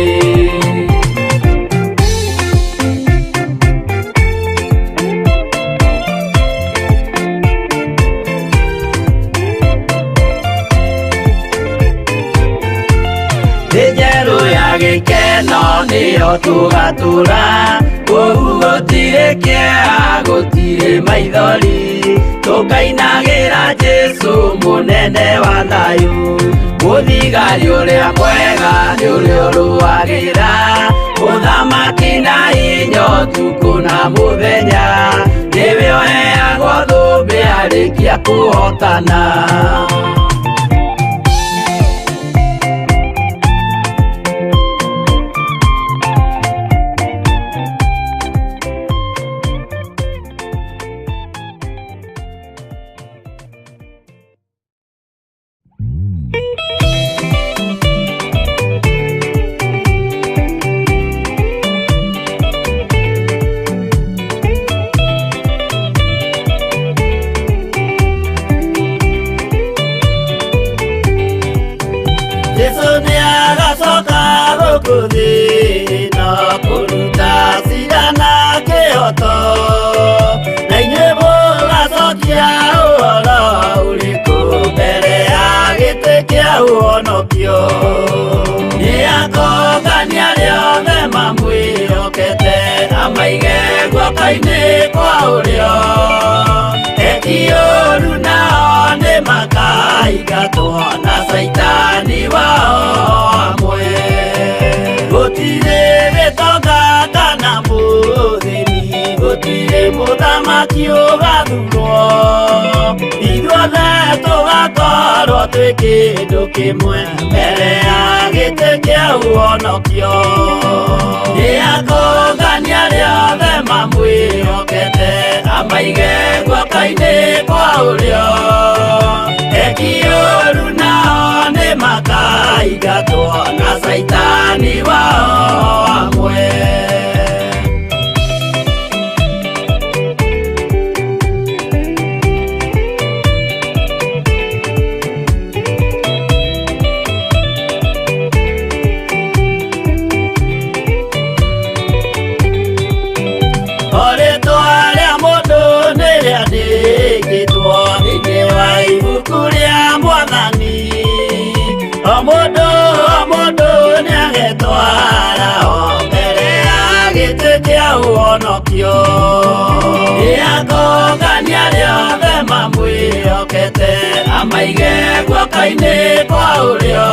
Speaker 5: Njeru ya gĩkeno nĩyo tũgatũra kũu gũtirĩ kĩeha gũtirĩ maithori tũkainagĩra Jesũ mũnene wa thayũ mũthigari ũrĩa mwega nĩ ũrĩa ũrũagĩra ũthamaki na hinya ũtukũ na mũthenya nĩwe ũheagwo thũmbĩ arĩkia kũhotana. Amaige guoko-inĩ kwa ũrĩo. Eki ũru nao nĩ makaingatwo na caitani wao amwe. Gũtirĩ gĩtonga kana mũthĩni, gũtirĩ mũthamaki ũgathurwo. Ithuothe tũgakorwo twĩ kĩndũ kĩmwe mbere ya gĩtĩ kĩa ũhonokio. Nĩ akongania arĩa othe mamwĩhokete, amaige guoko-inĩ kwa ũrĩo. Eki ũru nao nĩ makaingatwo na caitani wao amwe. Rĩtwa rĩa mũndũ nĩ rĩandĩkĩtwo thĩinĩ wa ibuku rĩa Mwathani. O mũndũ o mũndũ nĩagetwara o mbere ya gĩtĩ kĩa ũhonokio. Nĩakongania arĩa othe mamwĩhokete, amaige guoko-inĩ kwa ũrĩo.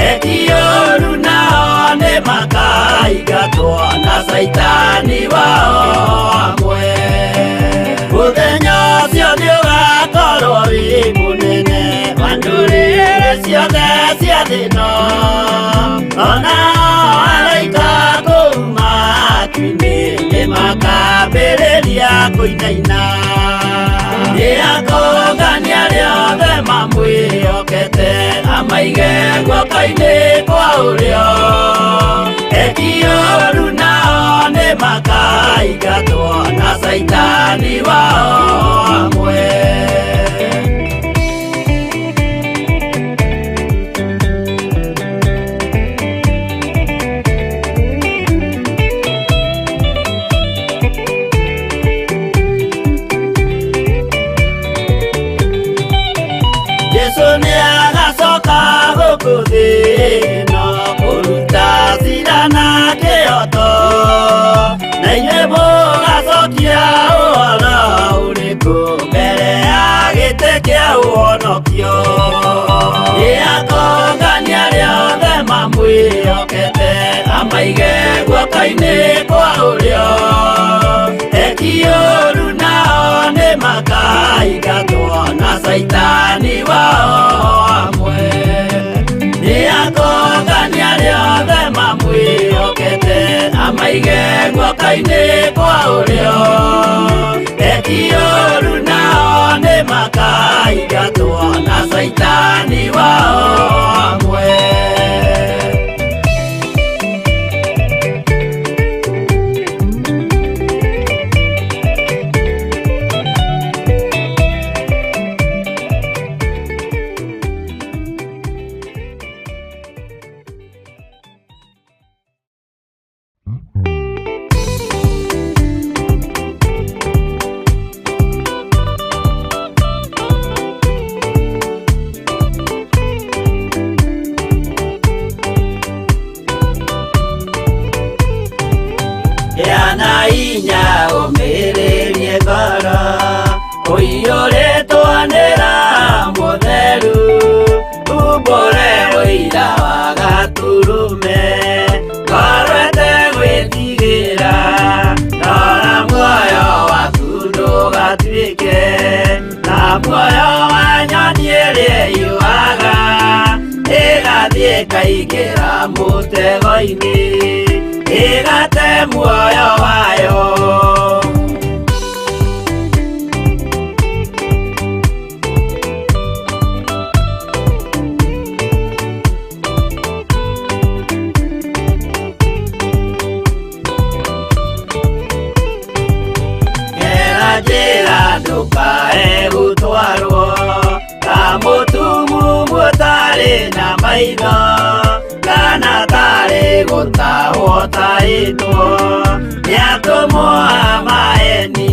Speaker 5: Eki ũru nao nĩ makaingatwo na caitani wao amwe. Mũthenya ũcio nĩũgakorwo wĩ mũnene wa ndũrĩrĩ ciothe cia thĩ ĩno. Ona araika kũu matu-inĩ nĩmakambĩrĩria kũinaina. Nĩakongania arĩa othe mamwĩhokete, amaige guoko-inĩ kwa ũrĩo. Eki ũru nao nĩ makaingatwo na caitani wao amwe. Jesu nĩagacoka gũkũ thĩ ĩno kũruta cira na kĩhooto. Na inyuĩ mũgacokia ũhoro ũrĩkũ mbere ya gĩtĩ kĩa ũhonokio. Nĩakongania arĩa othe mamwĩhokete, amaige guoko-inĩ kwa ũrĩo. Eki ũru nao nĩ makaingatwo na caitani wao amwe. Nĩakongania arĩa othe mamwĩhokete, amaige guoko-inĩ kwa ũrĩo. Eki ũru nao nĩ makaingatwo na caitani wao amwe. Gĩa na hinya ũmĩrĩrie ngoro, ũiyũrĩtwo nĩ Roho Mũtheru, umbũre ũira wa Gatũrũme, ngoro ĩtegwĩtigĩra, rora muoyo waku ndũgatuĩke ta muoyo wa nyoni ĩrĩa ĩyũaga, ĩgathiĩ ĩkaingĩra mũtego-inĩ, ĩgate muoyo wayo. Gera njĩra ndũkae gũtwarwo ta mũtumumu ũtarĩ na maitho, kana tarĩ gũtahwo tahĩtwo nĩ atũmwo a maeni.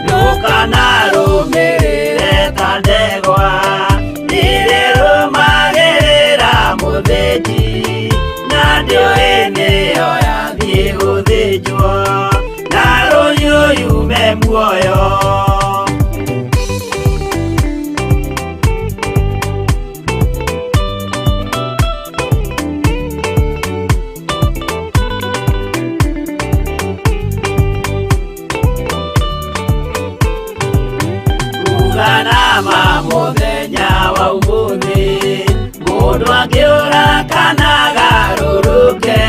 Speaker 5: Ndũkanarũmĩrĩre ta ndegwa ĩrĩrũmagĩrĩra mũthĩnji, na ndĩũĩ nĩyo yathiĩ gũthĩnjwo. Muoyo. Uganama muthenya wa umuthi mundu angiura kana agaruruke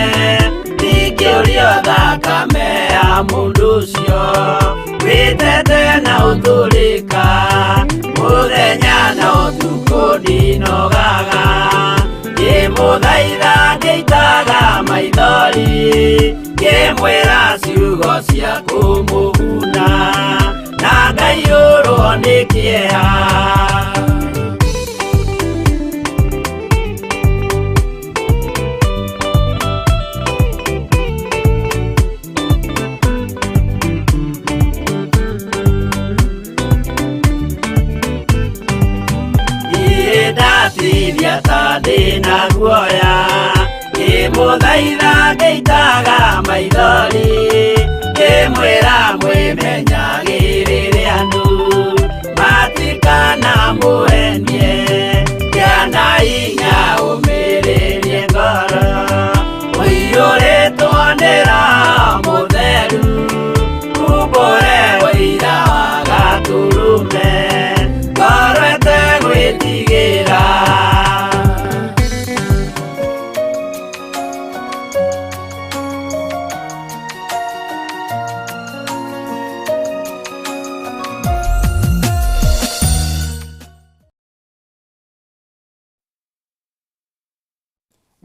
Speaker 5: ndingĩũrio thakame ya mundu ũcio wĩtete na ũtũrĩka mũthenya na ũtukũ ndinogaga ngĩmũthaitha ngĩitaga maithori ngĩmwĩra ciugo cia kũmũguna na ngaiyũrwo nĩ kĩeha. Ndatirĩa ta ndĩna guoya ngĩmũthaitha ngĩitaga maithori ngĩmwĩra mwĩmenyagĩrĩre andũ matikana mũhenie kĩana hinya ũmĩrĩrie ngoro ũiyũrĩtwo nĩ Roho Mũtheru umbũre ũira wa Gatũrũme ngoro ĩtegwĩtigĩra.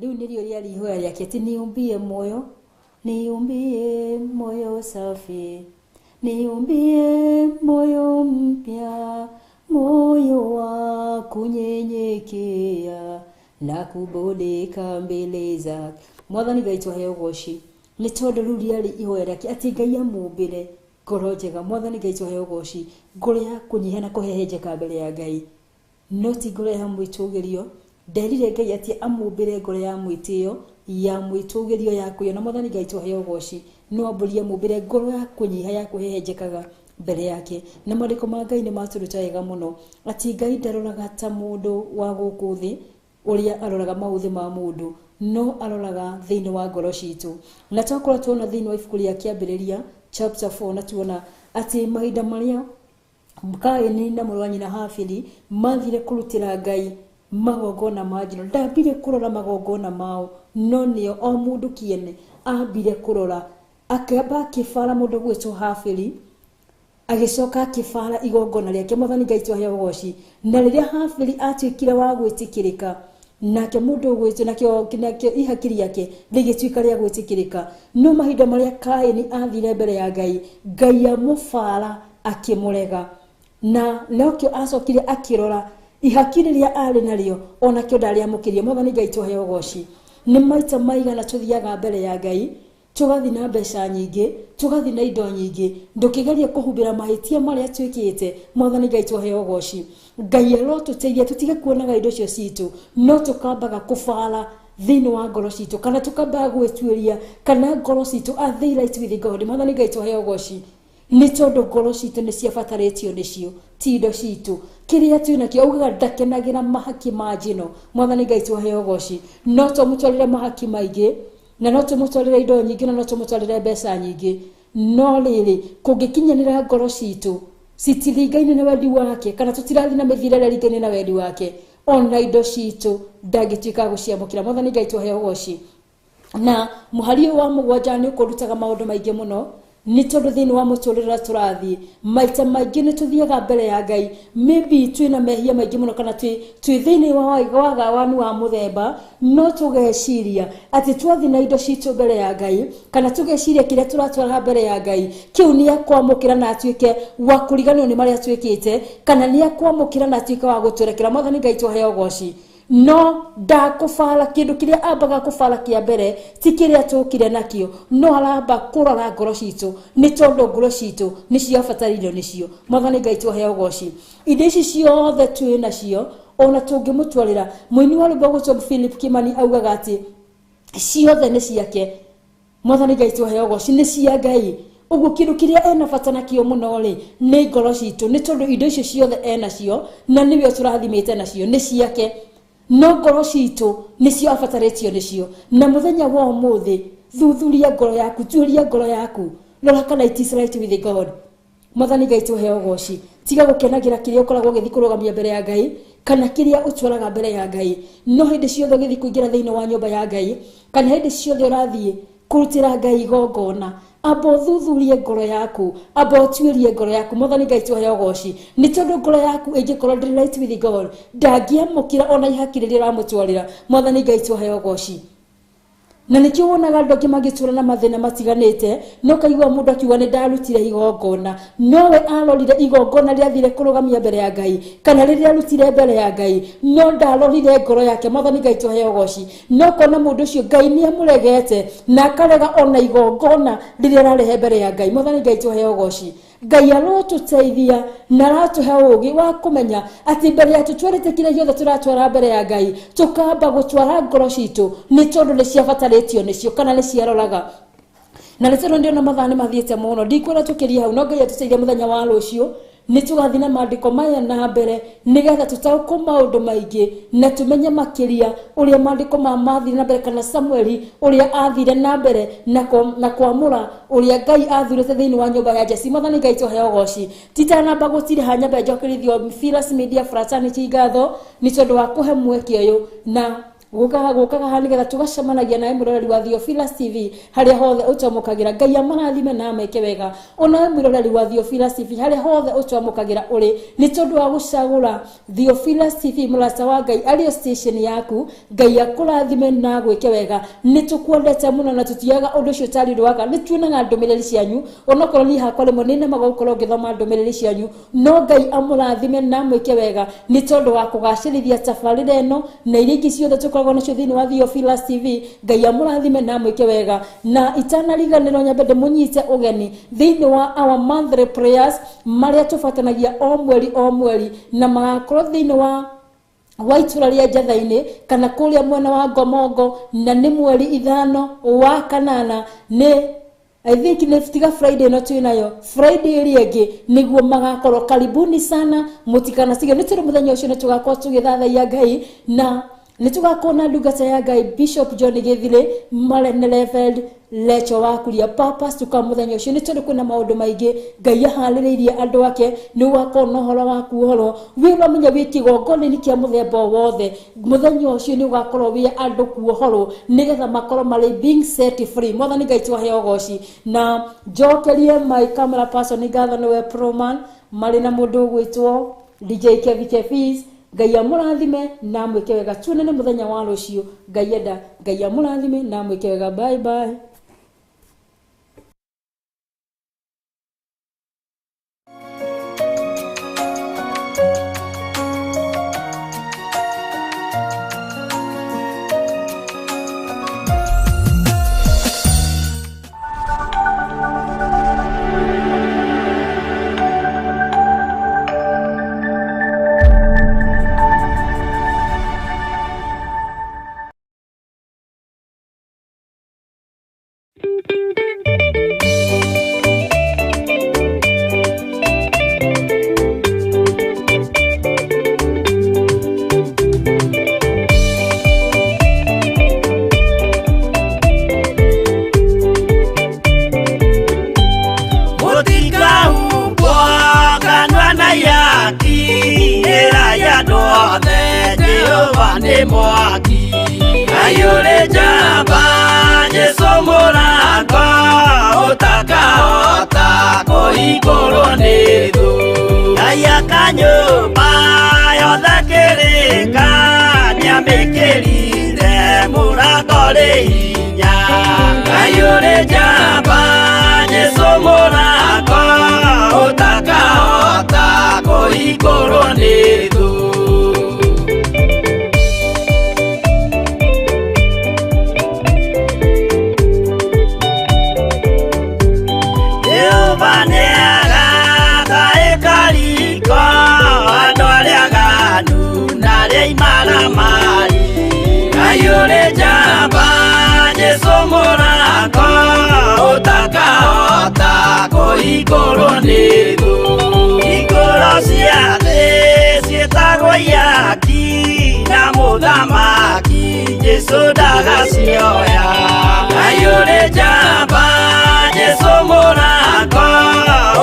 Speaker 4: Rĩu nĩrĩo rĩarĩ ihoya rĩake atĩ niumbie moyo, niumbie moyo safi, niumbie moyo mpya, moyo wa kunyenyekea na kubodeka mbele zake. Mwathani Ngai twahe ũgoci nĩ tondũ rĩu rĩarĩ ihoya rĩake atĩ Ngai amũmbĩre ngoro njega. Mwathani Ngai twahe ũgoci, ngoro ya kũnyiha na kũhehenjeka mbere ya Ngai, no ti ngoro ya mwĩtũgĩrio. Nderire Ngai atĩ amũmbĩre ngoro ya mwĩtĩo, ya mwĩtũgĩrio ya kwĩyona. Mwathani Ngai twahe ũgoci, no ambũrie amũmbĩre ngoro ya kũnyiha ya kũhehenjekaga mbere yake. Na maandĩko ma Ngai nĩ matũruta wega mũno atĩ Ngai ndaroraga ta mũndũ wa gũkũ thĩ ũrĩa aroraga maũthĩ ma mũndũ, no aroraga thĩinĩ wa ngoro citũ. Na twakorwo tuona thĩinĩ wa ibuku rĩa Kĩambĩrĩria chapter 4 na tuona atĩ mahinda marĩa Kaini na mũrũ wa nyina Habili mathire kũrutĩra Ngai magongona ma njino, ndambire kũrora magongona mao, no nĩo o mũndũ kĩene ambire kũrora. Akĩamba akĩbara mũndũ gwĩtwo Habili, agĩcoka akĩbara igongona rĩake. Mwathani Ngai twahe ũgoci. Na rĩrĩa Habili atuĩkire wa gwĩtĩkĩrĩka, nake mũndũ ũgwĩtwo nakĩo ihaki rĩake rĩgĩtuĩka rĩa gwĩtĩkĩrĩka. No mahinda marĩa Kaini athire mbere ya Ngai, Ngai amũbara akĩmũrega, na nokĩo acokire akĩrora ihaki rĩrĩa arĩ narĩo onakĩo ndarĩamũkĩrie. Mwathani Ngai twahe ũgoci. Nĩ maita maigana tũthiaga mbere ya Ngai tũgathiĩ na mbeca nyingĩ, tũgathiĩ na indo nyingĩ, ndũkĩgeria kũhumbĩra mahĩtia marĩa twĩkĩte. Mwathani Ngai twahe ũgoci. Ngai arotũteithia tũtige kuonaga indo icio citũ, no tũkambaga kũbara thĩinĩ wa ngoro citũ, kana tũkambaga gwĩtuĩria kana ngoro citũ are they right with God. Mwathani Ngai twahe ũgoci nĩ tondũ ngoro citũ nĩ ciabatarĩtio nĩcio, ti indo citũ. Kĩrĩa twĩ nakĩo augaga ndakenagĩra mahaki ma njino. Mwathani Ngai twahe ũgoci. No tũmũtwarĩre mahaki maingĩ, na no tũmũtwarĩre indo nyingĩ, na no tũmũtwarĩre mbeca nyingĩ, no rĩrĩ kũngĩkinyanĩra ngoro citũ citiringaine na wendi wake, kana tũtirathiĩ na mĩthiĩre ĩrĩa ĩringaine na wendi wake, ona indo citũ ndangĩtuĩka gũciamũkĩra. Mwathani Ngai twahe ũgoci. Na mũhari ũyũ wa 7 nĩ ũkũrutaga maũndũ maingĩ mũno, nĩ tondũ thĩinĩ wa mũtũrĩre ũrĩa tũrathiĩ maita maingĩ nĩ tũthiaga mbere ya Ngai, maybe twĩna mehia maingĩ mũno, kana twĩ thĩinĩ wa waganu wa mũthemba, no tũgeciria atĩ twathiĩ na indo citũ mbere ya Ngai, kana tũgeciria kĩrĩa tũratwara mbere ya Ngai kĩu nĩ akwamũkĩra na atuĩke wa kũriganĩrwo nĩ marĩa twĩkĩte, kana nĩ akwamũkĩra na atuĩke wa gũtũrekera. Mwathani Ngai twahe ũgoci. No ndakũbara kĩndũ kĩrĩa ambaga kũbara kĩa mbere ti kĩrĩa tũkire nakĩo, no aramba kũrora ngoro citũ, nĩ tondũ ngoro citũ nĩ ciabataririo nĩcio. Mwathani Ngai twahe ũgoci. Indo ici ciothe twĩ nacio ona tũngĩmũtwarĩra, mũini wa rwĩmbo gwĩtwo Philip Kimani augaga atĩ ciothe nĩ ciake. Mwathani Ngai twahe ũgoci, nĩ cia Ngai. Ũguo kĩndũ kĩrĩa ena bata nakĩo mũno rĩ nĩ ngoro citũ, nĩ tondũ indo icio ciothe enacio na nĩwe ũtũrathimĩte nacio, nĩ ciake, no ngoro citũ nĩcio abatarĩtio nĩcio. Na mũthenya wa ũmũthĩ thuthuria ngoro yaku, tuĩria ngoro yaku, rora kana it is right with God. Mwathani Ngai tũhe ũgoci. Tiga gũkenagira kĩrĩa ũkoragwo ũgĩthiĩ kũrũgamia mbere ya Ngai kana kĩrĩa ũtwaraga mbere ya Ngai, no hĩndĩ ciothe ũgĩthiĩ kũingĩra thĩinĩ wa nyũmba ya Ngai kana hĩndĩ ciothe ũrathiĩ kũrutĩra Ngai igongona, amba ũthuthurie ngoro yaku, amba ũtuĩrie ngoro yaku. Mwathani Ngai tũhe ũgoci, nĩ tondũ ngoro yaku ĩngĩkorwo ndĩrĩ right with God, ndangĩamũkĩra ona ihaki rĩrĩa ũramũtwarĩra. Mwathani Ngai tũhe ũgoci. Na nĩkĩo wonaga andũ angĩ magĩtũra na mathĩna matiganĩte, no kaigua mũndũ akiuga nĩ ndarutire igongona, nowe arorire igongona rĩathire kũrũgamia mbere ya Ngai kana rĩrĩa arutire mbere ya Ngai, no ndarorire ngoro yake. Mwathani Ngai tũhe ũgoci. No kona mũndũ ũcio Ngai nĩ amũregete na akarega ona igongona rĩrĩa ararehe mbere ya Ngai. Mwathani Ngai tũhe ũgoci. Ngai arotũteithia na aratũhe ũũgĩ wa kũmenya atĩ mbere ya tũtwarĩte kĩrĩa gĩothe tũratwara mbere ya Ngai, tũkamba gũtwara ngoro citũ, nĩ tondũ nĩ ciabatarĩtio nĩcio kana nĩ ciaroraga. Na nĩ tondũ ndĩona mathaa nĩ mathiĩte mũno, ndikwenda tũkĩrie hau, no Ngai atũteithie mũthenya wa rũciũ nĩ tũgathiĩ na maandĩko maya na mbere nĩgetha tũtaũkwo maũndũ maingĩ na tũmenye makĩria ũrĩa maandĩko ma mathire na mbere, kana Samueli ũrĩa athire na mbere na kwamũra ũrĩa Ngai athurĩte thĩinĩ wa nyũmba ya Jesi. Mwathani Ngai tũhe ũgoci. Titanamba gũtirĩha nyambe njokerithio Filas Media Fraternity ngatho nĩ tondũ wa kũhe mweke ũyũ na gũkaga haha nĩgetha tũgacemanagia nawe mwĩroreri wa Theophilus TV harĩa hothe ũtwamũkagĩra. Ngai amarathime na ameke wega. Onawe mwĩroreri wa Theophilus TV harĩa hothe ũtwamũkagĩra ũrĩ, nĩ tondũ wa gũcagũra Theophilus TV mũrata wa Ngai arĩo station yaku. Ngai akũrathime na agwĩke wega. Nĩ tũkwendete mũno na tũtiaga ũndũ ũcio ũtarĩ ũndũ waka. Nĩ tuonaga ndũmĩrĩri cianyu, onokorwo niĩ hakwa rĩmwe nĩ nemaga gũkorwo ngĩthoma ndũmĩrĩri cianyu, no Ngai amũrathime na amwĩke wega nĩ tondũ wa kũgacĩrithia tabarĩra ĩno na iria ingĩ ciothe tũkoragwo nacio thĩinĩ wa Theophilus TV. Ngai amũrathime na amwĩke wega. Na itanariganĩrwo nyambe ndĩmũnyite ũgeni thĩinĩ wa our monthly prayers marĩa tũbatanagia o mweri o mweri, na magakorwo thĩinĩ wa itũra rĩa Njatha-inĩ kana kũrĩa mwena wa Ngomongo, na nĩ mweri 5 wa kanana, nĩ I think nĩ tiga Friday no twĩ nayo, Friday ĩrĩa ĩngĩ nĩguo magakorwo. Karibuni sana, mũtikanasige, nĩ tondũ mũthenya ũcio nĩ tũgakorwo tũgĩthathaiya Ngai na nĩ tũgakorwo na ndungata ya Ngai Bishop John Gĩthirĩ marĩ na Reverend Lecho wa Kuria Purpose. Tuka mũthenya ũcio nĩ tondũ kwĩna maũndũ maingĩ Ngai aharĩrĩirie andũ ake, nĩ ũgakorwo na ũhoro wa kuohorwo. Wĩ ũramenya wĩ kĩgongona-inĩ kĩa mũthemba o wothe, mũthenya ũcio nĩ ũgakorwo wĩ andũ kuohorwo nĩgetha makorwo marĩ being set free. Mwathani Ngai twahe ũgoci. Na njokerie my camera person ngatho nĩwe Proman marĩ na mũndũ ũgwĩtwo DJ Kevi Kefis. Ngai amũrathime na amwĩke wega. Tuonane mũthenya wa rũciũ Ngai enda. Ngai amũrathime na amwĩke wega. Bye bye.
Speaker 5: Nĩ mwaki ayũrĩ njamba Jesũ mũrango ũtakahota kũhingũrwo nĩ thũ. Ngai akanyũmba yothe kĩrĩka nĩamĩkĩrire mũrango rĩ hinya. Ngai ũrĩ njamba Jesũ mũrango ũtakahota kũhingũrwo nĩ thũ. Ngai ũrĩ njamba Jesũ mũrango. Ũtakahota kũhingũrwo nĩ thũ. Hingũro cia thĩ ciĩtagwo ihaki na mũthamaki Jesũ ndagacioya. Ngai ũrĩ njamba Jesũ mũrango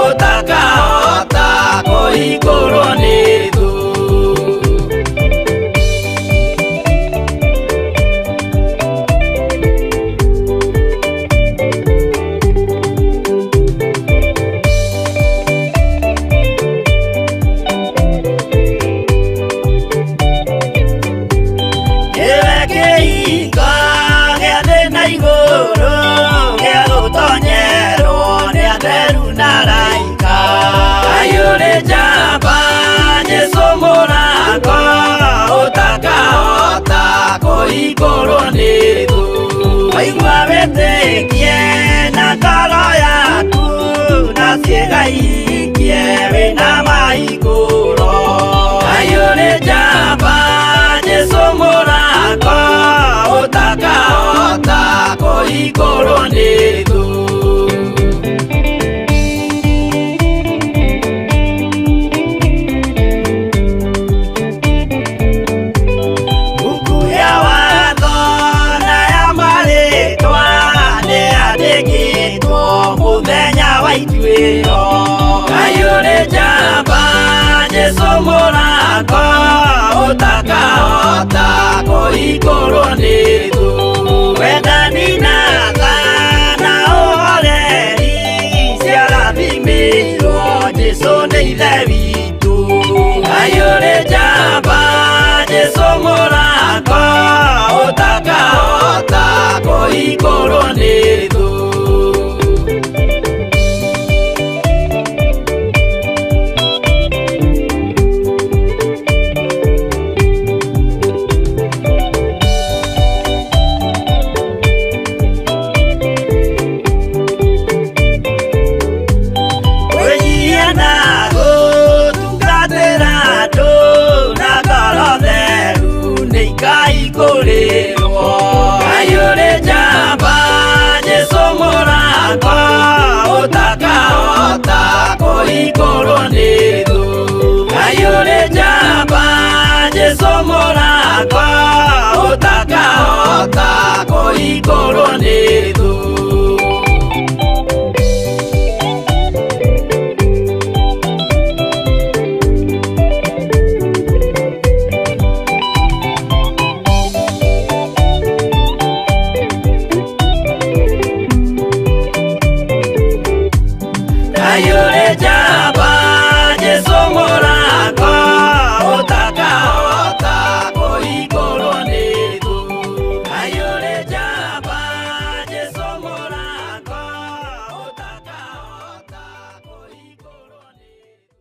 Speaker 5: ũtakahota kũhingũrwo nĩ thũ. Nĩwe kĩhingo gĩa thĩ na igũrũ gĩa gũtonyerwo nĩ atheru na araika. Ngai ũrĩ njamba Jesũ mũrango ũtakahota kũhingũrwo nĩ thũ. Waigua wĩtĩkie na ngoro yaku na ciĩga ihingie wĩna mahingũro. Ngai ũrĩ njamba Jesũ mũrango ũtakahota kũhingũrwo nĩ thũ. Buku ya watho na ya marĩtwa nĩyandĩkĩtwo mũthenya wa ituĩro. Ngai ũrĩ njamba Jesũ mũrango ũtakahota kũhingũrwo nĩ thũ. Wendani na tha na ũhoreri ciarathimĩirwo Jesũ nĩ ithe witũ. Ngai ũrĩ njamba Jesũ mũrango ũtakahota kũhingũrwo nĩ thũ. Kwĩnyihia na gũtungatĩra andũ na ngoro theru nĩ ikaihingũrĩrwo. Ngai ũrĩ njamba Jesũ mũrango ũtakahota kũhingũrwo nĩ thũ. Ngai ũrĩ njamba Jesũ mũrango ũtakahota kũhingũrwo nĩ thũ. Ngai ũrĩ njamba Jesũ mũrango ũtakahota kũhingũrwo nĩ thũ. Ngai ũrĩ njamba Jesũ mũrango ũtakahota kũhingũrwo nĩ thũ.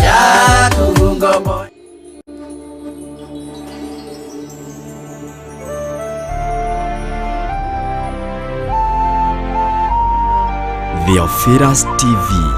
Speaker 5: Yaku ngombo
Speaker 1: Theophilus TV.